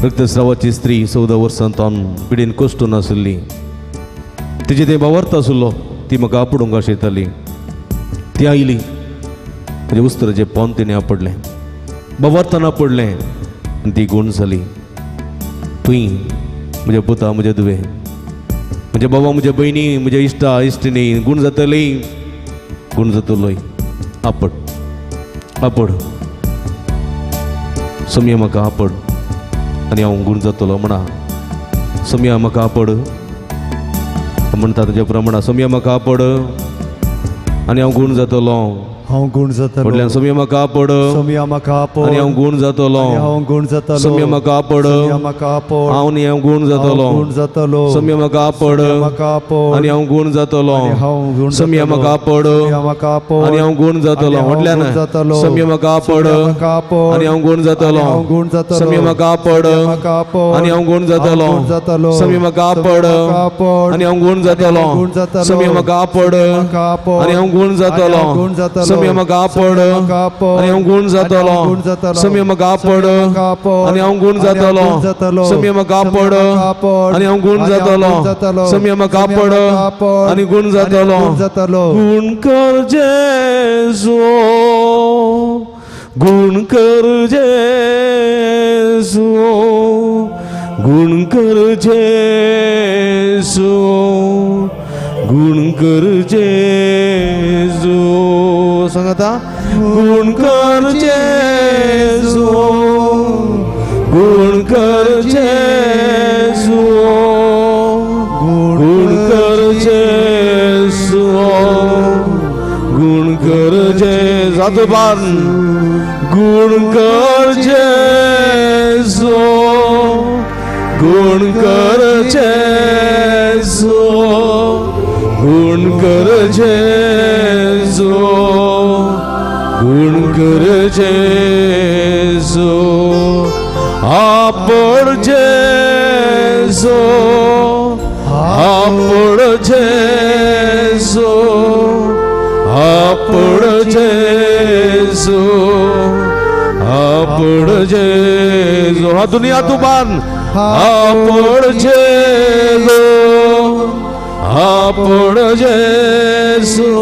रक्तस्रावाची स्त्री 14 वर्सां तावन पिडेन कश्टून आशिल्ली तिजे तें बावर्त आशिल्लो ती म्हाका आपडूंक आशयताली. ती आयली म्हज्या उस्तराचें पोन तिणें आपडलें बावर्तान आपडलें आनी ती गूण जाली. तुंय म्हज्या पुता म्हज्या धुवे म्हज्या बाबा म्हज्या भयणी म्हज्या इश्टा इश्टिणी गूण जातली गूण जातलोय. आपड आपड सोमया म्हाका आपड आनी हांव गूण जातलो म्हणा. सोमया म्हाका आपड म्हणटा तुज्या प्रमाणा सोमया म्हाका आपड आनी हांव गूण जातलो. हांव गूण जातलो. व्हडल्यान सोमया म्हाका आपड सोमया म्हाका आपड आनी हांव गूण जातलो. हांव गूण जातलो. सोमया म्हाका आपड सोमया म्हाका आपड हांव आनी हांव गूण जातलो. गूण जातलो. सोमया म्हाका आपड म्हाका आपड आनी हांव गूण जातलो. हांव गूण सोमया म्हाका आपड म्हाका आपड आनी हांव गूण जातलो. व्हडल्यान सोमया म्हाका आपड आनी हांव गूण जातलो. हांव गूण जातलो. सोमया म्हाका आपड म्हाका आपड आनी हांव गूण जातलो. सोमया म्हाका आपड आनी हांव गूण जातलो. सोमया म्हाका आपड आनी हांव गूण जातलो. सोमया म्हाका आपड आनी हांव गूण जातलो. सोमया म्हाका आपड आनी हांव गूण जातलो. सोमया म्हाका आपड आनी हांव गूण जातलो. सोमया म्हाका आपड आनी गूण जातलो. गूण कर जेजू गूण कर जेजू गूण कर जेजू गूण कर जेजू. सांगता गूण कर जेजू गूण कर जेजू गूण कर जेजू गुण कर जेजू. हात गुण कर जेजू गुण कर जेजू गुण कर जेजू गुण कर जेजू. आपड जेजू आपड जेजू आपड जेजू आपड जेजू. हा दुनिया तूं बांद आपड जेजू आपड जेजू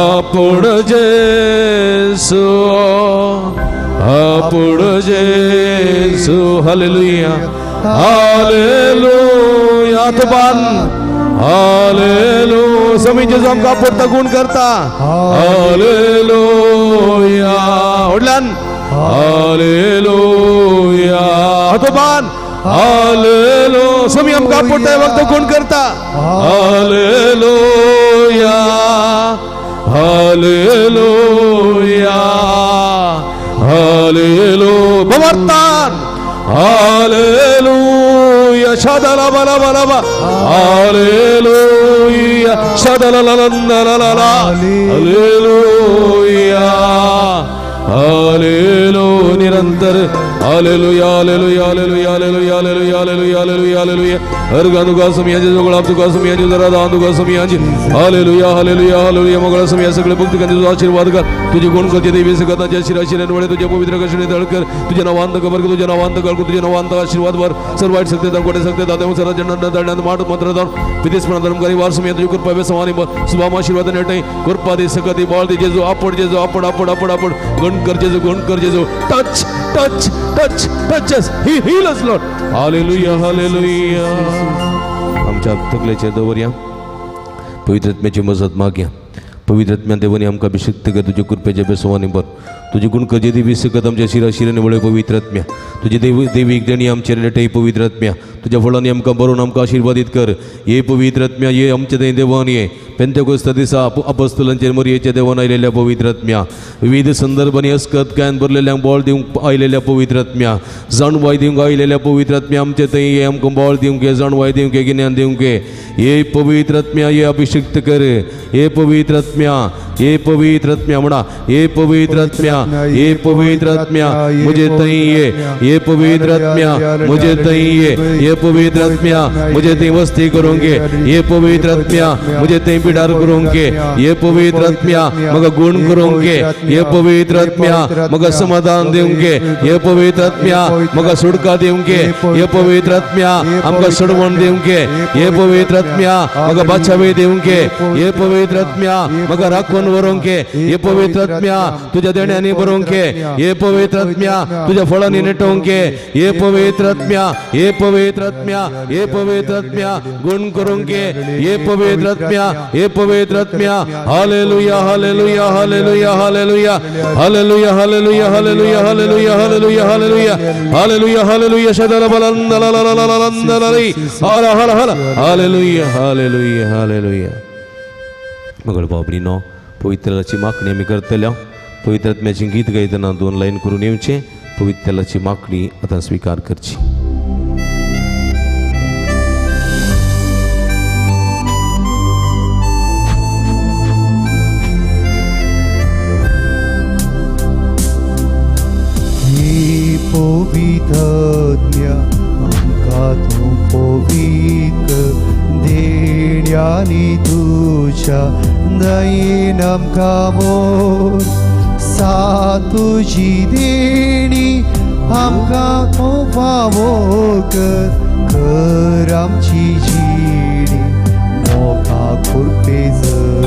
आपड जेजू आपड जेजू. Hallelujah hallelujah. हात बांद हालेलुया. समी जेजू आमकां आपडता गूण करता. हालेलुया. व्हडल्यान हालेलुया. हात बांद हालेलुया. समी आमकां आपडता वक्त गूण करता. Hallelujah hallelujah hallelujah. बवर्तान हालेलुया. शदला बला बला बला हालेलुया. शदला ला ला ला ला हालेलुया हालेलुया. निरंतर Hallelujah hallelujah hallelujah hallelujah hallelujah hallelujah hallelujah hallelujah. अर्गान तुका समियाचे सगळो तुका समियाचे जरा तुका समियाचे हालेलुया हालेलुया हालेलुया. मोगळा समिया सगळे भक्त तुझा आशीर्वाद कर. तुझे गुण करते देवी सकताच्या शिराशिरान वळे तुझ्या पवित्र कष्टाने तळकर तुझ्या नावांत कबर तुझ्या नावांत कळ तुझ्या नावांत आशीर्वाद वर सर्व वाईट सकते कोटे सकते दादा सरा जन दळण्यात माट मंत्र दान विदेश धर्मकारी वार समिया तुझी कृपा सवानी सुभाम आशीर्वाद नेटई कृपा दे सकती बॉल दे जेजू आपण जेजू आपण आपण आपण आपण गुण कर जेजू गुण कर जेजू. Touch touch touch touch us he heal us Lord. Hallelujah hallelujah. आमच्या तकलेचेर दवरया पवित्र आत्म्याची मजत मागया. पवित्र आत्म्या देवानी आमकां अभिषिक्त कर तुझ्या कृपेच्या बेसवानी बर तुझे गुण करजे देवी सकत आमच्या शिरा शिराने वळे पवित्र आत्म्या तुझे देवी देवीक देणी आमचे नेटई पवित्र आत्म्या तुझ्या फळांनी आमकां बरोवन आमकां आशीर्वादीत कर. ये पवित्र आत्म्या ये आमच्या थंय देवान ये पेंतेकोस्त दिसा अपोस्तलांचेर मरयेच्या देवान आयलेल्या पवित्र आत्म्या विविध संदर्भांनी अस्कत कायन भरलेल्यांक बळ दिवंक आयलेल्या पवित्र आत्म्या जाणवाय दिवंक आयलेल्या पवित्र आत्म्या आमचे थंय ये आमकां बळ दिवंक ये जाणवाय दिवंक ये गिन्यान दिवंक ये. ये पवित्र आत्म्या ये अभिषिक्त कर. ये पवित्र आत्म्या ये पवित्र आत्म्या म्हणा ये पवित्र आत्म्या ये पवित्र आत्म्या मुझे तई ये ये पवित्र आत्म्या मुझे तई ये ये पवित्र आत्म्या मुझे तई वस्ती करूंगे ये पवित्र आत्म्या मुझे तई बिडार करूंगे ये पवित्र आत्म्या मग गुण करूंगे ये पवित्र आत्म्या मग समाधान देऊंगे ये पवित्र आत्म्या मग सुटका देऊंगे ये पवित्र आत्म्या आमका सोडवण देऊंगे ये पवित्र आत्म्या मग बाचावे देऊंगे ये पवित्र आत्म्या मग राखून वरोंगे ये पवित्र आत्म्या तुझ्या देण्याने बरोंगे ये पवित्र आत्म्या तुझ्या फळांनी नेटोंगे ये पवित्र आत्म्या ये पवित्र आत्म्या ये पवित्र आत्म्या गुण करूंगे ये पवित्र आत्म्या ये पवित्र आत्म्या. Hallelujah hallelujah hallelujah hallelujah hallelujah hallelujah hallelujah hallelujah hallelujah hallelujah hallelujah hallelujah. शदल बलंदललललललललई हर हर हर हालेलुया हालेलुया हालेलुया. मगळ बाबरीनो पवित्राची मागणी आमी करतल्या. पवित्र आत्म्याची गीत गायतना दोन लायन करून येवचे. पवित्राची मागणी आतां स्विकार करची. हे पवित्र आत्म्या आमकां तूं पवित्र देण्यानी तुझ्या दयेन आमकां मोर सा तुजी देणी आमकां तूं फावो कर कर आमची जिणी मोगा कृपेजर.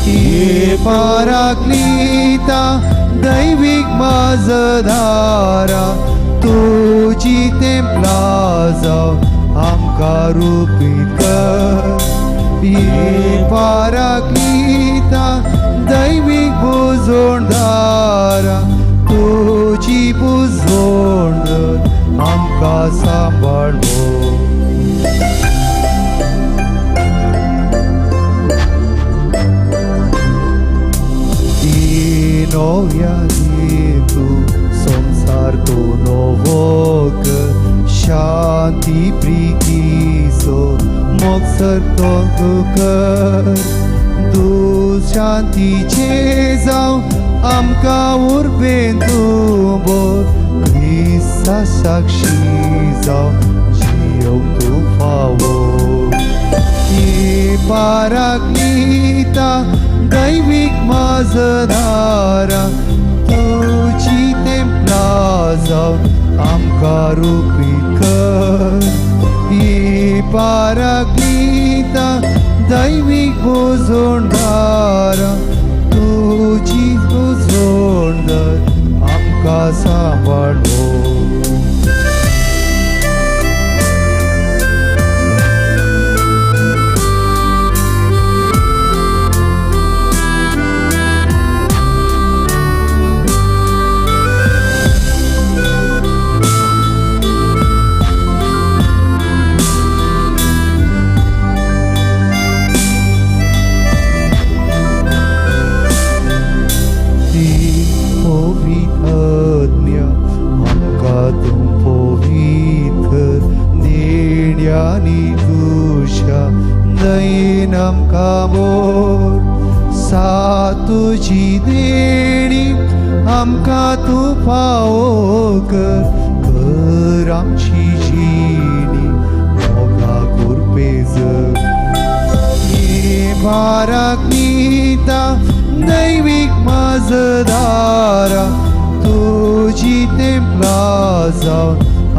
हे पाराक्लिता दैवीक माजधारा तुजी तेंपला जाव आमकां रुपीत कर. हे पाराक्लिता दैवीक बुजवणदारा तुजी बुजवण आमकां सांबाळ. नव्या तूं संवसार तूं नवो कर शांती प्रितीचो मोग तो कर तूं शांतीचे जावं आमकां उर्बेन तूं बोर क्रिस्ता साक्षी जावं जियोंक तूं फावो. हे पाराक्लिता दैवीक माजधारा तुजी तेंपला जावं आमकां रुपीत कर. हे पाराक्लिता दैवीक बुजवणदारा तुजी बुजवण आमकां सांबाळ. देण्यानी तुझ्या दयेन आमकां मोर सा तुजी देणी आमकां तूं फावो कर कर आमची जिणी मोगा कुरपेज बाराकनीता दैवीक मजदारा तुजी तेंपला जावन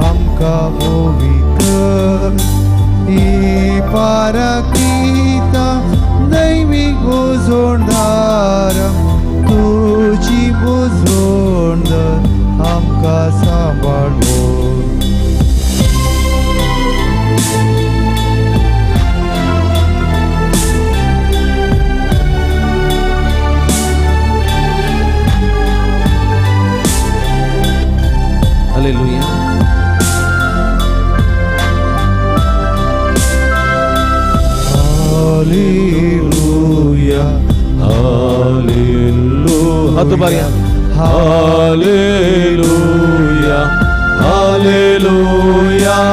आमकां मोवी कर पाराकनीता दैवीक भोजोणदारा तुजी भोजोणदार आमकां सांबाळ. Hallelujah. Hallelujah. Hallelujah. हात उबारया. Hallelujah. Hallelujah.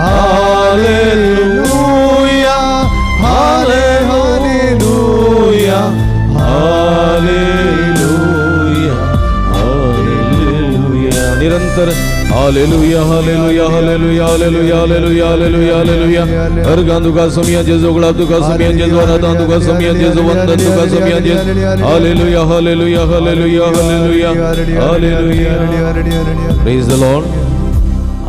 Hallelujah. Hallelujah. Hallelujah. Hallelujah. निरंतर hallelujah hallelujah hallelujah hallelujah hallelujah hallelujah hallelujah. हर गान तुका समिया जेजू गुलाब तुका समिया जेजू आराधना तुका समिया जेजू वंदन तुका समिया जेजू. Hallelujah hallelujah hallelujah hallelujah hallelujah. Praise the Lord.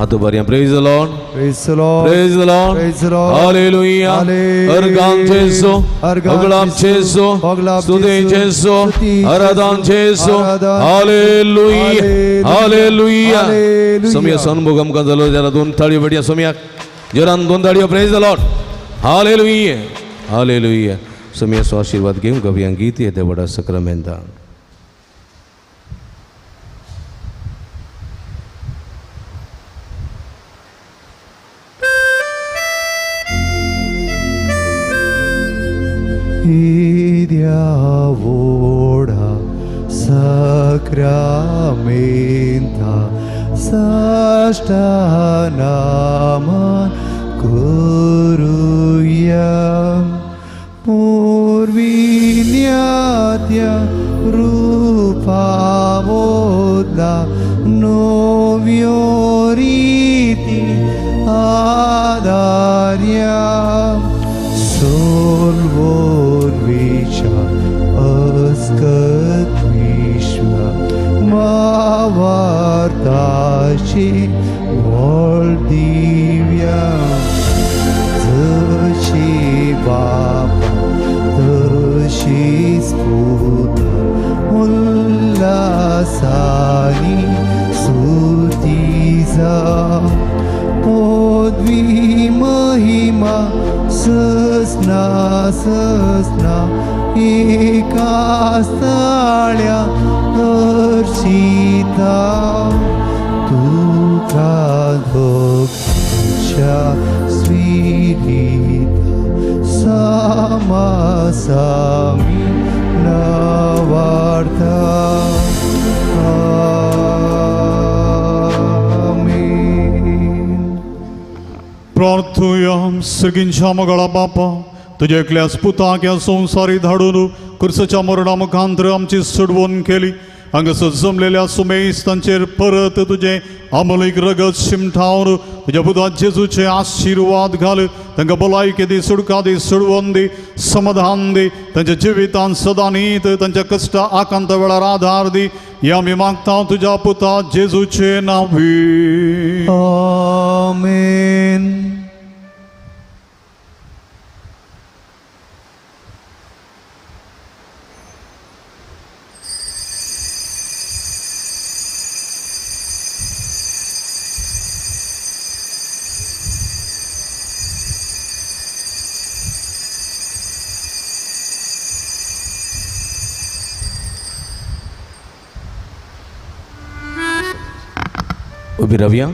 हात उबारया. Praise the Lord. Praise the Lord. Praise the Lord. Praise the Lord. Hallelujah. हर गान जेजू गुलाब जेजू स्तुति जेजू आराधना जेजू. Hallelujah hallelujah. समिया सनभोग आमकां जालो जाल्यार दोन ताळयो भेटया समियाक जोरान दोन ताळयो. Praise the Lord. Hallelujah hallelujah. समियाचो आशिर्वाद घेवन कवियांक गीत येते व्हडा सक्रामेंतान. Diavoda sacramenta sastanama kuruya purvinyatya rupavodla novyoriti adarya solvorvicha askat vishwa mavartachi voldivya zachi bapa tashi sputa ullasani sutiza podvi mahima ससना ससना एका स्थाळ्या हर्षिता तुका भक्तीच्या स्विरिता सामासामी नवार्ता. प्रार्थुया. सगींच्या मगळा बापा तुज्या एकल्याच पुताक ह्या संवसारी धाडून कुर्सच्या मरणा मुखांतर आमची सोडवण केली. हांगासर जमलेल्या सुमेस तांचेर परत तुजें अमलीक रगत शिमठावन तुज्या पुता जेजूचे आशिर्वाद घाल. तांकां भलायकी दी, सुडका दी, सोडवण दी, समाधान दी. तांच्या जिवितान सदां नीत तांच्या कश्टा आकांत वेळार आधार दी. हे आमी मागता तुज्या पुता जेजूचे नांवी. आमेन. उबी रावया.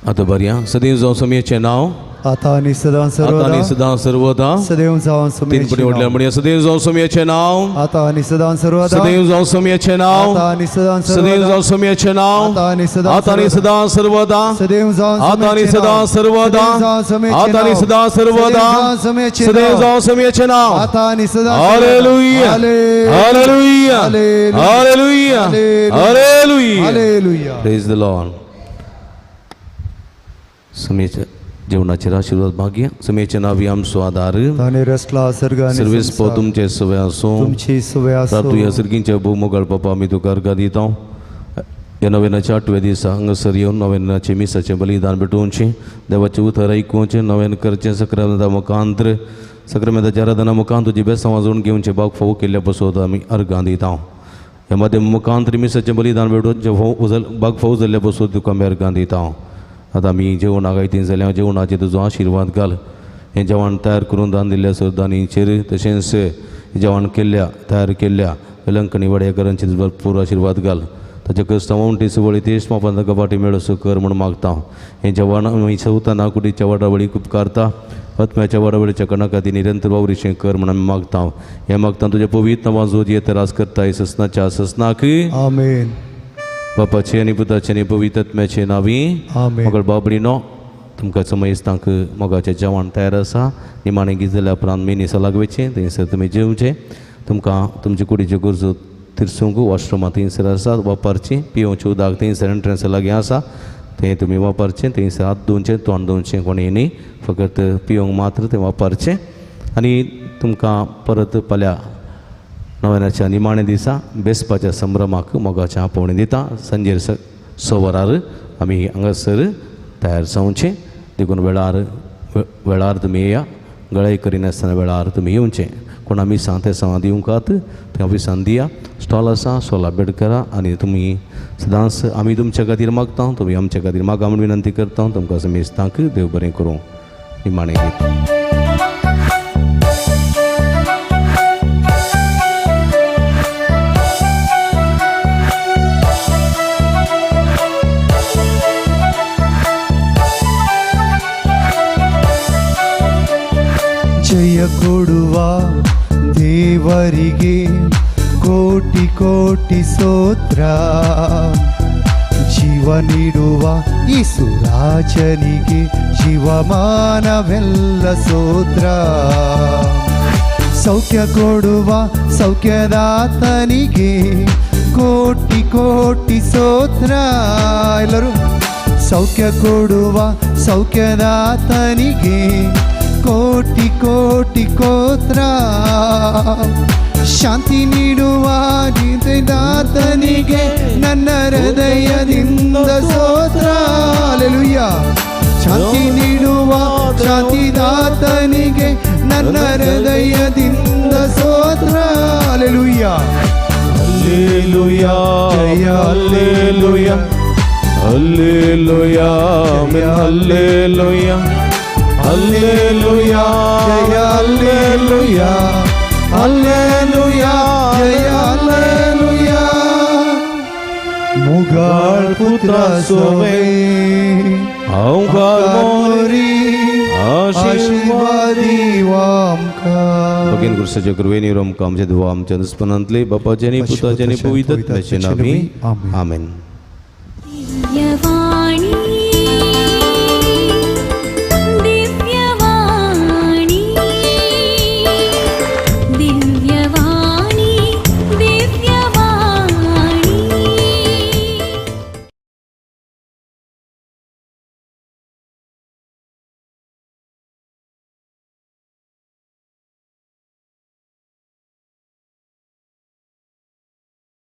आतां बरया सदीं जावं समयेचें नांव आता आनी सदां आता आनी सदां सर्वदा सदैव जावन तीन पटी म्हटल्यार म्हणया सदैव जावं सोमयाचें नांव आता आनी सदां सर्वदा सदैव जावं सोमयाचें नांव आता आनी सदां सदैव जावं सोमयाचें नांव आता आनी सदां आता आनी सदां सर्वदा सदैव जावं आता आनी सदां सर्वदा आता आनी सदां सर्वदा सदैव जावं सोमयाचें नांव आता आनी सदां. Hallelujah hallelujah hallelujah hallelujah hallelujah. Praise the Lord. समेच्या जेवणाचेर आशिर्वाद भाग्य समेचे नावी आमचो आदार ताणें रचला सर्ग आनी सर्वेस्पो तुमचे सवय आसूं तुमची सवय आसूं. तुज्या सर्गींच्या भोव बापा आमी तुका अर्घां दिता. ह्या नव्यानाच्या आठव्या दिसा हांगासर येवन नव्यानाचें मिसाचें बलिदान भेटोवचें, देवाचें उतर आयकुचें, नव्यान करचें, सक्रामेंता मुखांतर सक्रामेंताच्या आराधना मुखांत तुजी बेसां वाजोवन घेवचें भाग फावो केल्ल्या पसत आमी अर्घां दिता. ह्या माध्यम मुखांतर मिसाचें बलिदान भेटोवचें फाव भाग फावो जाल्ल्या पसत तुका आमी अर्घां दिता. आतां आमी जेवणाक आयतीं जाल्यार जेवणाचेर तुजो आशिर्वाद घाल. हें जेवण तयार करून दान दिल्ल्या सरदानीचेर तशेंच जेवण केल्ल्या तयार केल्ल्या वेलंकणी वड्याकरांचेर भरपूर आशिर्वाद घाल. ताच्या क्रिस्तांव सुवळी तेश मापान कपाटी मेळसो कर म्हूण मागता. हें जेवण आमी सवताना कुडीच्या वाडावळीक उपकारता, आत्म्याच्या वाडावळीच्या कणा खातीर निरंतर वावरीचें कर म्हूण आमी मागता. हें मागता तुज्या पवित्र नांवान जो येत राज करता ससनाच्या ससनाक आमेन. बापाचे आनी पुताचे आनी पवित्र आत्म्याचे नांवी आमेन. मगळ बाबडीनो तुमकां समयस्तांक मोगाचें जेवण तयार आसा. निमाणें गीत जाल्या उपरांत मिनिसा लागवेचें थंयसर तुमी जेवचें. तुमकां तुमचे कुडीच्यो गरजो तिरसूंक वॉशरुमां थंयसर आसा वापरचीं, पिवचें उदक थंयसर एंट्रन्सा लागीं आसा थंय तुमी वापरचें. थंयसर हात धुवचें तोंड धुवचें कोणी न्ही, फकत पिवंक मात्र तें वापरचें. आनी तुमकां परत फाल्यां नव्यानाच्या निमाण्या दिसा बेसपाच्या संभ्रमाक मोगाचें आपोवणें दिता. सांजेर 6 वरार आमी हांगासर तयार जावचें. देखून वेळार वेळार तुमी येया, गळाय करिनासतना वेळार तुमी येवचें. कोण आमी सांग तें सांग दिवंकात थंय ऑफिसान दिया. स्टॉल आसा स्टॉला भेट करा आनी तुमी सदांच आमी तुमच्या खातीर मागता, तुमी आमच्या खातीर मागा म्हूण विनंती करता. तुमकां समेस्तांक देव बरें करूं. निमाणें गीत. ಜಯ ಕೊಡುವ ದೇವರಿಗೆ ಕೋಟಿ ಕೋಟಿ ಸ್ತೋತ್ರ, ಜೀವ ನೀಡುವ ಯೇಸುರಾಜನಿಗೆ ಜೀವಮಾನವೆಲ್ಲ ಸ್ತೋತ್ರ. ಸೌಖ್ಯ ಕೊಡುವ ಸೌಖ್ಯದಾತನಿಗೆ ಕೋಟಿ ಕೋಟಿ ಸ್ತೋತ್ರ. ಎಲ್ಲರೂ ಸೌಖ್ಯ ಕೊಡುವ ಸೌಖ್ಯದಾತನಿಗೆ ಕೋಟಿ ಕೋಟಿ ಕೋತ್ರ, ಶಾಂತಿ ನೀಡುವ ದಾತನಿಗೆ ನನ್ನ ಹೃದಯದಿಂದ ಸ್ತೋತ್ರ. ಹಲ್ಲೆಲೂಯಾ. ಶಾಂತಿ ನೀಡುವ ಶಾಂತಿದಾತನಿಗೆ ನನ್ನ ಹೃದಯದಿಂದ ಸ್ತೋತ್ರ. ಹಲ್ಲೆಲೂಯಾ ಹಲ್ಲೆಲೂಯಾ ಜಯ ಹಲ್ಲೆಲೂಯಾ ಹಲ್ಲೆಲೂಯಾ ಹಲ್ಲೆಲೂಯಾ ಹಲ್ಲೆಲೂಯಾ ಜಯ ಹಲ್ಲೆಲೂಯಾ ಹಲ್ಲೆಲೂಯಾ ಜಯ ಹಲ್ಲೆಲೂಯಾ. ಮುಗಾಳ್ ಪುತ್ರ ಸೋವೆ मोरी आशीर्वादी. भगीन गुरुसाच्या कृपेन आमकां आमच्या देवा आमच्या दुस्पनांतले बापाचे आनी पुताचे आनी पवित्र आत्म्याचे नांवी आमेन. दिव्यवा